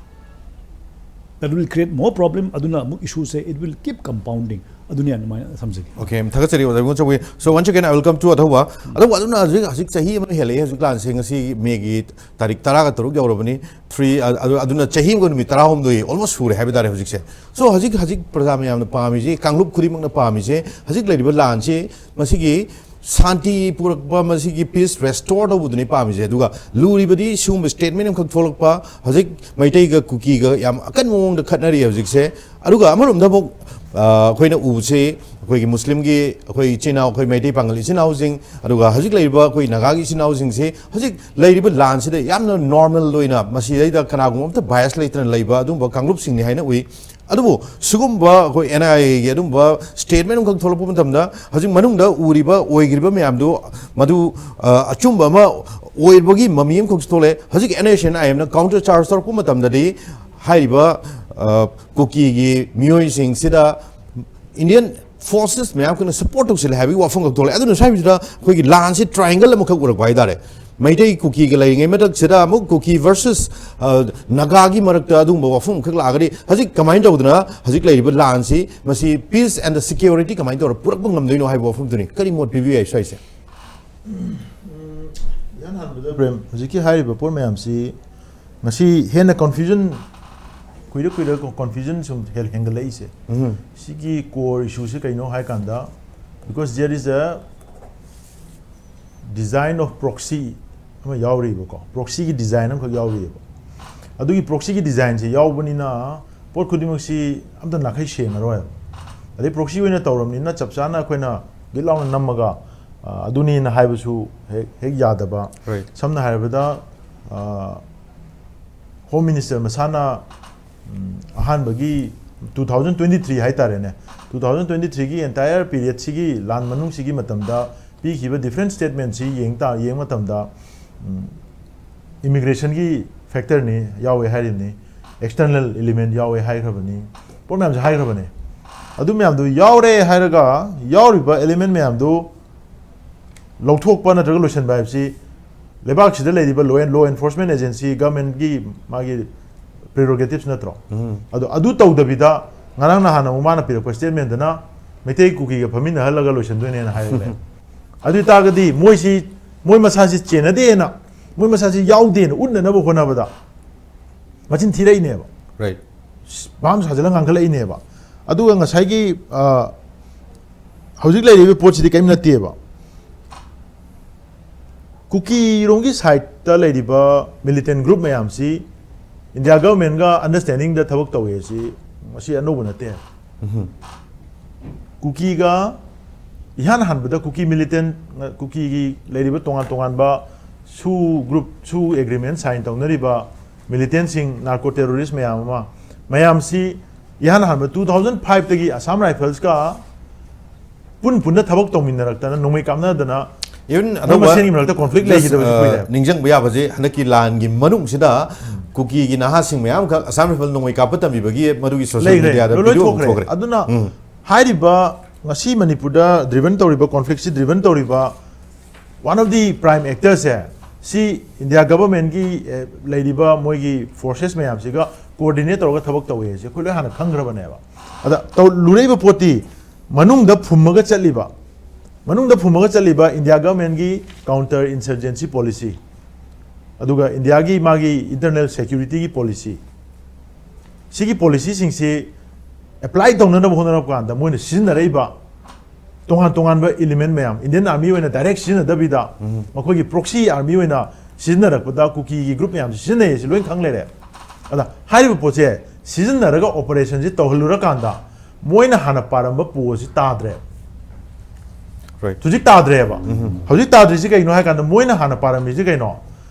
That will create more problem. ꯑꯗꯨꯅ ꯑꯃꯨꯛ ꯏꯁꯨꯁꯦ, it will keep compounding. ꯑꯗꯨꯅꯤ ꯑꯗꯨꯃꯥꯏꯅ ꯊꯝꯖꯒꯦ꯫ Okay, ꯊꯥꯒꯠꯆꯔꯤ ꯑꯣꯖꯥ ꯏꯕꯨꯡꯉꯣ Chaobi. So once again, I welcome to ꯑꯊꯧꯕ꯫ ꯑꯊꯧꯕ, ꯑꯗꯨꯅ ꯍꯧꯖꯤꯛ, ꯍꯧꯖꯤꯛ ꯆꯍꯤ ꯑꯃ ꯍꯦꯜꯂꯛꯑꯦ ꯍꯧꯖꯤꯛ ꯂꯥꯟꯁꯦ꯫ ꯉꯁꯤ ꯃꯦꯒꯤ ꯇꯥꯔꯤꯛ ꯇꯔꯥꯒ ꯇꯔꯨꯛ ꯌꯧꯔꯕꯅꯤ꯫ ꯊ꯭ꯔꯤ, ꯑꯗꯨ, ꯑꯗꯨꯅ ꯆꯍꯤ ꯑꯃꯒ ꯅꯨꯃꯤꯠ ꯇꯔꯥꯍꯨꯝꯗꯣꯏ almost ꯁꯨꯔꯦ ꯍꯥꯏꯕ ꯇꯥꯔꯦ ꯍꯧꯖꯤꯛꯁꯦ꯫ So ꯍꯧꯖꯤꯛ, ꯍꯧꯖꯤꯛ ꯄ꯭ꯔꯖꯥ ꯃꯌꯥꯝꯅ ꯄꯥꯝꯃꯤꯁꯦ, ꯀꯥꯡꯂꯨꯞ ꯈꯨꯗꯤꯡꯃꯛꯅ ꯄꯥꯝꯃꯤꯁꯦ, ꯍꯧꯖꯤꯛ ꯂꯩꯔꯤꯕ ꯂꯥꯟꯁꯤ, ꯃꯁꯤꯒꯤ ꯁꯥꯟꯇꯤ ꯄꯨꯔꯛꯄ, ꯃꯁꯤꯒꯤ ꯄꯤꯁ ꯔꯦꯁꯇꯣꯔ ꯇꯧꯕꯗꯨꯅꯤ ꯄꯥꯝꯃꯤꯁꯦ꯫ ꯑꯗꯨꯒ ꯂꯨꯔꯤꯕꯗꯤ ꯁꯤꯒꯨꯝꯕ ꯁ꯭ꯇꯦꯠꯃꯦꯟ ꯑꯃꯈꯛ ꯊꯣꯛꯂꯛꯄ, ꯍꯧꯖꯤꯛ ꯃꯩꯇꯩꯒ ꯀꯨꯀꯤꯒ ꯌꯥꯝ ꯑꯀꯟꯕ ꯃꯑꯣꯡꯗ ꯈꯠꯅꯔꯤ ꯍꯧꯖꯤꯛꯁꯦ꯫ ꯑꯗꯨꯒ ꯑꯃꯔꯣꯝꯗ ꯑꯃꯨꯛ, ꯑ, ꯑꯩꯈꯣꯏꯅ ꯎꯕꯁꯤ, ꯑꯩꯈꯣꯏꯒꯤ ꯃꯨꯁꯂꯤꯝꯒꯤ, ꯑꯩꯈꯣꯏ ꯏꯆꯤꯟ ꯏꯅꯥꯎ, ꯑꯩꯈꯣꯏ ꯃꯩꯇꯩ ꯄꯥꯉꯜ ꯏꯆꯤꯟ ꯏꯅꯥꯎꯁꯤꯡ, ꯑꯗꯨꯒ ꯍꯧꯖꯤꯛ ꯂꯩꯔꯤꯕ ꯑꯩꯈꯣꯏ ꯅꯥꯒꯥꯒꯤ ꯏꯆꯤꯟ ꯏꯅꯥꯎꯁꯤꯡꯁꯤ ꯍꯧꯖꯤꯛ ꯂꯩꯔꯤꯕ ꯂꯥꯟꯁꯤꯗ ꯌꯥꯝꯅ ꯅꯣꯔꯃꯦꯜ ꯑꯣꯏꯅ, ꯃꯁꯤꯗꯩꯗ ꯀꯅꯥꯒꯨꯝꯕ ꯑꯝꯇ ꯕꯥꯏꯁ ꯂꯩꯇꯅ ꯂꯩꯕ ꯑꯗꯨꯒꯨꯝꯕ ꯀꯥꯡꯂꯨꯞꯁꯤꯡꯅꯤ ꯍꯥꯏꯅ ꯎꯏ꯫ ꯑꯗꯨꯕꯨ ꯁꯤꯒꯨꯝꯕ ꯑꯩꯈꯣꯏ ꯑꯦꯟ ꯑꯥꯏ ꯑꯦꯒꯤ ꯑꯗꯨꯒꯨꯝꯕ ꯁ꯭ꯇꯦꯠꯃꯦꯟ ꯑꯃꯈꯛ ꯊꯣꯛꯂꯛꯄ ꯃꯇꯝꯗ, ꯍꯧꯖꯤꯛ ꯃꯅꯨꯡꯗ ꯎꯔꯤꯕ, ꯑꯣꯏꯈ꯭ꯔꯤꯕ ꯃꯌꯥꯝꯗꯨ, ꯃꯗꯨ, ꯑ, ꯑꯆꯨꯝꯕ ꯑꯃ ꯑꯣꯏꯕꯒꯤ ꯃꯃꯤ ꯑꯃꯈꯛꯁꯨ ꯊꯣꯛꯂꯛꯑꯦ꯫ ꯍꯧꯖꯤꯛ ꯑꯦꯟ ꯑꯦꯁ ꯑꯦꯟ ꯑꯥꯏ ꯑꯦꯝꯅ ꯀꯥꯎꯟꯇꯔ ꯆꯥꯔꯖ ꯇꯧꯔꯛꯄ ꯃꯇꯝꯗꯗꯤ, ꯍꯥꯏꯔꯤꯕ, ꯑ, ꯀꯨꯀꯤꯒꯤ ꯃꯤꯑꯣꯏꯁꯤꯡꯁꯤꯗ Indian forces ꯃꯌꯥꯝ ꯈꯛꯅ support ꯇꯧꯁꯤꯜꯂꯦ ꯍꯥꯏꯕꯒꯤ ꯋꯥꯐꯝ ꯈꯛ ꯊꯣꯛꯂꯛꯑꯦ꯫ ꯑꯗꯨꯅ ꯁ꯭ꯋꯥꯏꯁꯤꯗ ꯑꯩꯈꯣꯏꯒꯤ ꯂꯥꯟꯁꯤ triangle ꯑꯃꯈꯛ ꯎꯔꯛꯄ ꯍꯥꯏꯇꯥꯔꯦ꯫ ꯃꯩꯇꯩ ꯀꯨꯀꯤꯒ ꯂꯩꯔꯤꯉꯩ ꯃꯊꯛꯁꯤꯗ ꯑꯃꯨꯛ ꯀꯨꯀꯤ versus, ꯑ, ꯅꯥꯒꯥꯒꯤ ꯃꯔꯛꯇ ꯑꯗꯨꯒꯨꯝꯕ ꯋꯥꯐꯝ ꯑꯃꯈꯛ ꯂꯥꯛꯑꯒꯗꯤ ꯍꯧꯖꯤꯛ ꯀꯃꯥꯏꯅ ꯇꯧꯗꯅ ꯍꯧꯖꯤꯛ ꯂꯩꯔꯤꯕ ꯂꯥꯟꯁꯤ ꯃꯁꯤ peace and the security ꯀꯃꯥꯏꯅ ꯇꯧꯔ ꯄꯨꯔꯛꯄ ꯉꯝꯗꯣꯏꯅꯣ ꯍꯥꯏꯕ ꯋꯥꯐꯝꯗꯨꯅꯤ꯫ ꯀꯔꯤ ꯃꯣꯠ ꯄꯤꯕꯤꯕ ꯌꯥꯏ ꯁ꯭ꯋꯥꯏꯁꯦ? ꯎꯝ, ꯏꯍꯥꯟ ꯍꯥꯟꯕꯗ ꯄ꯭ꯔꯦꯝ, ꯍꯧꯖꯤꯛꯀꯤ ꯍꯥꯏꯔꯤꯕ ꯄꯣꯠ ꯃꯌꯥꯝꯁꯤ ꯉꯁꯤ ꯍꯦꯟꯅ confusion, ꯀꯨꯏꯔ ꯀꯨꯏꯔ confusion ꯁꯨꯝ ꯍꯦꯟ-, ꯍꯦꯟꯒꯠꯂꯛꯏꯁꯦ꯫ ꯎꯝ꯫ ꯁꯤꯒꯤ core issue ꯁꯤ ꯀꯩꯅꯣ ꯍꯥꯏ ꯀꯥꯟꯗ, because there is a design of proxy ꯑꯃ ꯌꯥꯎꯔꯤꯕꯀꯣ, proxy ꯒꯤ design ꯑꯃꯈꯛ ꯌꯥꯎꯔꯤꯕ꯫ ꯑꯗꯨꯒꯤ proxy ꯒꯤ design ꯁꯦ ꯌꯥꯎꯕꯅꯤꯅ ꯄꯣꯠ ꯈꯨꯗꯤꯡꯃꯛꯁꯤ ꯑꯝꯇ ꯅꯥꯈꯩ ꯁꯦꯡꯉꯔꯣꯏꯕ꯫ ꯑꯗꯩ proxy ꯑꯣꯏꯅ ꯇꯧꯔꯕꯅꯤꯅ ꯆꯞ ꯆꯥꯅ ꯑꯩꯈꯣꯏꯅ ꯒꯤꯠ ꯂꯥꯎꯅ ꯅꯝꯃꯒ, ꯑ, ꯑꯗꯨꯅꯤꯅ ꯍꯥꯏꯕꯁꯨ ꯍꯦꯛ, ꯍꯦꯛ ꯌꯥꯗꯕ꯫ Right. ꯁꯝꯅ ꯍꯥꯏꯔꯕꯗ, ꯑ, Home Minister ꯃꯁꯥꯅ, ꯎꯝ, ꯑꯍꯥꯟꯕꯒꯤ two thousand twenty three ꯍꯥꯏꯇꯥꯔꯦꯅꯦ, two thousand twenty three ꯒꯤ entire period ꯁꯤꯒꯤ ꯂꯥꯟ ꯃꯅꯨꯡꯁꯤꯒꯤ ꯃꯇꯝꯗ ꯄꯤꯈꯤꯕ different statement ꯁꯤ ꯌꯦꯡ ꯇꯥ-, ꯌꯦꯡꯕ ꯃꯇꯝꯗ, ꯎꯝ, immigration ꯒꯤ factor ꯅꯤ ꯌꯥꯎꯋꯦ ꯍꯥꯏꯔꯤꯕꯅꯤ, external element ꯌꯥꯎꯋꯦ ꯍꯥꯏꯈ꯭ꯔꯕꯅꯤ, ꯄꯣꯠ ꯃꯌꯥꯝꯁꯦ ꯍꯥꯏꯈ꯭ꯔꯕꯅꯦ꯫ ꯑꯗꯨ ꯃꯌꯥꯝꯗꯨ ꯌꯥꯎꯔꯦ ꯍꯥꯏꯔꯒ ꯌꯥꯎꯔꯤꯕ element ꯃꯌꯥꯝꯗꯨ ꯂꯧꯊꯣꯛꯄ ꯅꯠꯇ꯭ꯔꯒ ꯂꯣꯏꯁꯤꯟꯕ ꯍꯥꯏꯕꯁꯤ ꯂꯩꯕꯥꯛꯁꯤꯗ ꯂꯩꯔꯤꯕ law and, law enforcement agency, government ꯀꯤ ꯃꯥꯒꯤ prerogatives ꯅꯠꯇ꯭ꯔꯣ? ꯎꯝ꯫ ꯑꯗꯣ ꯑꯗꯨ ꯇꯧꯗꯕꯤꯗ ꯉꯔꯥꯡ ꯅꯍꯥꯟ ꯑꯃꯨꯛ ꯃꯥꯅ ꯄꯤꯔꯛꯄ statement ꯗꯅ ꯃꯩꯇꯩ ꯀꯨꯀꯤꯒ ꯐꯝꯃꯤꯟꯅꯍꯜꯂꯒ ꯂꯣꯏꯁꯤꯟꯗꯣꯏꯅꯦꯅ ꯍꯥꯏꯔꯒ ꯂꯩ꯫ ꯑꯗꯨ ꯑꯣꯏꯇꯥꯔꯒꯗꯤ ꯃꯣꯏꯁꯤ, ꯃꯣꯏ ꯃꯁꯥꯁꯤ ꯆꯦꯟꯅꯗꯦꯅ, ꯃꯣꯏ ꯃꯁꯥꯁꯤ ꯌꯥꯎꯗꯦꯅ ꯎꯠꯅꯅꯕ ꯍꯣꯠꯅꯕꯗ ꯃꯆꯤꯟ ꯊꯤꯔꯛꯏꯅꯦꯕ꯫ Right. ꯚꯥꯞ ꯁꯥꯖꯤꯜꯂ ꯉꯥꯡꯈꯠꯂꯛꯏꯅꯦꯕ꯫ ꯑꯗꯨꯒ ꯉꯁꯥꯏꯒꯤ, ꯑ, ꯍꯧꯖꯤꯛ ꯂꯩꯔꯤꯕ ꯄꯣꯠꯁꯤꯗꯤ ꯀꯔꯤꯝ ꯅꯠꯇꯦꯕ꯫ ꯀꯨꯀꯤꯔꯣꯝꯒꯤ side ꯇ ꯂꯩꯔꯤꯕ militant group ꯃꯌꯥꯝꯁꯤ India government ꯒ understanding ꯗ ꯊꯕꯛ ꯇꯧꯋꯦ ꯁꯤ ꯃꯁꯤ ꯑꯅꯧꯕ ꯅꯠꯇꯦ꯫ ꯎꯝ꯫ ꯀꯨꯀꯤꯒ ꯏꯍꯥꯟ ꯍꯥꯟꯕꯗ ꯀꯨꯀꯤ militant, ꯀꯨꯀꯤꯒꯤ ꯂꯩꯔꯤꯕ ꯇꯣꯉꯥꯟ ꯇꯣꯉꯥꯟꯕ ꯁꯨ group, ꯁꯨ agreement sign ꯇꯧꯅꯔꯤꯕ militant ꯁꯤꯡ, narco terrorist ꯃꯌꯥꯝ ꯑꯃ, ꯃꯌꯥꯝꯁꯤ ꯏꯍꯥꯟ ꯍꯥꯟꯕ two thousand five ꯇꯒꯤ Assam Rifles ꯀ ꯄꯨꯟ ꯄꯨꯟꯅ ꯊꯕꯛ ꯇꯧꯃꯤꯟꯅꯔꯛꯇꯅ, ꯅꯣꯡꯃꯩ ꯀꯥꯞꯅꯗꯅ, Even ꯃꯣꯏ ꯑꯅꯧꯕ ꯃꯁꯦꯟꯒꯤ ꯃꯔꯛꯇ conflict just, ꯂꯩꯈꯤꯗꯕꯁꯨ ꯑ, ꯀꯨꯏꯔꯦ꯫ ꯅꯤꯡꯁꯤꯡꯕ ꯌꯥꯕꯁꯦ ꯍꯟꯗꯛꯀꯤ ꯂꯥꯟꯒꯤ ꯃꯅꯨꯡꯁꯤꯗ ꯀꯨꯀꯤꯒꯤ ꯅꯍꯥꯁꯤꯡ ꯃꯌꯥꯝ ꯑꯃꯈꯛ Assam Rifle ꯅꯣꯡꯃꯩ ꯀꯥꯞꯄ ꯇꯝꯕꯤꯕꯒꯤ ꯃꯗꯨꯒꯤ social ꯂꯩꯈ꯭ꯔꯦ꯫ media ꯗ ꯂꯣꯏ, ꯂꯣꯏ video ꯑꯃ ꯊꯣꯛꯈ꯭ꯔꯦ꯫ ꯊꯣꯛꯈ꯭ꯔꯦ꯫ ꯑꯗꯨꯅ ꯎꯝ꯫ ꯍꯥꯏꯔꯤꯕ ꯉꯁꯤ ꯃꯅꯤꯄꯨꯔꯗ driven ꯇꯧꯔꯤꯕ, conflict ꯁꯤ driven ꯇꯧꯔꯤꯕ one of the prime actors ꯁꯦ, ꯁꯤ ꯏꯟꯗꯤꯌꯥ ꯒꯚꯔꯟꯃꯦꯟꯠꯀꯤ, ꯑꯦ, ꯂꯩꯔꯤꯕ ꯃꯣꯏꯒꯤ forces ꯃꯌꯥꯝꯁꯤꯒ coordinate ꯇꯧꯔꯒ ꯊꯕꯛ ꯇꯧꯋꯦ ꯍꯥꯏꯁꯦ ꯑꯩꯈꯣꯏ ꯂꯣꯏ ꯍꯥꯟꯅ ꯈꯪꯈ꯭ꯔꯕꯅꯦꯕ꯫ ꯑꯗ ꯇꯧ-, ꯂꯨꯔꯛꯏꯕ ꯄꯣꯠꯇꯤ ꯃꯅꯨꯡꯗ ꯐꯨꯝꯃꯒ ꯆꯠꯂꯤꯕ, ꯃꯅꯨꯡꯗ ꯐꯨꯝꯃꯒ ꯆꯠꯂꯤꯕ ꯏꯟꯗꯤꯌꯥ ꯒꯚꯔꯟꯃꯦꯟꯠꯀꯤ counter insurgency policy, ꯑꯗꯨꯒ ꯏꯟꯗꯤꯌꯥꯒꯤ ꯃꯥꯒꯤ internal security ꯒꯤ policy, ꯁꯤꯒꯤ policy ꯁꯤꯡꯁꯤ apply ꯇꯧꯅꯅꯕ ꯍꯣꯠꯅꯔꯛꯄ ꯀꯥꯟꯗ ꯃꯣꯏꯅ ꯁꯤꯖꯤꯟꯅꯔꯛꯏꯕ ꯇꯣꯉꯥꯟ ꯇꯣꯉꯥꯟꯕ element ꯃꯌꯥꯝ, Indian Army ꯑꯣꯏꯅ direct ꯁꯤꯖꯤꯟꯅꯗꯕꯤꯗ, ꯎꯝ꯫ ꯃꯈꯣꯏꯒꯤ proxy army ꯑꯣꯏꯅ ꯁꯤꯖꯤꯟꯅꯔꯛꯄꯗ ꯀꯨꯀꯤꯒꯤ group ꯃꯌꯥꯝꯁꯤ ꯁꯤꯖꯤꯟꯅꯩ, ꯁꯤ ꯂꯣꯏ ꯈꯪ ꯂꯩꯔꯦ꯫ ꯑꯗ ꯍꯥꯏꯔꯤꯕ ꯄꯣꯠꯁꯦ ꯁꯤꯖꯤꯟꯅꯔꯒ operation ꯁꯤ ꯇꯧꯍꯜꯂꯨꯔꯀꯥꯟꯗ ꯃꯣꯏꯅ ꯍꯥꯟꯅ ꯄꯥꯔꯝꯕ ꯄꯣꯠꯁꯤ ꯇꯥꯗ꯭ꯔꯦ꯫ Right. ꯍꯧꯖꯤꯛ ꯇꯥꯗ꯭ꯔꯦꯕ꯫ ꯍꯧꯖꯤꯛ ꯇꯥꯗ꯭ꯔꯤꯁꯤ ꯀꯩꯅꯣ ꯍꯥꯏ ꯀꯥꯟꯗ ꯃꯣꯏꯅ ꯍꯥꯟꯅ ꯄꯥꯔꯝꯃꯤꯁꯤ ꯀꯩꯅꯣ?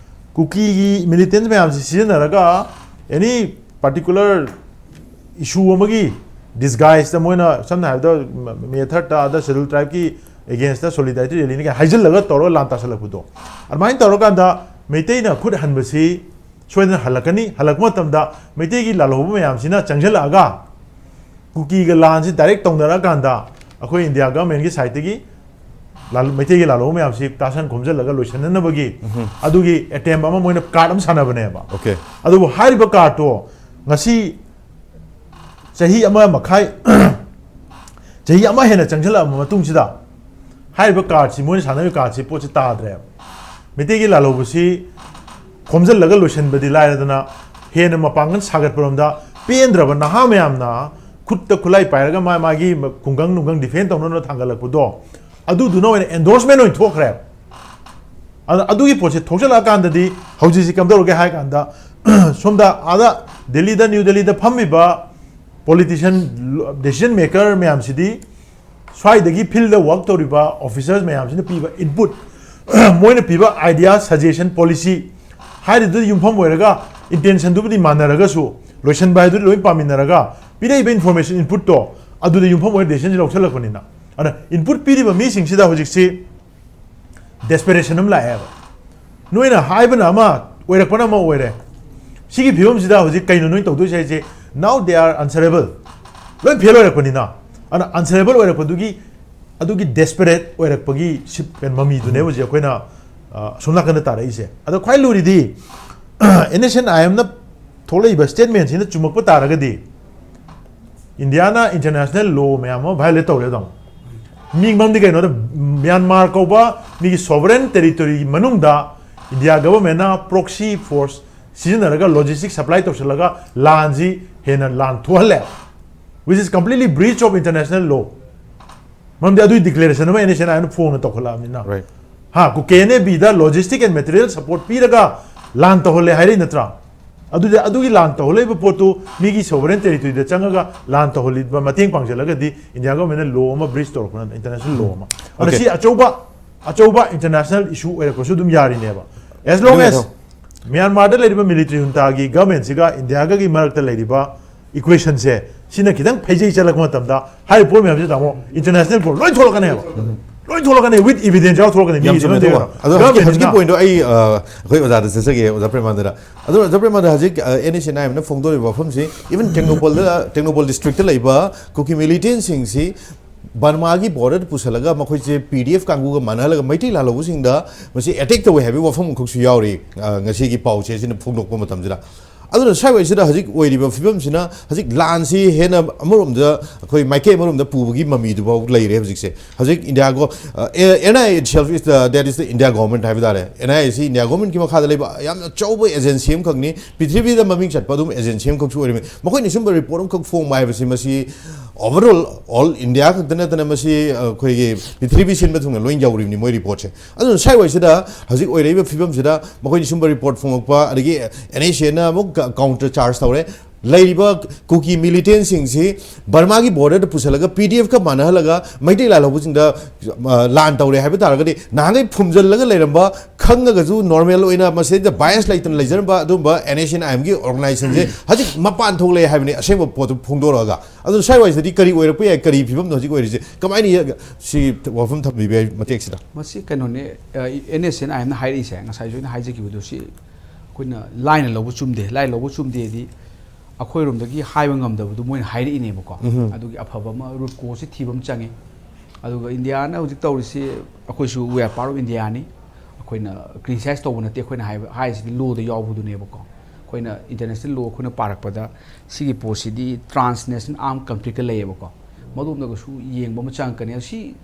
ꯀꯨꯀꯤꯒꯤ militants ꯃꯌꯥꯝꯁꯤ ꯁꯤꯖꯤꯟꯅꯔꯒ any particular issue ꯑꯃꯒꯤ disguise ꯇ ꯃꯣꯏꯅ ꯁꯝꯅ ꯍꯥꯏꯔꯕꯗ May third ꯇ ꯑꯗ Scheduled Tribe ꯀꯤ against ꯇ solidarity rally ꯅꯤ ꯀꯥꯏꯅ ꯍꯥꯏꯖꯤꯜꯂꯒ ꯇꯧꯔꯒ ꯂꯥꯟ ꯇꯥꯁꯜꯂꯛꯄꯗꯣ, ꯑꯗꯨꯃꯥꯏꯅ ꯇꯧꯔꯀꯥꯟꯗ ꯃꯩꯇꯩꯅ ꯈꯨꯠ ꯍꯟꯕꯁꯤ ꯁꯣꯏꯗꯅ ꯍꯜꯂꯛꯀꯅꯤ꯫ ꯍꯜꯂꯛꯄ ꯃꯇꯝꯗ ꯃꯩꯇꯩꯒꯤ ꯂꯥꯜꯍꯧꯕ ꯃꯌꯥꯝꯁꯤꯅ ꯆꯪꯁꯤꯜꯂꯛꯑꯒ ꯀꯨꯀꯤꯒ ꯂꯥꯟꯁꯤ direct ꯇꯧꯅꯔꯛꯑꯀꯥꯟꯗ ꯑꯩꯈꯣꯏ ꯏꯟꯗꯤꯌꯥ ꯒꯚꯔꯟꯃꯦꯟꯠꯀꯤ side ꯇꯒꯤ ꯂꯥꯜ-, ꯃꯩꯇꯩꯒꯤ ꯂꯥꯜꯍꯧꯕ ꯃꯌꯥꯝꯁꯤ ꯇꯥꯁꯟ ꯈꯣꯝꯖꯤꯜꯂꯒ ꯂꯣꯏꯁꯤꯟꯅꯅꯕꯒꯤ ꯑꯗꯨꯒꯤ attempt ꯑꯃ ꯃꯣꯏꯅ card ꯑꯃ ꯁꯥꯟꯅꯕꯅꯦꯕ꯫ Okay. ꯑꯗꯨꯕꯨ ꯍꯥꯏꯔꯤꯕ card ꯇꯣ ꯉꯁꯤ ꯆꯍꯤ ꯑꯃ ꯃꯈꯥꯏ, ꯆꯍꯤ ꯑꯃ ꯍꯦꯟꯅ ꯆꯪꯁꯤꯜꯂꯛꯑꯕ ꯃꯇꯨꯡꯁꯤꯗ ꯍꯥꯏꯔꯤꯕ card ꯁꯤ, ꯃꯣꯏꯅ ꯁꯥꯟꯅꯔꯤꯕ card ꯁꯤ, ꯄꯣꯠꯁꯤ ꯇꯥꯗ꯭ꯔꯦꯕ꯫ ꯃꯩꯇꯩꯒꯤ ꯂꯥꯜꯍꯧꯕꯁꯤ ꯈꯣꯝꯖꯤꯜꯂꯒ ꯂꯣꯏꯁꯤꯟꯕꯗꯤ ꯂꯥꯏꯔꯗꯅ ꯍꯦꯟꯅ ꯃꯄꯥꯡꯒꯜ ꯁꯥꯒꯠꯄꯔꯣꯝꯗ ꯄꯦꯟꯗ꯭ꯔꯕ ꯅꯍꯥ ꯃꯌꯥꯝꯅ ꯈꯨꯠꯇ ꯈꯨꯠꯂꯥꯏ ꯄꯥꯏꯔꯒ ꯃꯥ ꯃꯥꯒꯤ ꯈꯨꯡꯒꯪ ꯅꯨꯡꯒꯪ defend ꯇꯧꯅꯅꯕ ꯊꯥꯡꯒꯠꯂꯛꯄꯗꯣ, ꯑꯗꯨꯗꯨꯅ ꯑꯣꯏꯅ endorsement ꯑꯣꯏꯅ ꯊꯣꯛꯈ꯭ꯔꯦ꯫ ꯑꯗ ꯑꯗꯨꯒꯤ ꯄꯣꯠꯁꯦ ꯊꯣꯛꯆꯜꯂꯛꯑꯀꯥꯟꯗꯗꯤ ꯍꯧꯖꯤꯛꯁꯤ ꯀꯝꯗꯧꯔꯒꯦ ꯍꯥꯏ ꯀꯥꯟꯗ ꯁꯣꯝꯗ ꯑꯥꯗ ꯗꯦꯜꯂꯤꯗ, ꯅ꯭ꯌꯨ ꯗꯦꯜꯂꯤꯗ ꯐꯝꯃꯤꯕ politician, decision maker ꯃꯌꯥꯝꯁꯤꯗꯤ ꯁ꯭ꯋꯥꯏꯗꯒꯤ field ꯗ work ꯇꯧꯔꯤꯕ officers ꯃꯌꯥꯝꯁꯤꯅ ꯄꯤꯕ input, ꯃꯣꯏꯅ ꯄꯤꯕ idea, suggestion, policy ꯍꯥꯏꯔꯤꯗꯨꯗ ꯌꯨꯝꯐꯝ ꯑꯣꯏꯔꯒ intention ꯗꯨꯕꯨꯗꯤ ꯃꯥꯟꯅꯔꯒꯁꯨ ꯂꯣꯏꯁꯟꯕ ꯍꯥꯏꯗꯨꯗꯤ ꯂꯣꯏ ꯄꯥꯃꯤꯟꯅꯔꯒ ꯄꯤꯔꯛꯏꯕ information input ꯇꯣ ꯑꯗꯨꯗ ꯌꯨꯝꯐꯝ ꯑꯣꯏꯔ decision ꯁꯤ ꯂꯧꯁꯜꯂꯛꯄꯅꯤꯅ꯫ ꯑꯗꯨꯅ input ꯄꯤꯔꯤꯕ ꯃꯤꯁꯤꯡꯁꯤꯗ ꯍꯧꯖꯤꯛꯁꯤ desperation ꯑꯃ ꯂꯥꯛꯑꯦꯕ꯫ ꯅꯣꯏꯅ ꯍꯥꯏꯕꯅ ꯑꯃ, ꯑꯣꯏꯔꯛꯄꯅ ꯑꯃ ꯑꯣꯏꯔꯦ꯫ ꯁꯤꯒꯤ ꯐꯤꯕꯝꯁꯤꯗ ꯍꯧꯖꯤꯛ ꯀꯩꯅꯣ ꯅꯣꯏ ꯇꯧꯗꯣꯏꯁꯦ ꯍꯥꯏꯁꯦ? Now they are answerable꯫ ꯂꯣꯏ fail ꯑꯣꯏꯔꯛꯄꯅꯤꯅ꯫ ꯑꯗꯨꯅ ꯑꯟꯁꯔꯦꯕꯜ ꯑꯣꯏꯔꯛꯄꯗꯨꯒꯤ, ꯑꯗꯨꯒꯤ ꯗꯦꯁꯄꯔꯦꯠ ꯑꯣꯏꯔꯛꯄꯒꯤ ꯁꯤꯞ ꯀꯩꯅꯣ ꯃꯃꯤꯗꯨꯅꯦꯕ ꯍꯧꯖꯤꯛ ꯑꯩꯈꯣꯏꯅ ꯑ, ꯑꯁꯣꯝ ꯅꯥꯀꯟꯗ ꯇꯥꯔꯛꯏꯁꯦ꯫ ꯑꯗꯣ ꯈ꯭ꯋꯥꯏ ꯂꯨꯔꯤꯗꯤ ꯑꯦꯟ ꯑꯦꯁ ꯑꯦꯟ ꯑꯥꯏ ꯑꯦꯝꯅ ꯊꯣꯛꯂꯛꯏꯕ ꯁ꯭ꯇꯦꯠꯃꯦꯟꯁꯤꯅ ꯆꯨꯝꯃꯛꯄ ꯇꯥꯔꯒꯗꯤ ꯏꯟꯗꯤꯌꯥꯅ ꯏꯟꯇꯔꯅꯦꯁꯅꯦꯜ ꯂꯣ ꯃꯌꯥꯝ ꯑꯃ ꯚꯥꯏꯑꯣꯂꯦꯠ ꯇꯧꯔꯦ ꯇꯥꯃꯣ꯫ ꯃꯤ ꯃꯔꯝꯗꯤ ꯀꯩꯅꯣꯗ ꯃ꯭ꯌꯥꯟꯃꯥꯔ ꯀꯧꯕ ꯃꯤꯒꯤ ꯁꯣꯚꯔꯦꯟ ꯇꯦꯔꯤꯇꯣꯔꯤꯒꯤ ꯃꯅꯨꯡꯗ ꯏꯟꯗꯤꯌꯥ ꯒꯚꯔꯟꯃꯦꯟꯅ ꯄ꯭ꯔꯣꯛꯁꯤ ꯐꯣꯔꯁ ꯁꯤꯖꯤꯟꯅꯔꯒ ꯂꯣꯖꯤꯁꯇꯤꯛ ꯁꯄ꯭ꯂꯥꯏ ꯇꯧꯁꯤꯜꯂꯒ ꯂꯥꯟꯁꯤ ꯍꯦꯟꯅ ꯂꯥꯟ ꯊꯣꯛꯍꯜꯂꯦ, which is completely breach of international law꯫ ꯃꯔꯝꯗꯤ ꯑꯗꯨꯒꯤ ꯗꯤꯀ꯭ꯂꯦꯔꯦꯁꯟ ꯑꯃ ꯑꯦꯟ ꯑꯦꯁ ꯑꯦꯟ ꯑꯥꯏ ꯑꯦꯝꯅ ꯐꯣꯡꯅ ꯇꯧꯈꯠꯂꯛꯑꯕꯅꯤꯅ꯫ Right. ꯍꯥ, ꯀꯦ ꯑꯦꯟ ꯑꯦ ꯕꯤꯗ ꯂꯣꯖꯤꯁꯇꯤꯛ ꯑꯦꯟ ꯃꯦꯇꯔꯤꯌꯦꯜ ꯁꯄꯣꯔꯠ ꯄꯤꯔꯒ ꯂꯥꯟ ꯇꯧꯍꯜꯂꯦ ꯍꯥꯏꯔꯛꯏ ꯅꯠꯇ꯭ꯔꯥ? ꯑꯗꯨꯗꯤ ꯑꯗꯨꯒꯤ ꯂꯥꯟ ꯇꯧꯍꯜꯂꯛꯏꯕ ꯄꯣꯠꯇꯨ ꯃꯤꯒꯤ ꯁꯣꯚꯔꯦꯟ ꯇꯦꯔꯤꯇꯣꯔꯤꯗ ꯆꯪꯉꯒ ꯂꯥꯟ ꯇꯧꯍꯜꯂꯤꯕ ꯃꯇꯦꯡ ꯄꯥꯡꯁꯤꯜꯂꯒꯗꯤ ꯏꯟꯗꯤꯌꯥ ꯒꯚꯔꯟꯃꯦꯟꯅ ꯂꯣ ꯑꯃ ꯕ꯭ꯔꯤꯆ ꯇꯧꯔꯛꯄ ꯅꯠꯇ꯭ꯔꯥ, ꯏꯟꯇꯔꯅꯦꯁꯅꯦꯜ ꯂꯣ ꯑꯃ꯫ ꯑꯗꯨꯅ Okay. ꯁꯤ ꯑꯆꯧꯕ ꯑꯆꯧꯕ ꯏꯟꯇꯔꯅꯦꯁꯅꯦꯜ ꯏꯁꯨ ꯑꯣꯏꯔꯛꯄꯁꯨ ꯑꯗꯨꯝ ꯌꯥꯔꯤꯅꯦꯕ꯫ As long ꯑꯗꯨꯅꯦ as ꯊꯝ- ꯃ꯭ꯌꯥꯟꯃꯥꯔꯗ ꯂꯩꯔꯤꯕ ꯃꯤꯂꯤꯇꯔꯤ ꯍꯨꯟꯇꯥꯒꯤ ꯒꯚꯔꯟꯃꯦꯟꯁꯤꯒ ꯏꯟꯗꯤꯌꯥꯒꯒꯤ ꯃꯔꯛꯇ ꯂꯩꯔꯤꯕ ꯏꯀ꯭ꯋꯦꯁꯟꯁꯦ ꯁꯤꯅ ꯈꯤꯇꯪ ꯐꯩꯖꯩ ꯆꯠꯂꯛꯄ ꯃꯇꯝꯗ ꯍꯥꯏꯔꯤꯕ ꯄꯣꯠ ꯃꯌꯥꯝꯁꯦ ꯇꯥꯃꯣ ꯏꯟꯇꯔꯅꯦꯁꯅꯦꯜ ꯀꯣꯔꯠ ꯂꯣꯏ ꯊꯣꯛꯂꯛꯀꯅꯦꯕ꯫ ꯂꯣꯏ ꯊꯣꯛꯂꯛꯀꯅꯤ with evidence ꯌꯥꯎꯔ ꯊꯣꯛꯂꯛꯀꯅꯤ꯫ ꯌꯥꯝ ꯃꯤꯒꯤꯗꯤ ꯆꯨꯝꯃꯦ ꯅꯠꯇꯦ ꯑꯗꯨꯒ꯫ ꯀꯩꯅꯣ꯫ ꯑꯗꯣ ꯍꯧꯖꯤꯛꯀꯤ ꯍꯧꯖꯤꯛꯀꯤ ꯒꯚꯔꯟꯃꯦꯟꯁꯤꯅ ꯄꯣꯏꯟꯗꯣ ꯑꯩ ꯑ, ꯑꯩꯈꯣꯏ ꯑꯣꯖꯥꯗ ꯆꯠꯆꯒꯦ, ꯑꯣꯖꯥ ꯄ꯭ꯔꯦꯃꯥꯅꯟꯗ꯫ ꯑꯗꯣ ꯑꯣꯖꯥ ꯄ꯭ꯔꯦꯃꯥꯅꯟꯗ, ꯍꯧꯖꯤꯛ ꯑꯦꯟ ꯑꯦꯁ ꯑꯦꯟ ꯑꯥꯏ ꯑꯦꯝꯅ ꯐꯣꯡꯗꯣꯔꯤꯕ ꯋꯥꯐꯝꯁꯤ even ꯇꯦꯡꯅꯧꯄꯜꯗ, ꯇꯦꯡꯅꯧꯄꯜ ꯗꯤꯁꯇ꯭ꯔꯤꯛꯇ ꯂꯩꯕ ꯀꯨꯀꯤ ꯃꯤꯂꯤꯇꯦꯟꯁꯤꯡꯁꯤ ꯕꯔꯃꯥꯒꯤ ꯕꯣꯔꯗꯔꯗ ꯄꯨꯁꯜꯂꯒ ꯃꯈꯣꯏꯁꯦ ꯄꯤ ꯗꯤ ꯑꯦꯐ ꯀꯥꯡꯕꯨꯒ ꯃꯥꯟꯅꯍꯜꯂꯒ ꯃꯩꯇꯩ ꯂꯥꯜꯍꯧꯕꯁꯤꯡꯗ ꯃꯁꯤ ꯑꯦꯇꯦꯛ ꯇꯧꯋꯦ ꯍꯥꯏꯕꯒꯤ ꯋꯥꯐꯝ ꯑꯃꯈꯛꯁꯨ ꯌꯥꯎꯔꯤ, ꯑ, ꯉꯁꯤꯒꯤ ꯄꯥꯎꯆꯦꯁꯤꯅ ꯐꯣꯡꯗꯣꯛꯄ ꯃꯇꯝꯁꯤꯗ꯫ ꯑꯗꯨꯅ ꯁ꯭ꯋꯥꯏꯋꯥꯏꯁꯤꯗ ꯍꯧꯖꯤꯛ ꯑꯣꯏꯔꯤꯕ ꯐꯤꯕꯝꯁꯤꯅ ꯍꯧꯖꯤꯛ ꯂꯥꯟꯁꯤ ꯍꯦꯟꯅ ꯑꯃꯔꯣꯝꯗ ꯑꯩꯈꯣꯏ ꯃꯥꯏꯀꯩ ꯑꯃꯔꯣꯝꯗ ꯄꯨꯕꯒꯤ ꯃꯃꯤꯗꯨꯐꯥꯎ ꯂꯩꯔꯦ ꯍꯧꯖꯤꯛꯁꯦ꯫ ꯍꯧꯖꯤꯛ ꯏꯟꯗꯤꯌꯥ ꯒꯣ-, ꯑ, ꯑꯦ-, N I A itself is the, that is the India government ꯍꯥꯏꯕ ꯇꯥꯔꯦ꯫ ꯑꯦꯟ ꯑꯥꯏ ꯑꯦ ꯁꯤ ꯏꯟꯗꯤꯌꯥ ꯒꯣꯔꯃꯦꯟꯠꯀꯤ ꯃꯈꯥꯗ ꯂꯩꯕ ꯌꯥꯝꯅ ꯑꯆꯧꯕ ꯑꯦꯖꯦꯟꯁꯤ ꯑꯃꯈꯛꯅꯤ꯫ ꯄ꯭ꯔꯤꯊꯤꯕꯤꯗ ꯃꯃꯤꯡ ꯆꯠꯄ ꯑꯗꯨꯝ ꯑꯦꯖꯦꯟꯁꯤ ꯑꯃꯈꯛꯁꯨ ꯑꯣꯏꯔꯝꯃꯤ꯫ ꯃꯈꯣꯏꯅ ꯁꯨꯝꯕ ꯔꯤꯄꯣꯔꯠ ꯑꯃꯈꯛ ꯐꯣꯡꯕ ꯍꯥꯏꯕꯁꯤ ꯃꯁꯤ ꯑꯣꯚꯔꯑꯣꯜ ꯑꯣꯜ ꯏꯟꯗꯤꯌꯥ ꯈꯛꯇ ꯅꯠꯇꯅ ꯃꯁꯤ ꯑꯩꯈꯣꯏꯒꯤ ꯄ꯭ꯔꯤꯊꯤꯕꯤ ꯁꯤꯟꯕ ꯊꯨꯡꯅ ꯂꯣꯏ ꯌꯧꯔꯤꯕꯅꯤ ꯃꯣꯏ ꯔꯤꯄꯣꯔꯠꯁꯦ꯫ ꯑꯗꯨꯅ ꯁ꯭ꯋꯥꯏꯋꯥꯏꯁꯤꯗ ꯍꯧꯖꯤꯛ ꯑꯣꯏꯔꯛꯏꯕ ꯐꯤꯕꯝꯁꯤꯗ ꯃꯈꯣꯏꯅ ꯁꯨꯝꯕ ꯔꯤꯄꯣꯔꯠ ꯐꯣꯡꯉꯛꯄ, ꯑꯗꯒꯤ ꯑꯦꯟ ꯑꯦꯁ ꯑꯦꯅ ꯑꯃꯨꯛ ꯀ-, ꯀꯥꯎꯟꯇꯔ ꯆꯥꯔꯖ ꯇꯧꯔꯦ꯫ ꯂꯩꯔꯤꯕ ꯀꯨꯀꯤ ꯃꯤꯂꯤꯇꯦꯟꯁꯤꯡꯁꯤ ꯕꯔꯃꯥꯒꯤ ꯕꯣꯔꯗꯔꯗ ꯄꯨꯁꯜꯂꯒ ꯄꯤ ꯗꯤ ꯑꯦꯐꯀ ꯃꯥꯟꯅꯍꯜꯂꯒ ꯃꯩꯇꯩ ꯂꯥꯜꯍꯧꯕꯁꯤꯡꯗ, ꯑ, ꯂꯥꯟ ꯇꯧꯔꯦ ꯍꯥꯏꯕ ꯇꯥꯔꯒꯗꯤ ꯅꯍꯥꯟꯈꯩ ꯐꯨꯝꯖꯜꯂꯒ ꯂꯩꯔꯝꯕ, ꯈꯪꯉꯒꯁꯨ ꯅꯣꯔꯃꯦꯜ ꯑꯣꯏꯅ ꯃꯁꯤꯗ ꯕꯥꯏꯁ ꯂꯩꯇꯅ ꯂꯩꯖꯔꯝꯕ ꯑꯗꯨꯝꯕ ꯑꯦꯟ ꯑꯦꯁ ꯑꯦꯟ ꯑꯥꯏ ꯑꯦꯝꯒꯤ ꯑꯣꯔꯒꯅꯥꯏꯖꯦꯁꯟꯁꯦ ꯍꯧꯖꯤꯛ ꯃꯄꯥꯟ ꯊꯣꯛꯂꯛꯑꯦ ꯍꯥꯏꯕꯅꯤ ꯑꯁꯦꯡꯕ ꯄꯣꯠꯇꯨ ꯐꯣꯡꯗꯣꯔꯛꯑꯒ꯫ ꯑꯗꯨꯅ ꯁ꯭ꯋꯥꯏꯋꯥꯏꯁꯤꯗꯗꯤ ꯀꯔꯤ ꯑꯣꯏꯔꯛꯄ ꯌꯥꯏ, ꯀꯔꯤ ꯐꯤꯕꯝꯅꯣ ꯍꯧꯖꯤꯛ ꯑꯣꯏꯔꯤꯁꯦ, ꯀꯃꯥꯏꯅ ꯌꯦ-, ꯁꯤ ꯋꯥꯐꯝ ꯊꯝꯕꯤꯕ ꯌꯥꯏ ꯃꯇꯦꯛꯁꯤꯗ? ꯃꯁꯤ ꯀꯩꯅꯣꯅꯦ, ꯑꯦꯟ ꯑꯦꯁ ꯑꯦꯟ ꯑꯥꯏ ꯑꯦꯝꯅ ꯍꯥꯏꯔꯛꯏꯁꯦ, ꯉꯁꯥꯏꯁꯨ ꯑꯩꯅ ꯍꯥꯏꯖꯈꯤꯕꯗꯣ, ꯁꯤ ꯑꯩꯈꯣꯏꯅ ꯂꯥꯏꯅ ꯂꯧꯕ ꯆꯨꯝꯗꯦ꯫ ꯂꯥꯏꯅ ꯂꯧꯕ ꯆꯨꯝꯗꯦꯗꯤ ꯑꯩꯈꯣꯏꯔꯣꯝꯗꯒꯤ ꯍꯥꯏꯕ ꯉꯝꯗꯕꯗꯨ ꯃꯣꯏꯅ ꯍꯥꯏꯔꯛꯏꯅꯦꯕꯀꯣ꯫ ꯑꯗꯨꯒꯤ ꯑꯐꯕ ꯑꯃ, ꯔꯨꯠ ꯀꯣꯁꯁꯤ ꯊꯤꯕ ꯑꯃ ꯆꯪꯉꯤ꯫ ꯑꯗꯨꯒ ꯏꯟꯗꯤꯌꯥꯅ ꯍꯧꯖꯤꯛ ꯇꯧꯔꯤꯁꯤ, ꯑꯩꯈꯣꯏꯁꯨ we are part of Indiaꯅꯤ꯫ ꯑꯩꯈꯣꯏꯅ ꯀ꯭ꯔꯤꯇꯤꯁꯥꯏꯁ ꯇꯧꯕ ꯅꯠꯇꯦ, ꯑꯩꯈꯣꯏꯅ ꯍꯥꯏꯕ ꯍꯥꯏꯔꯤꯁꯤꯗꯤ ꯂꯣꯗ ꯌꯥꯎꯕꯗꯨꯅꯦꯕꯀꯣ꯫ ꯑꯩꯈꯣꯏꯅ ꯏꯟꯇꯔꯅꯦꯁꯅꯦꯜ ꯂꯣ ꯑꯩꯈꯣꯏꯅ ꯄꯥꯔꯛꯄꯗ ꯁꯤꯒꯤ ꯄꯣꯠꯁꯤꯗꯤ ꯇ꯭ꯔꯥꯟꯁꯅꯦꯁꯅꯦꯜ ꯑꯥꯔꯝ ꯀꯟꯐ꯭ꯂꯤꯛꯀ ꯂꯩꯌꯦꯕꯀꯣ꯫ ꯃꯗꯣꯝꯗꯒꯁꯨ ꯌꯦꯡꯕ ꯑꯃ ꯆꯪꯉꯛꯀꯅꯤ꯫ ꯑꯗꯣ ꯁꯤ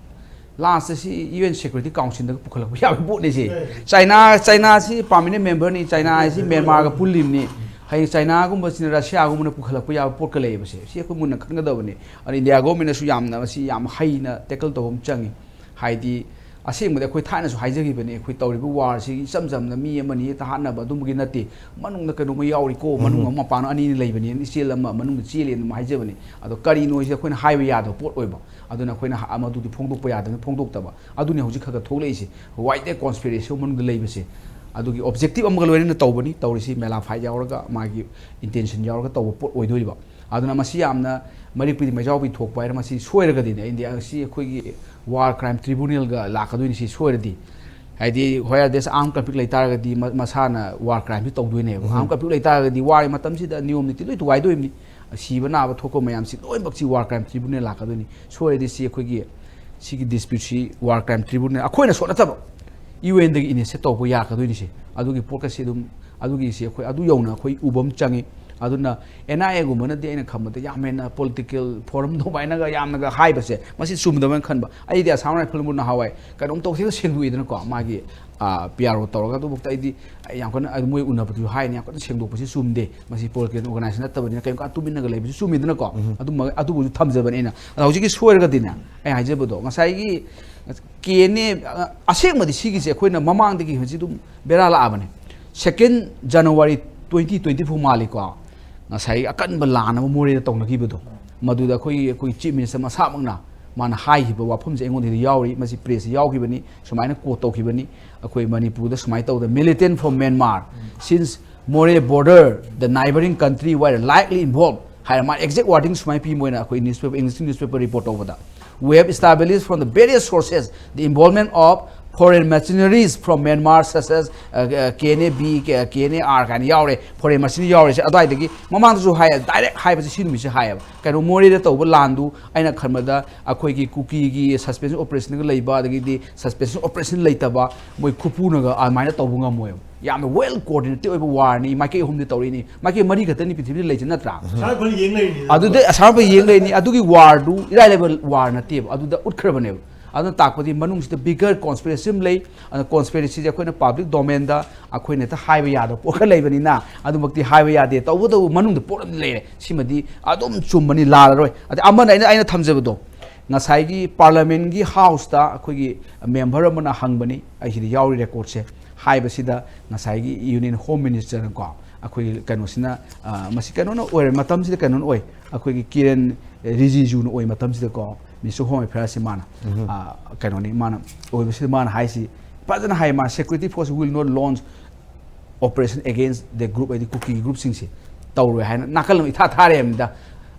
ꯂꯥꯁꯇ ꯁꯤ ꯌꯨ ꯑꯦꯟ ꯁꯦꯀ꯭ꯌꯨꯔꯤꯇꯤ ꯀꯥꯎꯟꯁꯤꯜꯗꯒ ꯄꯨꯈꯠꯂꯛꯄ ꯌꯥꯕ ꯄꯣꯠꯅꯤ ꯁꯤ꯫ ꯆꯥꯏꯅꯥ, ꯆꯥꯏꯅꯥꯁꯤ ꯄꯥꯔꯃꯤꯅꯦꯟ ꯃꯦꯝꯕꯔꯅꯤ, ꯆꯥꯏꯅꯥ ꯍꯥꯏꯁꯤ ꯃ꯭ꯌꯥꯟꯃꯥꯔꯒ ꯄꯨꯜꯂꯤꯕꯅꯤ꯫ ꯍꯌꯦꯡ ꯆꯥꯏꯅꯥꯒꯨꯝꯕꯁꯤꯅ ꯔꯁꯤꯌꯥꯒꯨꯝꯕꯅ ꯄꯨꯈꯠꯂꯛꯄ ꯌꯥꯕ ꯄꯣꯠꯀ ꯂꯩꯌꯦꯕꯁꯦ꯫ ꯁꯤ ꯑꯩꯈꯣꯏ ꯃꯨꯟꯅ ꯈꯟꯒꯗꯕꯅꯤ꯫ ꯑꯗꯣ ꯏꯟꯗꯤꯌꯥ ꯒꯣꯔꯃꯦꯟꯅꯁꯨ ꯌꯥꯝꯅ ꯃꯁꯤ ꯌꯥꯝ ꯍꯩꯅ ꯇꯦꯀꯜ ꯇꯧꯕ ꯑꯃ ꯆꯪꯉꯤ꯫ ꯍꯥꯏꯗꯤ ꯑꯁꯦꯡꯕꯗꯤ ꯑꯩꯈꯣꯏ ꯊꯥꯏꯅꯁꯨ ꯍꯥꯏꯖꯈꯤꯕꯅꯤ, ꯑꯩꯈꯣꯏ ꯇꯧꯔꯤꯕ ꯋꯥꯔꯁꯤ ꯏꯆꯝ ꯆꯝꯅ ꯃꯤ ꯑꯃꯅꯤ ꯍꯦꯛꯇ ꯍꯥꯠꯅꯕ ꯑꯗꯨꯝꯕꯒꯤ ꯅꯠꯇꯦ꯫ ꯃꯅꯨꯡꯗ ꯀꯩꯅꯣꯝꯃ ꯌꯥꯎꯔꯤꯀꯣ, ꯃꯅꯨꯡ ꯑꯃ ꯃꯄꯥꯟ ꯑꯅꯤꯅ ꯂꯩꯕꯅꯤ, ꯏꯆꯦꯜ ꯑꯃ ꯃꯅꯨꯡꯗ ꯆꯦꯜꯂꯤ ꯑꯗꯨꯝ ꯍꯥꯏꯖꯕꯅꯤ꯫ ꯑꯗꯣ ꯀꯔꯤꯅꯣ ꯍꯥꯏꯁꯦ ꯑꯩꯈꯣꯏꯅ ꯍꯥꯏꯕ ꯌꯥꯗꯕ ꯄꯣꯠ ꯑꯣꯏꯕ꯫ ꯑꯗꯨꯅ ꯑꯩꯈꯣꯏꯅ ꯍ-, ꯃꯗꯨꯗꯤ ꯐꯣꯡꯗꯣꯛꯄ ꯌꯥꯗꯕꯅꯤ, ꯐꯣꯡꯗꯣꯛꯇꯕ꯫ ꯑꯗꯨꯅꯤ ꯍꯧꯖꯤꯛ ꯈꯔ ꯈꯔ ꯊꯣꯛꯂꯛꯏꯁꯦ, ꯋꯥꯏꯠ ꯀꯣꯟꯁꯄꯤꯔꯦꯁꯤ ꯃꯅꯨꯡꯗ ꯂꯩꯕꯁꯦ꯫ ꯑꯗꯨꯒꯤ ꯑꯣꯕꯖꯦꯛꯇꯤꯚ ꯑꯃꯒ ꯂꯣꯏꯅꯅ ꯇꯧꯕꯅꯤ ꯇꯧꯔꯤꯁꯤ, ꯃꯦꯂꯥ ꯐꯥꯏꯠ ꯌꯥꯎꯔꯒ, ꯃꯥꯒꯤ ꯏꯟꯇꯦꯟꯁꯟ ꯌꯥꯎꯔꯒ ꯇꯧꯕ ꯄꯣꯠ ꯑꯣꯏꯗꯣꯔꯤꯕ꯫ ꯑꯗꯨꯅ ꯃꯁꯤ ꯌꯥꯝꯅ ꯃꯔꯤꯛ ꯄꯤꯗꯤ ꯃꯩꯖꯥꯎ ꯄꯤ ꯊꯣꯛꯄ ꯍꯥꯏꯅ ꯃꯁꯤ ꯁꯣꯏꯔꯒꯗꯤꯅꯦ, ꯏꯟꯗꯤꯌꯥ ꯑꯁꯤ ꯑꯩꯈꯣꯏꯒꯤ ꯋꯥꯔ ꯀ꯭ꯔꯥꯏꯝ ꯇ꯭ꯔꯤꯕꯨꯅꯦꯜꯒ ꯂꯥꯛꯀꯗꯣꯏꯅꯤ ꯁꯤ ꯁꯣꯏꯔꯗꯤ꯫ ꯍꯥꯏꯗꯤ where there's armed conflict ꯂꯩꯇꯥꯔꯒꯗꯤ ꯃ-, ꯃꯁꯥꯅ ꯋꯥꯔ ꯀ꯭ꯔꯥꯏꯝꯁꯤ ꯇꯧꯗꯣꯏꯅꯦꯕ꯫ ꯑꯥꯔꯝ ꯀꯟꯐ꯭ꯂꯤꯛ ꯂꯩꯇꯥꯔꯒꯗꯤ ꯋꯥꯔꯒꯤ ꯃꯇꯝꯁꯤꯗ ꯅꯤꯌꯣꯝ ꯅꯤꯇꯤ ꯂꯣꯏ ꯊꯨꯒꯥꯏꯗꯣꯏꯕꯅꯤ꯫ ꯁꯤꯕ ꯅꯥꯕ ꯊꯣꯛꯄ ꯃꯌꯥꯝꯁꯤ ꯂꯣꯏꯅꯃꯛꯁꯤ ꯋꯥꯔ ꯀ꯭ꯔꯥꯏꯝ ꯇ꯭ꯔꯤꯕꯨꯅꯦꯜ ꯂꯥꯛꯀꯗꯣꯏꯅꯤ꯫ ꯁꯣꯏꯔꯗꯤ ꯁꯤ ꯑꯩꯈꯣꯏꯒꯤ ꯁꯤꯒꯤ ꯗꯤꯁꯄ꯭ꯌꯨꯠꯁꯤ ꯋꯥꯔ ꯀ꯭ꯔꯥꯏꯝ ꯇ꯭ꯔꯤꯕꯨꯅꯦꯜ ꯑꯩꯈꯣꯏꯅ ꯁꯣꯠ ꯅꯠꯇꯕ ꯌꯨ ꯑꯦꯟꯗꯒꯤ ꯏꯅꯤꯁꯤꯌꯦꯠ ꯇꯧꯕ ꯌꯥꯔꯛꯀꯗꯣꯏꯅꯤꯁꯦ꯫ ꯑꯗꯨꯒꯤ ꯄꯣꯠꯀꯁꯤ ꯑꯗꯨꯝ, ꯑꯗꯨꯒꯤꯁꯤ ꯑꯩꯈꯣꯏ ꯑꯗꯨ ꯌꯧꯅ ꯑꯩꯈꯣꯏ ꯎꯕ ꯑꯃ ꯆꯪꯉꯤ꯫ ꯑꯗꯨꯅ ꯑꯦꯟ ꯑꯥꯏ ꯑꯦꯒꯨꯝꯕꯅꯗꯤ ꯑꯩꯅ ꯈꯟꯕꯗ ꯌꯥꯝ ꯍꯦꯟꯅ ꯄꯣꯂꯤꯇꯤꯀꯦꯜ ꯐꯣꯔꯝ ꯑꯗꯨꯃꯥꯏꯅꯒ ꯌꯥꯝꯅꯒ ꯍꯥꯏꯕꯁꯦ ꯃꯁꯤ ꯆꯨꯝꯗꯕꯅ ꯈꯟꯕ꯫ ꯑꯩꯗꯤ ꯑꯁꯥꯝ ꯔꯥꯏꯐꯜꯕꯨ ꯅꯍꯥꯟꯋꯥꯏ ꯀꯩꯅꯣꯝ ꯇꯧꯁꯤꯒ ꯁꯦꯡꯗꯣꯛꯏꯗꯅꯀꯣ, ꯃꯥꯒꯤ ꯄꯤ ꯑꯥꯔ ꯑꯣ ꯇꯧꯔꯒ꯫ ꯑꯗꯨꯐꯥꯎꯗ ꯑꯩꯗꯤ ꯑꯩ ꯌꯥꯝ ꯀꯟꯅ, ꯑꯗꯨ ꯃꯣꯏ ꯎꯅꯕꯗꯨꯁꯨ ꯍꯥꯏꯅꯤ, ꯌꯥꯝ ꯀꯟꯅ ꯁꯦꯡꯗꯣꯛꯄꯁꯤ ꯆꯨꯝꯗꯦ, ꯃꯁꯤ ꯄꯣꯂꯤꯇꯤꯀꯦꯜ ꯑꯣꯔꯒꯅꯥꯏꯖꯦꯁꯟ ꯅꯠꯇꯕꯅꯤꯅ ꯀꯩꯝ ꯀꯥꯟ ꯇꯨꯃꯤꯟꯅꯒ ꯂꯩꯕꯁꯨ ꯆꯨꯝꯃꯤꯗꯅꯀꯣ꯫ ꯑꯗꯨꯃ, ꯑꯗꯨꯕꯨꯁꯨ ꯊꯝꯖꯕꯅꯤ ꯑꯩꯅ꯫ ꯑꯗꯣ ꯍꯧꯖꯤꯛꯀꯤ ꯁꯣꯏꯔꯒꯗꯤꯅꯦ, ꯑꯩ ꯍꯥꯏꯖꯕꯗꯣ ꯉꯁꯥꯏꯒꯤ ꯀꯦ ꯑꯦꯟ ꯑꯦ, ꯑ, ꯑꯁꯦꯡꯕꯗꯤ ꯁꯤꯒꯤꯁꯦ ꯑꯩꯈꯣꯏꯅ ꯃꯃꯥꯡꯗꯒꯤ ꯍꯧꯖꯤꯛ ꯑꯗꯨꯝ ꯕꯦꯔꯥ ꯂꯥꯛꯑꯕꯅꯦ꯫ ꯁꯦꯀꯦꯟ ꯖꯅꯋꯥꯔꯤ ꯇ꯭ꯋꯦꯟꯇꯤ ꯇ꯭ꯋꯦꯟꯇꯤ ꯐꯣꯔ ꯃꯥꯜꯂꯤꯀꯣ, ꯉꯁꯥꯏꯒꯤ ꯑꯀꯟꯕ ꯂꯥꯟ ꯑꯃ ꯃꯣꯔꯦꯗ ꯇꯧꯅꯈꯤꯕꯗꯣ, ꯃꯗꯨꯗ ꯑꯩꯈꯣꯏꯒꯤ, ꯑꯩꯈꯣꯏꯒꯤ ꯆꯤꯐ ꯃꯤꯅꯤꯁꯇꯔ ꯃꯁꯥꯃꯛꯅ ꯃꯥꯅ ꯍꯥꯏꯈꯤꯕ ꯋꯥꯐꯝꯁꯦ ꯑꯩꯉꯣꯟꯗꯗꯤ ꯌꯥꯎꯔꯤ, ꯃꯁꯤ ꯄ꯭ꯔꯦꯁꯇ ꯌꯥꯎꯈꯤꯕꯅꯤ, ꯁꯨꯃꯥꯏꯅ ꯀꯣꯠ ꯇꯧꯈꯤꯕꯅꯤ꯫ ꯑꯩꯈꯣꯏ ꯃꯅꯤꯄꯨꯔꯗ ꯁꯨꯃꯥꯏꯅ ꯇꯧꯗꯅ, "Militant from Myanmar, since Moreh border, the neighboring country were likely involved" ꯍꯥꯏꯔ ꯃꯥ ꯑꯦꯛꯖꯦꯛ ꯋꯥꯔꯗꯤꯡ ꯁꯨꯃꯥꯏꯅ ꯄꯤ ꯃꯣꯏꯅ ꯑꯩꯈꯣꯏ ꯅ꯭ꯌꯨꯁꯄꯦꯄꯔ, ꯏꯪꯂꯤꯁꯀꯤ ꯅ꯭ꯌꯨꯁꯄꯦꯄꯔ ꯔꯤꯄꯣꯔꯠ ꯇꯧꯕꯗ, "We have established from the various sources the involvement of foreign mercenaries from Myanmar such as uh, uh, K N A B, K- KNAR ꯀꯥꯏꯅ ꯌꯥꯎꯔꯦ, foreign mercenary ꯌꯥꯎꯔꯦ꯫ ꯁꯤ ꯑꯗꯨꯋꯥꯏꯗꯒꯤ ꯃꯃꯥꯡꯗꯁꯨ ꯍꯥꯏ, direct ꯍꯥꯏꯕꯁꯦ ꯁꯤ ꯅꯨꯃꯤꯠꯁꯦ ꯍꯥꯏꯌꯦꯕ, ꯀꯩꯅꯣ, ꯃꯣꯔꯦꯗ ꯇꯧꯕ ꯂꯥꯟꯗꯨ ꯑꯩꯅ ꯈꯟꯕꯗ ꯑꯩꯈꯣꯏꯒꯤ ꯀꯨꯀꯤꯒꯤ suspension operationꯒ ꯂꯩꯕ, ꯑꯗꯒꯤꯗꯤ suspension operation ꯂꯩꯇꯕ, ꯃꯣꯏ ꯈꯨꯄꯨꯅꯒ ꯑꯗꯨꯃꯥꯏꯅ ꯇꯧꯕ ꯉꯝꯃꯣꯏꯕ꯫ ꯌꯥꯝꯅ well coordinate ꯑꯣꯏꯕ warꯅꯤ, ꯃꯥꯏꯀꯩ ꯑꯍꯨꯝꯗꯤ ꯇꯧꯔꯤꯅꯤ, ꯃꯥꯏꯀꯩ ꯃꯔꯤ ꯈꯛꯇꯅꯤ ꯄ꯭ꯔꯤꯊꯤꯕꯤꯗ ꯂꯩꯁꯦ, ꯅꯠꯇ꯭ꯔꯥ? ꯁꯥꯔ ꯑꯩꯈꯣꯏꯅ ꯌꯦꯡ ꯂꯩꯔꯤꯅꯤ꯫ ꯑꯗꯨꯗ ꯑꯁꯥꯃꯛꯄ ꯌꯦꯡ ꯂꯩꯅꯤ꯫ ꯑꯗꯨꯒꯤ warꯗꯨ ꯏꯔꯥꯏ ꯂꯥꯏꯕ war ꯅꯠꯇꯦꯕ, ꯑꯗꯨꯗ ꯎꯠꯈ꯭ꯔꯕꯅꯦꯕ꯫ ꯑꯗꯨꯅ ꯇꯥꯛꯄꯗꯤ ꯃꯅꯨꯡꯁꯤꯗ bigger conspiracy ꯑꯃ ꯂꯩ꯫ ꯑꯗꯨꯅ conspiracyꯁꯦ ꯑꯩꯈꯣꯏꯅ public domainꯗ ꯑꯩꯈꯣꯏꯅ ꯍꯦꯛꯇ ꯍꯥꯏꯕ ꯌꯥꯗꯕ ꯄꯣꯠ ꯈꯔ ꯂꯩꯕꯅꯤꯅ ꯑꯗꯨꯃꯛꯇꯤ ꯍꯥꯏꯕ ꯌꯥꯗꯦ꯫ ꯇꯧꯕꯇꯕꯨ ꯃꯅꯨꯡꯗ ꯄꯣꯠ ꯑꯃꯗꯤ ꯂꯩꯔꯦ, ꯁꯤꯃꯗꯤ ꯑꯗꯨꯝ ꯆꯨꯝꯕꯅꯤ, ꯂꯥꯜꯂꯔꯣꯏ꯫ ꯑꯗꯩ ꯑꯃꯅ ꯑꯩꯅ ꯑꯩꯅ ꯊꯝꯖꯕꯗꯣ, ꯉꯁꯥꯏꯒꯤ parliamentꯀꯤ houseꯇ ꯑꯩꯈꯣꯏꯒꯤ member ꯑꯃꯅ ꯍꯪꯕꯅꯤ, ꯑꯩ ꯁꯤꯗ ꯌꯥꯎꯔꯤ recordꯁꯦ, ꯍꯥꯏꯕꯁꯤꯗ ꯉꯁꯥꯏꯒꯤ Union Home Ministerꯅꯀꯣ, ꯑꯩꯈꯣꯏꯒꯤ ꯀꯩꯅꯣꯁꯤꯅ, ꯑ, ꯃꯁꯤ ꯀꯩꯅꯣꯅ ꯑꯣꯏꯔꯦ, ꯃꯇꯝꯁꯤꯗ ꯀꯩꯅꯣꯅ ꯑꯣꯏ, ꯑꯩꯈꯣꯏꯒꯤ ꯀꯤꯔꯦꯟ ꯔꯤꯖꯤꯖꯨꯅ ꯑꯣꯏ ꯃꯇꯝꯁꯤꯗꯀꯣ, Minister of Home Affairsꯁꯤ ꯃꯥꯅ, ꯑ, ꯀꯩꯅꯣꯅꯤ, ꯃꯥꯅ ꯑꯣꯏꯕꯁꯤꯗ ꯃꯥꯅ ꯍꯥꯏꯁꯤ, ꯐꯖꯅ ꯍꯥꯏ, ꯃꯥ security force will not launch operation against the group, ꯍꯥꯏꯗꯤ ꯀꯨꯀꯤꯒꯤ groupꯁꯤꯡꯁꯦ ꯇꯧꯔꯣꯏ ꯍꯥꯏꯅ ꯅꯥꯀꯜ ꯑꯃ ꯏꯊꯥ ꯊꯥꯔꯦ ꯍꯥꯏꯕꯅꯤꯗ꯫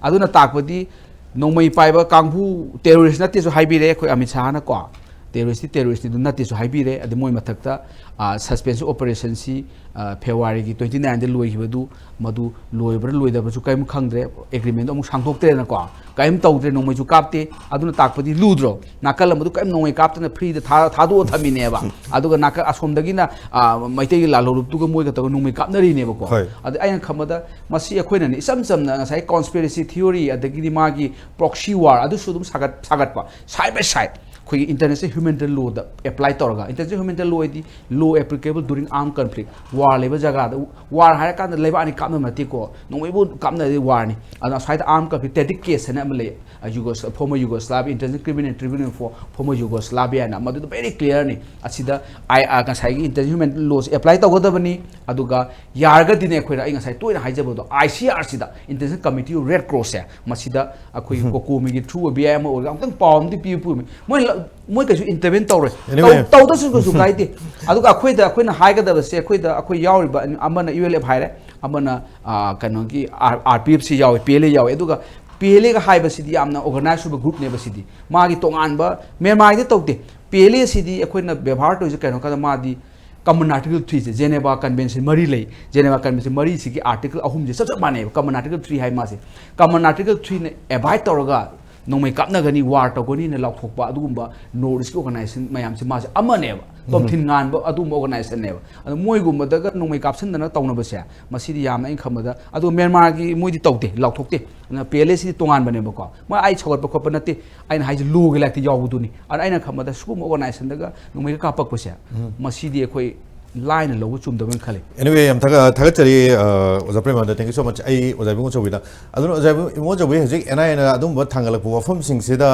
ꯑꯗꯨꯅ ꯇꯥꯛꯄꯗꯤ ꯅꯣꯡꯃꯩ ꯄꯥꯏꯕ ꯀꯥꯡꯕꯨ terrorist ꯅꯠꯇꯦꯁꯨ ꯍꯥꯏꯕꯤꯔꯦ ꯑꯩꯈꯣꯏ ꯑꯃꯤꯠ ꯁꯥꯍꯅꯀꯣ, terroristꯇꯤ terroristꯅꯤ ꯑꯗꯨ ꯅꯠꯇꯦꯁꯨ ꯍꯥꯏꯕꯤꯔꯦ꯫ ꯑꯗꯩ ꯃꯣꯏ ꯃꯊꯛꯇ, ꯑ, suspension operationꯁꯤ, ꯑ, Februaryꯒꯤ twenty nineꯗ ꯂꯣꯏꯈꯤꯕꯗꯨ ꯃꯗꯨ ꯂꯣꯏꯕ꯭ꯔꯥ ꯂꯣꯏꯗꯕ꯭ꯔꯥꯁꯨ ꯀꯔꯤꯝ ꯈꯪꯗ꯭ꯔꯦ, agreementꯗꯣ ꯑꯃꯨꯛ ꯁꯥꯡꯗꯣꯛꯇ꯭ꯔꯦꯅꯀꯣ, ꯀꯔꯤꯝ ꯇꯧꯗ꯭ꯔꯦ, ꯅꯣꯡꯃꯩꯁꯨ ꯀꯥꯞꯇꯦ꯫ ꯑꯗꯨꯅ ꯇꯥꯛꯄꯗꯤ ꯂꯨꯗ꯭ꯔꯣ? ꯅꯥꯀꯜ ꯑꯃꯗꯨ ꯀꯔꯤꯝ ꯅꯣꯡꯃꯩ ꯀꯥꯞꯇꯅ freeꯗ ꯊꯥ- ꯊꯥꯗꯣꯛꯑ ꯊꯝꯃꯤꯅꯦꯕ꯫ ꯑꯗꯨꯒ ꯅꯥꯀꯜ ꯑꯁꯣꯝꯗꯒꯤꯅ, ꯑ, ꯃꯩꯇꯩꯒꯤ ꯂꯥꯜꯍꯧꯂꯨꯞꯇꯨꯒ ꯃꯣꯏꯒ ꯇꯧꯔꯒ ꯅꯣꯡꯃꯩ ꯀꯥꯞꯅꯔꯤꯅꯦꯕꯀꯣ꯫ ꯍꯣꯏ꯫ ꯑꯗ ꯑꯩꯅ ꯈꯟꯕꯗ ꯃꯁꯤ ꯑꯩꯈꯣꯏꯅꯅꯦ ꯏꯆꯝ ꯆꯝꯅ ꯉꯁꯥꯏ conspiracy theory ꯑꯗꯒꯤꯗꯤ ꯃꯥꯒꯤ proxy war ꯑꯗꯨꯁꯨ ꯑꯗꯨꯝ ꯁꯥꯒꯠ ꯁꯥꯒꯠꯄ, side by side ꯑꯩꯈꯣꯏꯒꯤ international humanitarian lawꯗ apply ꯇꯧꯔꯒ, international humanitarian law ꯍꯥꯏꯗꯤ law applicable during armed conflict, war ꯂꯩꯕ ꯖꯒꯥꯗ, war ꯍꯥꯏꯔꯀꯥꯟꯗ ꯂꯩꯕꯥꯛ ꯑꯅꯤ ꯀꯥꯞꯅꯕ ꯅꯠꯇꯦꯀꯣ, ꯅꯣꯡꯃꯩꯕꯨ ꯀꯥꯞꯅꯔꯗꯤ warꯅꯤ꯫ ꯑꯗꯨꯅ ꯑꯁ꯭ꯋꯥꯏꯗ armed conflict, static case ꯍꯥꯏꯅ ꯑꯃ ꯂꯩ, Yugos- former Yugoslavia, International Criminal Tribunal for former Yugoslavia ꯍꯥꯏꯅ, ꯃꯗꯨꯗ very clearꯅꯤ꯫ ꯑꯁꯤꯗ ꯑꯥꯏ- ꯑ, ꯉꯁꯥꯏꯒꯤ international humanitarian lawꯁꯦ apply ꯇꯧꯒꯗꯕꯅꯤ꯫ ꯑꯗꯨꯒ ꯌꯥꯔꯒꯗꯤꯅꯦ, ꯑꯩꯈꯣꯏꯅ, ꯑꯩ ꯉꯁꯥꯏ ꯇꯣꯏꯅ ꯍꯥꯏꯖꯕꯗꯣ, ICRCꯗ, International Committee of Red Crossꯁꯦ, ꯃꯁꯤꯗ ꯑꯩꯈꯣꯏꯒꯤ COCOMIꯒꯤ through ꯑꯣꯏꯕ ꯌꯥꯏ, ꯑꯃ ꯑꯣꯏꯔꯒ ꯑꯃꯨꯛꯇꯪ ꯄꯥꯎ ꯑꯃꯗꯤ ꯄꯤꯕ ꯄꯨꯔꯝꯃꯤ꯫ ꯃꯣꯏ ꯂ- ꯃꯣꯏ ꯀꯩꯁꯨ intervene ꯇꯧꯔꯣꯏ꯫ Anyway. ꯇꯧ- ꯇꯧꯗ꯭ꯔꯁꯨ ꯀꯩꯁꯨ ꯀꯥꯏꯗꯦ꯫ ꯑꯗꯨꯒ ꯑꯩꯈꯣꯏꯗ, ꯑꯩꯈꯣꯏꯅ ꯍꯥꯏꯒꯗꯕꯁꯦ, ꯑꯩꯈꯣꯏꯗ, ꯑꯩꯈꯣꯏ ꯌꯥꯎꯔꯤꯕ ꯑꯃꯅ ULF ꯍꯥꯏꯔꯦ, ꯑꯃꯅ, ꯑ, ꯀꯩꯅꯣꯒꯤ, R- RPFꯁꯤ ꯌꯥꯎꯋꯦ, PLA ꯌꯥꯎꯋꯦ꯫ ꯑꯗꯨꯒ PLAꯒ ꯍꯥꯏꯕꯁꯤꯗꯤ ꯌꯥꯝꯅ organize ꯑꯣꯏꯕ groupꯅꯦꯕ꯫ ꯁꯤꯗꯤ ꯃꯥꯒꯤ ꯇꯣꯉꯥꯟꯕ, ꯃꯦꯟꯃꯥꯔꯒꯤꯗꯤ ꯇꯧꯗꯦ꯫ ꯄꯤ ꯑꯦꯜ ꯑꯦ ꯁꯤꯗꯤ ꯑꯩꯈꯣꯏꯅ ꯕꯦꯕꯥꯔ ꯇꯧꯔꯤꯁꯦ ꯀꯩꯅꯣ ꯍꯥꯏꯕꯗ ꯃꯥꯗꯤ common article three ꯁꯦ, Geneva Convention ꯃꯔꯤ ꯂꯩ, Geneva Convention ꯃꯔꯤꯁꯤꯒꯤ article ꯑꯍꯨꯝꯁꯦ ꯆꯞ ꯆꯞ ꯃꯥꯟꯅꯩꯕ, common article three ꯍꯥꯏ ꯃꯥꯁꯦ꯫ Common article three ꯅ abide ꯇꯧꯔꯒ ꯅꯣꯡꯃꯩ ꯀꯥꯞꯅꯒꯅꯤ, war ꯇꯧꯒꯅꯤꯅ ꯂꯥꯎꯊꯣꯛꯄ ꯑꯗꯨꯒꯨꯝꯕ North East ꯀꯤ organization ꯃꯌꯥꯝꯁꯦ ꯃꯥꯁꯦ ꯑꯃꯅꯦꯕ꯫ ꯇꯣꯝꯊꯤꯟ ꯉꯥꯟꯕ ꯑꯗꯨꯒꯨꯝꯕ organization ꯅꯦꯕ꯫ ꯑꯗꯣ ꯃꯣꯏꯒꯨꯝꯕꯗꯒ ꯅꯣꯡꯃꯩ ꯀꯥꯞꯁꯤꯟꯗꯅ ꯇꯧꯅꯕꯁꯦ, ꯃꯁꯤꯗꯤ ꯌꯥꯝꯅ ꯑꯩꯅ ꯈꯟꯕꯗ, ꯑꯗꯣ ꯃ꯭ꯌꯥꯟꯃꯥꯔꯒꯤ ꯃꯣꯏꯗꯤ ꯇꯧꯗꯦ, ꯂꯥꯎꯊꯣꯛꯇꯦ꯫ ꯑꯗꯨꯅ ꯄꯤ ꯑꯦꯜ ꯑꯦ ꯁꯤꯗꯤ ꯇꯣꯉꯥꯟꯕꯅꯦꯕꯀꯣ꯫ ꯃꯣꯏ ꯑꯩ ꯁꯧꯒꯠꯄ ꯈꯣꯠꯄ ꯅꯠꯇꯦ, ꯑꯩꯅ ꯍꯥꯏꯁꯦ ꯂꯣꯒꯤ ꯂꯥꯏꯔꯤꯛꯇ ꯌꯥꯎꯕꯗꯨꯅꯤ꯫ ꯑꯗ ꯑꯩꯅ ꯈꯟꯕꯗ ꯁꯤꯒꯨꯝꯕ organization ꯗꯒ ꯅꯣꯡꯃꯩꯒ ꯀꯥꯞꯄꯛꯄꯁꯦ, ꯃꯁꯤꯗꯤ ꯑꯩꯈꯣꯏ ꯂꯥꯏꯅ ꯂꯧꯕ ꯆꯨꯝꯗꯕꯅ ꯈꯜꯂꯤ꯫ Anyway, ꯌꯥꯝ ꯊꯥꯒꯠ ꯊꯥꯒꯠꯆꯔꯤ, ꯑ, ꯑꯣꯖꯥ ꯄ꯭ꯔꯦꯃꯥꯅꯟꯗ, thank you so much꯫ ꯑꯩ ꯑꯣꯖꯥ ꯏꯕꯨꯡꯉꯣ ꯆꯧꯕꯤꯗ, ꯑꯗꯨꯅ ꯑꯣꯖꯥ ꯏꯕꯨꯡꯉꯣ ꯆꯧꯕꯤ, ꯍꯧꯖꯤꯛ ꯑꯦꯟ ꯑꯥꯏ ꯑꯦꯅ ꯑꯗꯨꯝꯕ ꯊꯥꯡꯒꯠꯂꯛꯄ ꯋꯥꯐꯝꯁꯤꯡꯁꯤꯗ,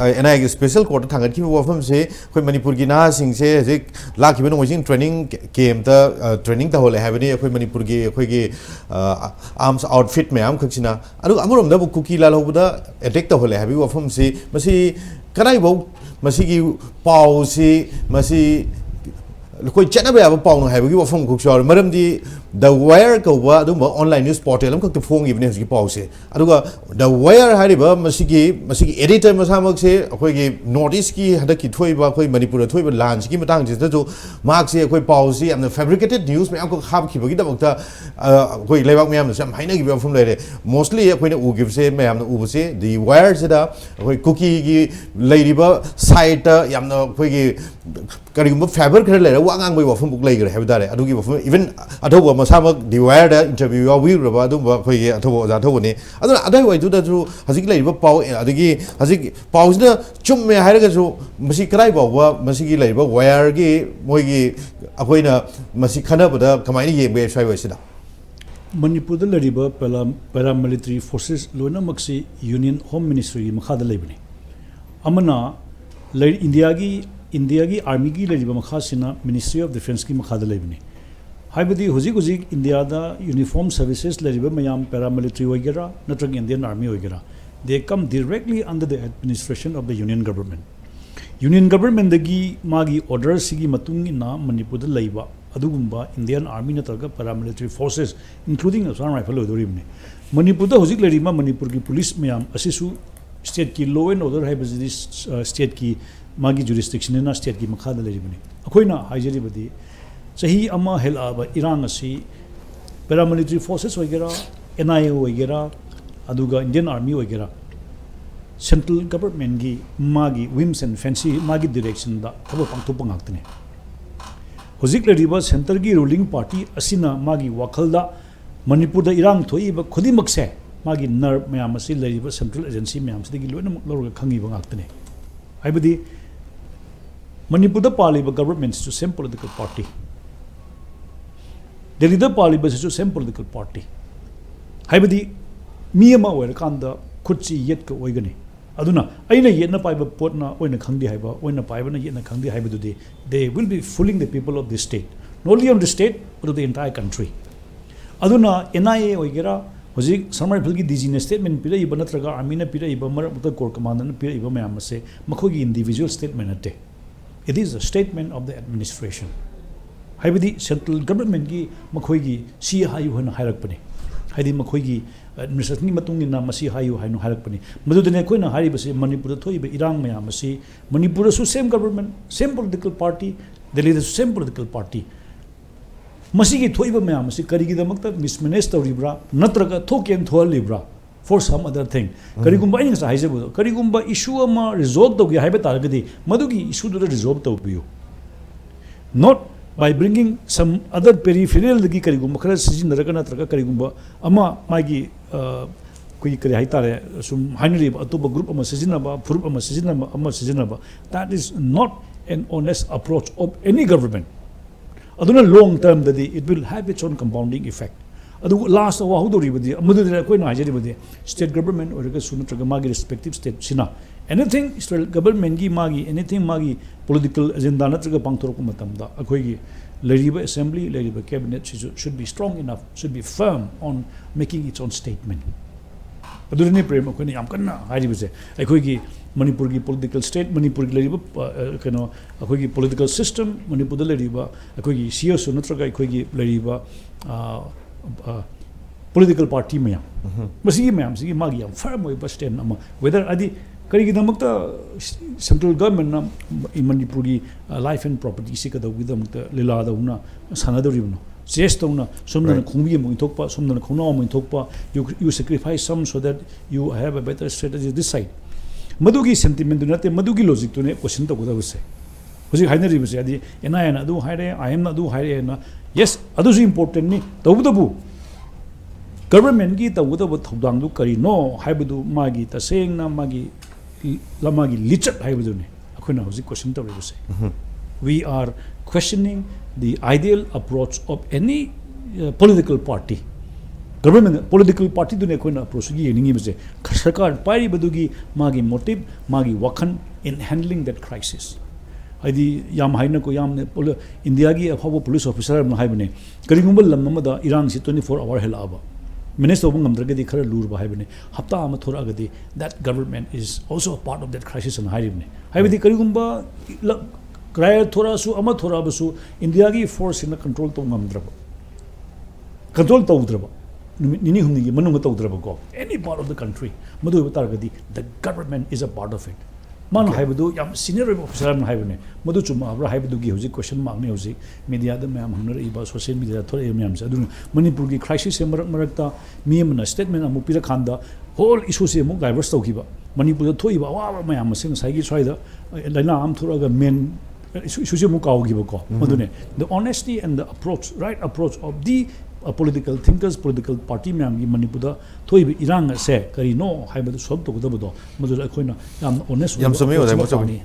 ꯑꯦꯟ ꯑꯥꯏ ꯑꯦꯒꯤ special court ꯇ ꯊꯥꯡꯒꯠꯈꯤꯕ ꯋꯥꯐꯝꯁꯦ ꯑꯩꯈꯣꯏ ꯃꯅꯤꯄꯨꯔꯒꯤ ꯅꯍꯥꯁꯤꯡꯁꯦ ꯍꯧꯖꯤꯛ ꯂꯥꯛꯈꯤꯕ ꯅꯣꯡꯃꯩꯖꯤꯡ training camp ꯇ, ꯑ, training ꯇꯧꯍꯜꯂꯦ ꯍꯥꯏꯕꯅꯤ ꯑꯩꯈꯣꯏ ꯃꯅꯤꯄꯨꯔꯒꯤ ꯑꯩꯈꯣꯏꯒꯤ, ꯑ, arms outfit ꯃꯌꯥꯝ ꯈꯛꯁꯤꯅ꯫ ꯑꯗꯨꯒ ꯑꯃꯔꯣꯝꯗ ꯑꯃꯨꯛ ꯀꯨꯀꯤ ꯂꯥꯜꯍꯧꯕꯗ attack ꯇꯧꯍꯜꯂꯦ ꯍꯥꯏꯕꯒꯤ ꯋꯥꯐꯝꯁꯤ, ꯃꯁꯤ ꯀꯗꯥꯏꯐꯥꯎ ꯃꯁꯤꯒꯤ ꯄꯥꯎꯁꯤ, ꯃꯁꯤ ꯑꯩꯈꯣꯏ ꯆꯠꯅꯕ ꯌꯥꯕ ꯄꯥꯎꯅꯣ ꯍꯥꯏꯕꯒꯤ ꯋꯥꯐꯝ ꯈꯛꯁꯨ ꯌꯥꯎꯔꯦ꯫ ꯃꯔꯝꯗꯤ The Wire ꯀꯧꯕ ꯑꯗꯨꯝꯕ online news portal ꯑꯃꯈꯛꯇ ꯐꯣꯡꯈꯤꯕꯅꯦ ꯍꯧꯖꯤꯛꯀꯤ ꯄꯥꯎꯁꯦ꯫ ꯑꯗꯨꯒ The Wire ꯍꯥꯏꯔꯤꯕ ꯃꯁꯤꯒꯤ, ꯃꯁꯤꯒꯤ editor ꯃꯁꯥꯃꯛꯁꯦ ꯑꯩꯈꯣꯏꯒꯤ North East ꯀꯤ ꯍꯟꯗꯛꯀꯤ ꯊꯣꯛꯏꯕ, ꯑꯩꯈꯣꯏ ꯃꯅꯤꯄꯨꯔꯗ ꯊꯣꯛꯏꯕ ꯂꯥꯟꯁꯤꯒꯤ ꯃꯇꯥꯡꯁꯤꯗꯁꯨ ꯃꯍꯥꯛꯁꯦ ꯑꯩꯈꯣꯏ ꯄꯥꯎꯁꯤ ꯌꯥꯝꯅ fabricated news ꯃꯌꯥꯝ ꯈꯛ ꯍꯥꯞꯈꯤꯕꯒꯤꯗꯃꯛꯇ, ꯑ, ꯑꯩꯈꯣꯏ ꯂꯩꯕꯥꯛ ꯃꯌꯥꯝꯅꯁꯨ ꯌꯥꯝ ꯍꯥꯏꯅꯈꯤꯕ ꯋꯥꯐꯝ ꯂꯩꯔꯦ꯫ Mostly ꯑꯩꯈꯣꯏꯅ ꯎꯈꯤꯕꯁꯦ, ꯃꯌꯥꯝꯅ ꯎꯕꯁꯦ, The Wire ꯁꯤꯗ ꯑꯩꯈꯣꯏ ꯀꯨꯀꯤꯒꯤ ꯂꯩꯔꯤꯕ side ꯇ ꯌꯥꯝꯅ ꯑꯩꯈꯣꯏꯒꯤ ꯀꯔꯤꯒꯨꯝꯕ fibre ꯈꯔ ꯂꯩꯔꯒ ꯋꯥ ꯉꯥꯡꯕꯒꯤ ꯋꯥꯐꯝ ꯐꯥꯎ ꯂꯩꯈ꯭ꯔꯦ ꯍꯥꯏꯕ ꯇꯥꯔꯦ꯫ ꯑꯗꯨꯒꯤ ꯋꯥꯐꯝ, even ꯑꯊꯧꯕ ꯃꯁꯥꯃꯛ The Wire ꯗ interview ꯌꯥꯎꯕꯤꯔꯨꯔꯕ ꯑꯗꯨꯒꯨꯝꯕ ꯑꯩꯈꯣꯏꯒꯤ ꯑꯊꯧꯕ ꯑꯣꯖꯥ ꯑꯊꯧꯕꯅꯤ꯫ ꯑꯗꯨꯅ ꯑꯗꯨꯋꯥꯏꯗꯨꯗꯁꯨ ꯍꯧꯖꯤꯛ ꯂꯩꯔꯤꯕ ꯄꯥꯎ, ꯑꯗꯒꯤ ꯍꯧꯖꯤꯛ ꯄꯥꯎꯁꯤꯅ ꯆꯨꯝꯃꯦ ꯍꯥꯏꯔꯒꯁꯨ, ꯃꯁꯤ ꯀꯗꯥꯏ ꯐꯥꯎꯕ ꯃꯁꯤꯒꯤ ꯂꯩꯔꯤꯕ Wire ꯒꯤ ꯃꯣꯏꯒꯤ, ꯑꯩꯈꯣꯏꯅ ꯃꯁꯤ ꯈꯟꯅꯕꯗ ꯀꯃꯥꯏꯅ ꯌꯦꯡꯕ ꯌꯥꯏ ꯁ꯭ꯋꯥꯏ ꯋꯥꯏꯁꯤꯗ? ꯃꯅꯤꯄꯨꯔꯗ ꯂꯩꯔꯤꯕ ꯄꯦꯔꯥ-, paramilitary forces ꯂꯣꯏꯅꯃꯛꯁꯤ Union Home Ministry ꯒꯤ ꯃꯈꯥꯗ ꯂꯩꯕꯅꯤ꯫ ꯑꯃꯅ ꯂꯩ-, ꯏꯟꯗꯤꯌꯥꯒꯤ, ꯏꯟꯗꯤꯌꯥꯒꯤ army ꯒꯤ ꯂꯩꯔꯤꯕ ꯃꯈꯥꯁꯤꯅ Ministry of Defence ꯀꯤ ꯃꯈꯥꯗ ꯂꯩꯕꯅꯤ꯫ ꯍꯥꯏꯕꯗꯤ ꯍꯧꯖꯤꯛ ꯍꯧꯖꯤꯛ ꯏꯟꯗꯤꯌꯥꯗ uniform services ꯂꯩꯔꯤꯕ ꯃꯌꯥꯝ, paramilitary ꯑꯣꯏꯒꯦꯔꯥ ꯅꯠꯇ꯭ꯔꯒ Indian Army ꯑꯣꯏꯒꯦꯔꯥ, they come directly under the administration of the Union Government. Union Government ꯗꯒꯤ ꯃꯥꯒꯤ order ꯁꯤꯒꯤ ꯃꯇꯨꯡ ꯏꯟꯅ ꯃꯅꯤꯄꯨꯔꯗ ꯂꯩꯕ ꯑꯗꯨꯒꯨꯝꯕ Indian Army ꯅꯠꯇ꯭ꯔꯒ paramilitary forces, including Assam Rifle ꯑꯣꯏꯗꯣꯔꯤꯕꯅꯤ꯫ ꯃꯅꯤꯄꯨꯔꯗ ꯍꯧꯖꯤꯛ ꯂꯩꯔꯤꯕ ꯃꯅꯤꯄꯨꯔꯒꯤ police ꯃꯌꯥꯝ ꯑꯁꯤꯁꯨ state ꯀꯤ law and order ꯍꯥꯏꯕꯁꯤꯗꯤ, ꯑ, state ꯀꯤ ꯃꯥꯒꯤ ꯖꯨꯔꯤꯁꯗꯤꯛꯁꯟꯅꯤꯅ ꯁ꯭ꯇꯦꯠꯀꯤ ꯃꯈꯥꯗ ꯂꯩꯔꯤꯕꯅꯤ꯫ ꯑꯩꯈꯣꯏꯅ ꯍꯥꯏꯖꯔꯤꯕꯗꯤ ꯆꯍꯤ ꯑꯃ ꯍꯦꯜꯂꯛꯑꯕ ꯏꯔꯥꯡ ꯑꯁꯤ paramilitary forces ꯑꯣꯏꯒꯦꯔꯥ, N I A ꯑꯣꯏꯒꯦꯔꯥ, ꯑꯗꯨꯒ Indian Army ꯑꯣꯏꯒꯦꯔꯥ, central governmentꯀꯤ ꯃꯥꯒꯤ whims and fancy, ꯃꯥꯒꯤ directionꯗ ꯊꯕꯛ ꯄꯥꯡꯊꯣꯛꯄ ꯉꯥꯛꯇꯅꯤ꯫ ꯍꯧꯖꯤꯛ ꯂꯩꯔꯤꯕ centreꯒꯤ ruling party ꯑꯁꯤꯅ ꯃꯥꯒꯤ ꯋꯥꯈꯜꯗ ꯃꯅꯤꯄꯨꯔꯗ ꯏꯔꯥꯡ ꯊꯣꯛꯏꯕ ꯈꯨꯗꯤꯡꯃꯛꯁꯦ ꯃꯥꯒꯤ nerve ꯃꯌꯥꯝ ꯑꯁꯤ ꯂꯩꯔꯤꯕ central agency ꯃꯌꯥꯝꯁꯤꯗꯒꯤ ꯂꯣꯏꯅꯃꯛ ꯂꯧꯔꯒ ꯈꯪꯉꯤꯕ ꯉꯥꯛꯇꯅꯤ꯫ ꯍꯥꯏꯕꯗꯤ ꯃꯅꯤꯄꯨꯔꯗ ꯄꯥꯜꯂꯤꯕ governmentꯁꯤꯁꯨ same political party, ꯗꯦꯜꯂꯤꯗ ꯄꯥꯜꯂꯤꯕꯁꯤꯁꯨ same political party꯫ ꯍꯥꯏꯕꯗꯤ ꯃꯤ ꯑꯃ ꯑꯣꯏꯔꯀꯥꯟꯗ ꯈꯨꯠꯁꯤ ꯌꯦꯠꯀ ꯑꯣꯏꯒꯅꯤ꯫ ꯑꯗꯨꯅ ꯑꯩꯅ ꯌꯦꯠꯅ ꯄꯥꯏꯕ ꯄꯣꯠꯅ ꯑꯣꯏꯅ ꯈꯪꯗꯦ ꯍꯥꯏꯕ, ꯑꯣꯏꯅ ꯄꯥꯏꯕꯅ ꯌꯦꯠꯅ ꯈꯪꯗꯦ ꯍꯥꯏꯕꯗꯨꯗꯤ, they will be fooling the people of this state, not only on the state but of the entire country꯫ ꯑꯗꯨꯅ N I A ꯑꯣꯏꯒꯦꯔꯥ, ꯍꯧꯖꯤꯛ ꯁꯝꯃꯔ ꯔꯥꯏꯐꯜꯒꯤ DGꯅ statement ꯄꯤꯔꯛꯏꯕ ꯅꯠꯇ꯭ꯔꯒ Armyꯅ ꯄꯤꯔꯛꯏꯕ, ꯃꯔꯛ ꯃꯔꯛꯇ Corps Commanderꯅ ꯄꯤꯔꯛꯏꯕ ꯃꯌꯥꯝ ꯑꯁꯦ ꯃꯈꯣꯏꯒꯤ individual statement ꯅꯠꯇꯦ, it is a statement of the administration꯫ ꯍꯥꯏꯕꯗꯤ central governmentꯀꯤ ꯃꯈꯣꯏꯒꯤ ꯁꯤ ꯍꯥꯏꯌꯨ ꯍꯥꯏꯅ ꯍꯥꯏꯔꯛꯄꯅꯤ꯫ ꯍꯥꯏꯗꯤ ꯃꯈꯣꯏꯒꯤ administrationꯒꯤ ꯃꯇꯨꯡ ꯏꯟꯅ ꯃꯁꯤ ꯍꯥꯏꯌꯨ ꯍꯥꯏꯅ ꯍꯥꯏꯔꯛꯄꯅꯤ꯫ ꯃꯗꯨꯗꯅꯤ ꯑꯩꯈꯣꯏꯅ ꯍꯥꯏꯔꯤꯕꯁꯤ, ꯃꯅꯤꯄꯨꯔꯗ ꯊꯣꯛꯏꯕ ꯏꯔꯥꯡ ꯃꯌꯥꯝ ꯑꯁꯤ, ꯃꯅꯤꯄꯨꯔꯗꯁꯨ same government, same political party, ꯗꯦꯜꯂꯤꯗꯁꯨ same political party, ꯃꯁꯤꯒꯤ ꯊꯣꯛꯏꯕ ꯃꯌꯥꯝ ꯑꯁꯤ ꯀꯔꯤꯒꯤꯗꯃꯛꯇ mismanage ꯇꯧꯔꯤꯕ꯭ꯔꯥ, ꯅꯠꯇ꯭ꯔꯒ ꯊꯣꯛꯀꯦꯅ ꯊꯣꯛꯍꯜꯂꯤꯕ꯭ꯔꯥ? For some other thing꯫ ꯀꯔꯤꯒꯨꯝꯕ ꯑꯩꯅ ꯉꯁꯥꯏ ꯍꯥꯏꯖꯕꯗꯣ, ꯀꯔꯤꯒꯨꯝꯕ issue ꯑꯃ resolve ꯇꯧꯒꯦ ꯍꯥꯏꯕ ꯇꯥꯔꯒꯗꯤ ꯃꯗꯨꯒꯤ issueꯗꯨꯗ resolve ꯇꯧꯕꯤꯌꯨ, not by bringing some other peripheralꯗꯒꯤ ꯀꯔꯤꯒꯨꯝꯕ ꯈꯔ ꯁꯤꯖꯤꯟꯅꯔꯒ, ꯅꯠꯇ꯭ꯔꯒ ꯀꯔꯤꯒꯨꯝꯕ ꯑꯃ ꯃꯥꯒꯤ, ꯑ, ꯑꯩꯈꯣꯏꯒꯤ ꯀꯔꯤ ꯍꯥꯏꯇꯥꯔꯦ, ꯁꯨꯝ ꯍꯥꯏꯅꯔꯤꯕ ꯑꯇꯣꯞꯄ group ꯑꯃ ꯁꯤꯖꯤꯟꯅꯕ, ꯐꯨꯔꯨꯞ ꯑꯃ ꯁꯤꯖꯤꯟꯅꯕ, ꯑꯃ ꯁꯤꯖꯤꯟꯅꯕ, that is not an honest approach of any government꯫ ꯑꯗꯨꯅ long termꯗꯗꯤ it will have its own compounding effect꯫ ꯑꯗꯨꯕꯨ last ꯋꯥꯍꯧꯗꯧꯔꯤꯕꯗꯤ, ꯃꯗꯨꯗ ꯑꯩꯈꯣꯏꯅ ꯍꯥꯏꯖꯔꯤꯕꯗꯤ, state government ꯑꯣꯏꯔꯒꯁꯨ ꯅꯠꯇ꯭ꯔꯒ ꯃꯥꯒꯤ respective stateꯁꯤꯅ anything, state governmentꯀꯤ ꯃꯥꯒꯤ anything, ꯃꯥꯒꯤ political agenda ꯅꯠꯇ꯭ꯔꯒ ꯄꯥꯡꯊꯣꯔꯛꯄ ꯃꯇꯝꯗ ꯑꯩꯈꯣꯏꯒꯤ ꯂꯩꯔꯤꯕ assembly, ꯂꯩꯔꯤꯕ cabinetꯁꯤꯁꯨ should be strong enough, should be firm on making its own statement꯫ ꯑꯗꯨꯗꯅꯤ ꯄ꯭ꯔꯦꯝ ꯑꯩꯈꯣꯏꯅ ꯌꯥꯝ ꯀꯟꯅ ꯍꯥꯏꯔꯤꯕꯁꯦ꯫ ꯑꯩꯈꯣꯏꯒꯤ ꯃꯅꯤꯄꯨꯔꯒꯤ political state, ꯃꯅꯤꯄꯨꯔꯒꯤ ꯂꯩꯔꯤꯕ, ꯑ, ꯑ, ꯀꯩꯅꯣ, ꯑꯩꯈꯣꯏꯒꯤ political system, ꯃꯅꯤꯄꯨꯔꯗ ꯂꯩꯔꯤꯕ ꯑꯩꯈꯣꯏꯒꯤ CSO ꯅꯠꯇ꯭ꯔꯒ ꯑꯩꯈꯣꯏꯒꯤ ꯂꯩꯔꯤꯕ, ꯑ, ꯑ, political party ꯃꯌꯥꯝ, ꯃꯁꯤꯒꯤ ꯃꯌꯥꯝꯁꯤꯒꯤ ꯃꯥꯒꯤ ꯌꯥꯝ firm ꯑꯣꯏꯕ stand ꯑꯃ, whether ꯍꯥꯏꯗꯤ ꯀꯔꯤꯒꯤꯗꯃꯛꯇ central governmentꯅ ꯃꯅꯤꯄꯨꯔꯒꯤ life and propertyꯁꯤ ꯀꯩꯗꯧꯕꯒꯤꯗꯃꯛꯇ ꯂꯤꯂꯥꯗꯧꯅ ꯁꯥꯟꯅꯗꯧꯔꯤꯕꯅꯣ? Chess ꯇꯧꯅ ꯁꯣꯝꯗꯅ Right. ꯈꯣꯡꯕꯤ ꯑꯃꯨꯛ ꯏꯟꯊꯣꯛꯄ, ꯁꯣꯝꯗꯅ ꯈꯣꯡꯅꯥꯎ ꯑꯃꯨꯛ ꯏꯟꯊꯣꯛꯄ, you, you sacrifice some so that you have a better strategy this side. ꯃꯗꯨꯒꯤ sentimentꯗꯨ ꯅꯠꯇꯦ, ꯃꯗꯨꯒꯤ logicꯇꯨꯅꯦ question ꯇꯧꯒꯗꯕꯁꯦ꯫ ꯍꯧꯖꯤꯛ ꯍꯥꯏꯅꯔꯤꯕꯁꯦ, ꯍꯥꯏꯗꯤ NIAꯅ ꯑꯗꯨ ꯍꯥꯏꯔꯦ, IMꯅ ꯑꯗꯨ ꯍꯥꯏꯔꯦꯅ, yes, ꯑꯗꯨꯁꯨ importantꯅꯤ꯫ ꯇꯧꯕꯇꯕꯨ governmentꯀꯤ ꯇꯧꯒꯗꯕ ꯊꯧꯗꯥꯡꯗꯨ ꯀꯔꯤꯅꯣ ꯍꯥꯏꯕꯗꯨ ꯃꯥꯒꯤ ꯇꯁꯦꯡꯅ ꯃꯥꯒꯤ, ꯃꯥꯒꯤ ꯂꯤꯆꯠ ꯍꯥꯏꯕꯗꯨꯅꯤ ꯑꯩꯈꯣꯏꯅ ꯍꯧꯖꯤꯛ question ꯇꯧꯔꯤꯕꯁꯦ꯫ We are questioning the ideal approach of any uh, political party. Government, political partyꯗꯨꯅꯤ ꯑꯩꯈꯣꯏꯅ approachꯇꯨ ꯌꯦꯡꯅꯤꯡꯉꯤꯕꯁꯦ꯫ ꯁꯔꯀꯥꯔ ꯄꯥꯏꯔꯤꯕꯗꯨꯒꯤ ꯃꯥꯒꯤ motive, ꯃꯥꯒꯤ ꯋꯥꯈꯜ in handling that crisis꯫ ꯍꯥꯏꯗꯤ ꯌꯥꯝ ꯍꯥꯏꯅꯀꯣ, ꯌꯥꯝꯅ ꯄꯣꯂꯤ-, ꯏꯟꯗꯤꯌꯥꯒꯤ ꯑꯐꯥꯎꯕ police officer ꯑꯃꯅ ꯍꯥꯏꯕꯅꯦ, ꯀꯔꯤꯒꯨꯝꯕ ꯂꯝ ꯑꯃꯗ ꯏꯔꯥꯡꯁꯤ twenty four hour ꯍꯦꯜꯂꯛꯑꯕ, manage ꯇꯧꯕ ꯉꯝꯗ꯭ꯔꯒꯗꯤ ꯈꯔ ꯂꯨꯔꯕ ꯍꯥꯏꯕꯅꯦ, ꯍꯞꯇꯥ ꯑꯃ ꯊꯣꯔꯛꯑꯒꯗꯤ that government is also a part of that crisis ꯑꯅ ꯍꯥꯏꯔꯤꯕꯅꯦ꯫ ꯍꯥꯏꯕꯗꯤ ꯀꯔꯤꯒꯨꯝꯕ ꯂ-, riot ꯊꯣꯔꯛꯑꯁꯨ, ꯑꯃ ꯊꯣꯔꯛꯑꯕꯁꯨ, ꯏꯟꯗꯤꯌꯥꯒꯤ forceꯁꯤꯡꯅ control ꯇꯧꯕ ꯉꯝꯗ꯭ꯔꯕ, control ꯇꯧꯗ꯭ꯔꯕ, ꯅꯨꯃꯤꯠ ꯅꯤꯅꯤ ꯍꯨꯝꯅꯤꯒꯤ ꯃꯅꯨꯡꯗ ꯇꯧꯗ꯭ꯔꯕꯀꯣ, any part of the country, ꯃꯗꯨ ꯑꯣꯏꯕ ꯇꯥꯔꯒꯗꯤ the government is a part of it꯫ ꯃꯥꯅ ꯍꯥꯏꯕꯗꯨ ꯌꯥꯝ senior ꯑꯣꯏꯕ officer ꯑꯃꯅ ꯍꯥꯏꯕꯅꯦ, ꯃꯗꯨ ꯆꯨꯝꯃꯛꯑꯕ꯭ꯔꯥ ꯍꯥꯏꯕꯗꯨꯒꯤ ꯍꯧꯖꯤꯛ question markꯅꯤ ꯍꯧꯖꯤꯛ mediaꯗ ꯃꯌꯥꯝ ꯍꯪꯅꯔꯛꯏꯕ, social mediaꯗ ꯊꯣꯛꯂꯛꯏꯕ ꯃꯌꯥꯝꯁꯦ꯫ ꯑꯗꯨꯅ ꯃꯅꯤꯄꯨꯔꯒꯤ crisisꯁꯦ ꯃꯔꯛ ꯃꯔꯛꯇ ꯃꯤ ꯑꯃꯅ statement ꯑꯃꯨꯛ ꯄꯤꯔꯀꯥꯟꯗ whole issueꯁꯦ ꯑꯃꯨꯛ divert ꯇꯧꯈꯤꯕ, ꯃꯅꯤꯄꯨꯔꯗ ꯊꯣꯛꯏꯕ ꯑꯋꯥꯕ ꯃꯌꯥꯝ ꯑꯁꯦ ꯉꯁꯥꯏꯒꯤ ꯁ꯭ꯋꯥꯏꯗ ꯂꯥꯏꯅꯥ ꯑꯃ ꯊꯣꯛꯂꯛꯑꯒ main issue, issueꯁꯦ ꯑꯃꯨꯛ ꯀꯥꯎꯈꯤꯕꯀꯣ꯫ ꯃꯗꯨꯅꯦ, the honesty and the approach, right approach of the uh, political thinkers, political party ꯃꯌꯥꯝꯒꯤ ꯃꯅꯤꯄꯨꯔꯗ ꯊꯣꯛꯏꯕ ꯏꯔꯥꯡ ꯑꯁꯦ ꯀꯔꯤꯅꯣ ꯍꯥꯏꯕꯗꯨ solve ꯇꯧꯒꯗꯕꯗꯣ, ꯃꯗꯨꯗ ꯑꯩꯈꯣꯏꯅ ꯌꯥꯝꯅ honest ꯌꯥꯝ ꯑꯣꯏꯕ ꯆꯨꯝꯃꯤ, approach ꯑꯣꯖꯥ, ꯑꯃ ꯌꯥꯝ ꯆꯨꯝꯃꯤ꯫ ꯄꯥꯝꯃꯤ꯫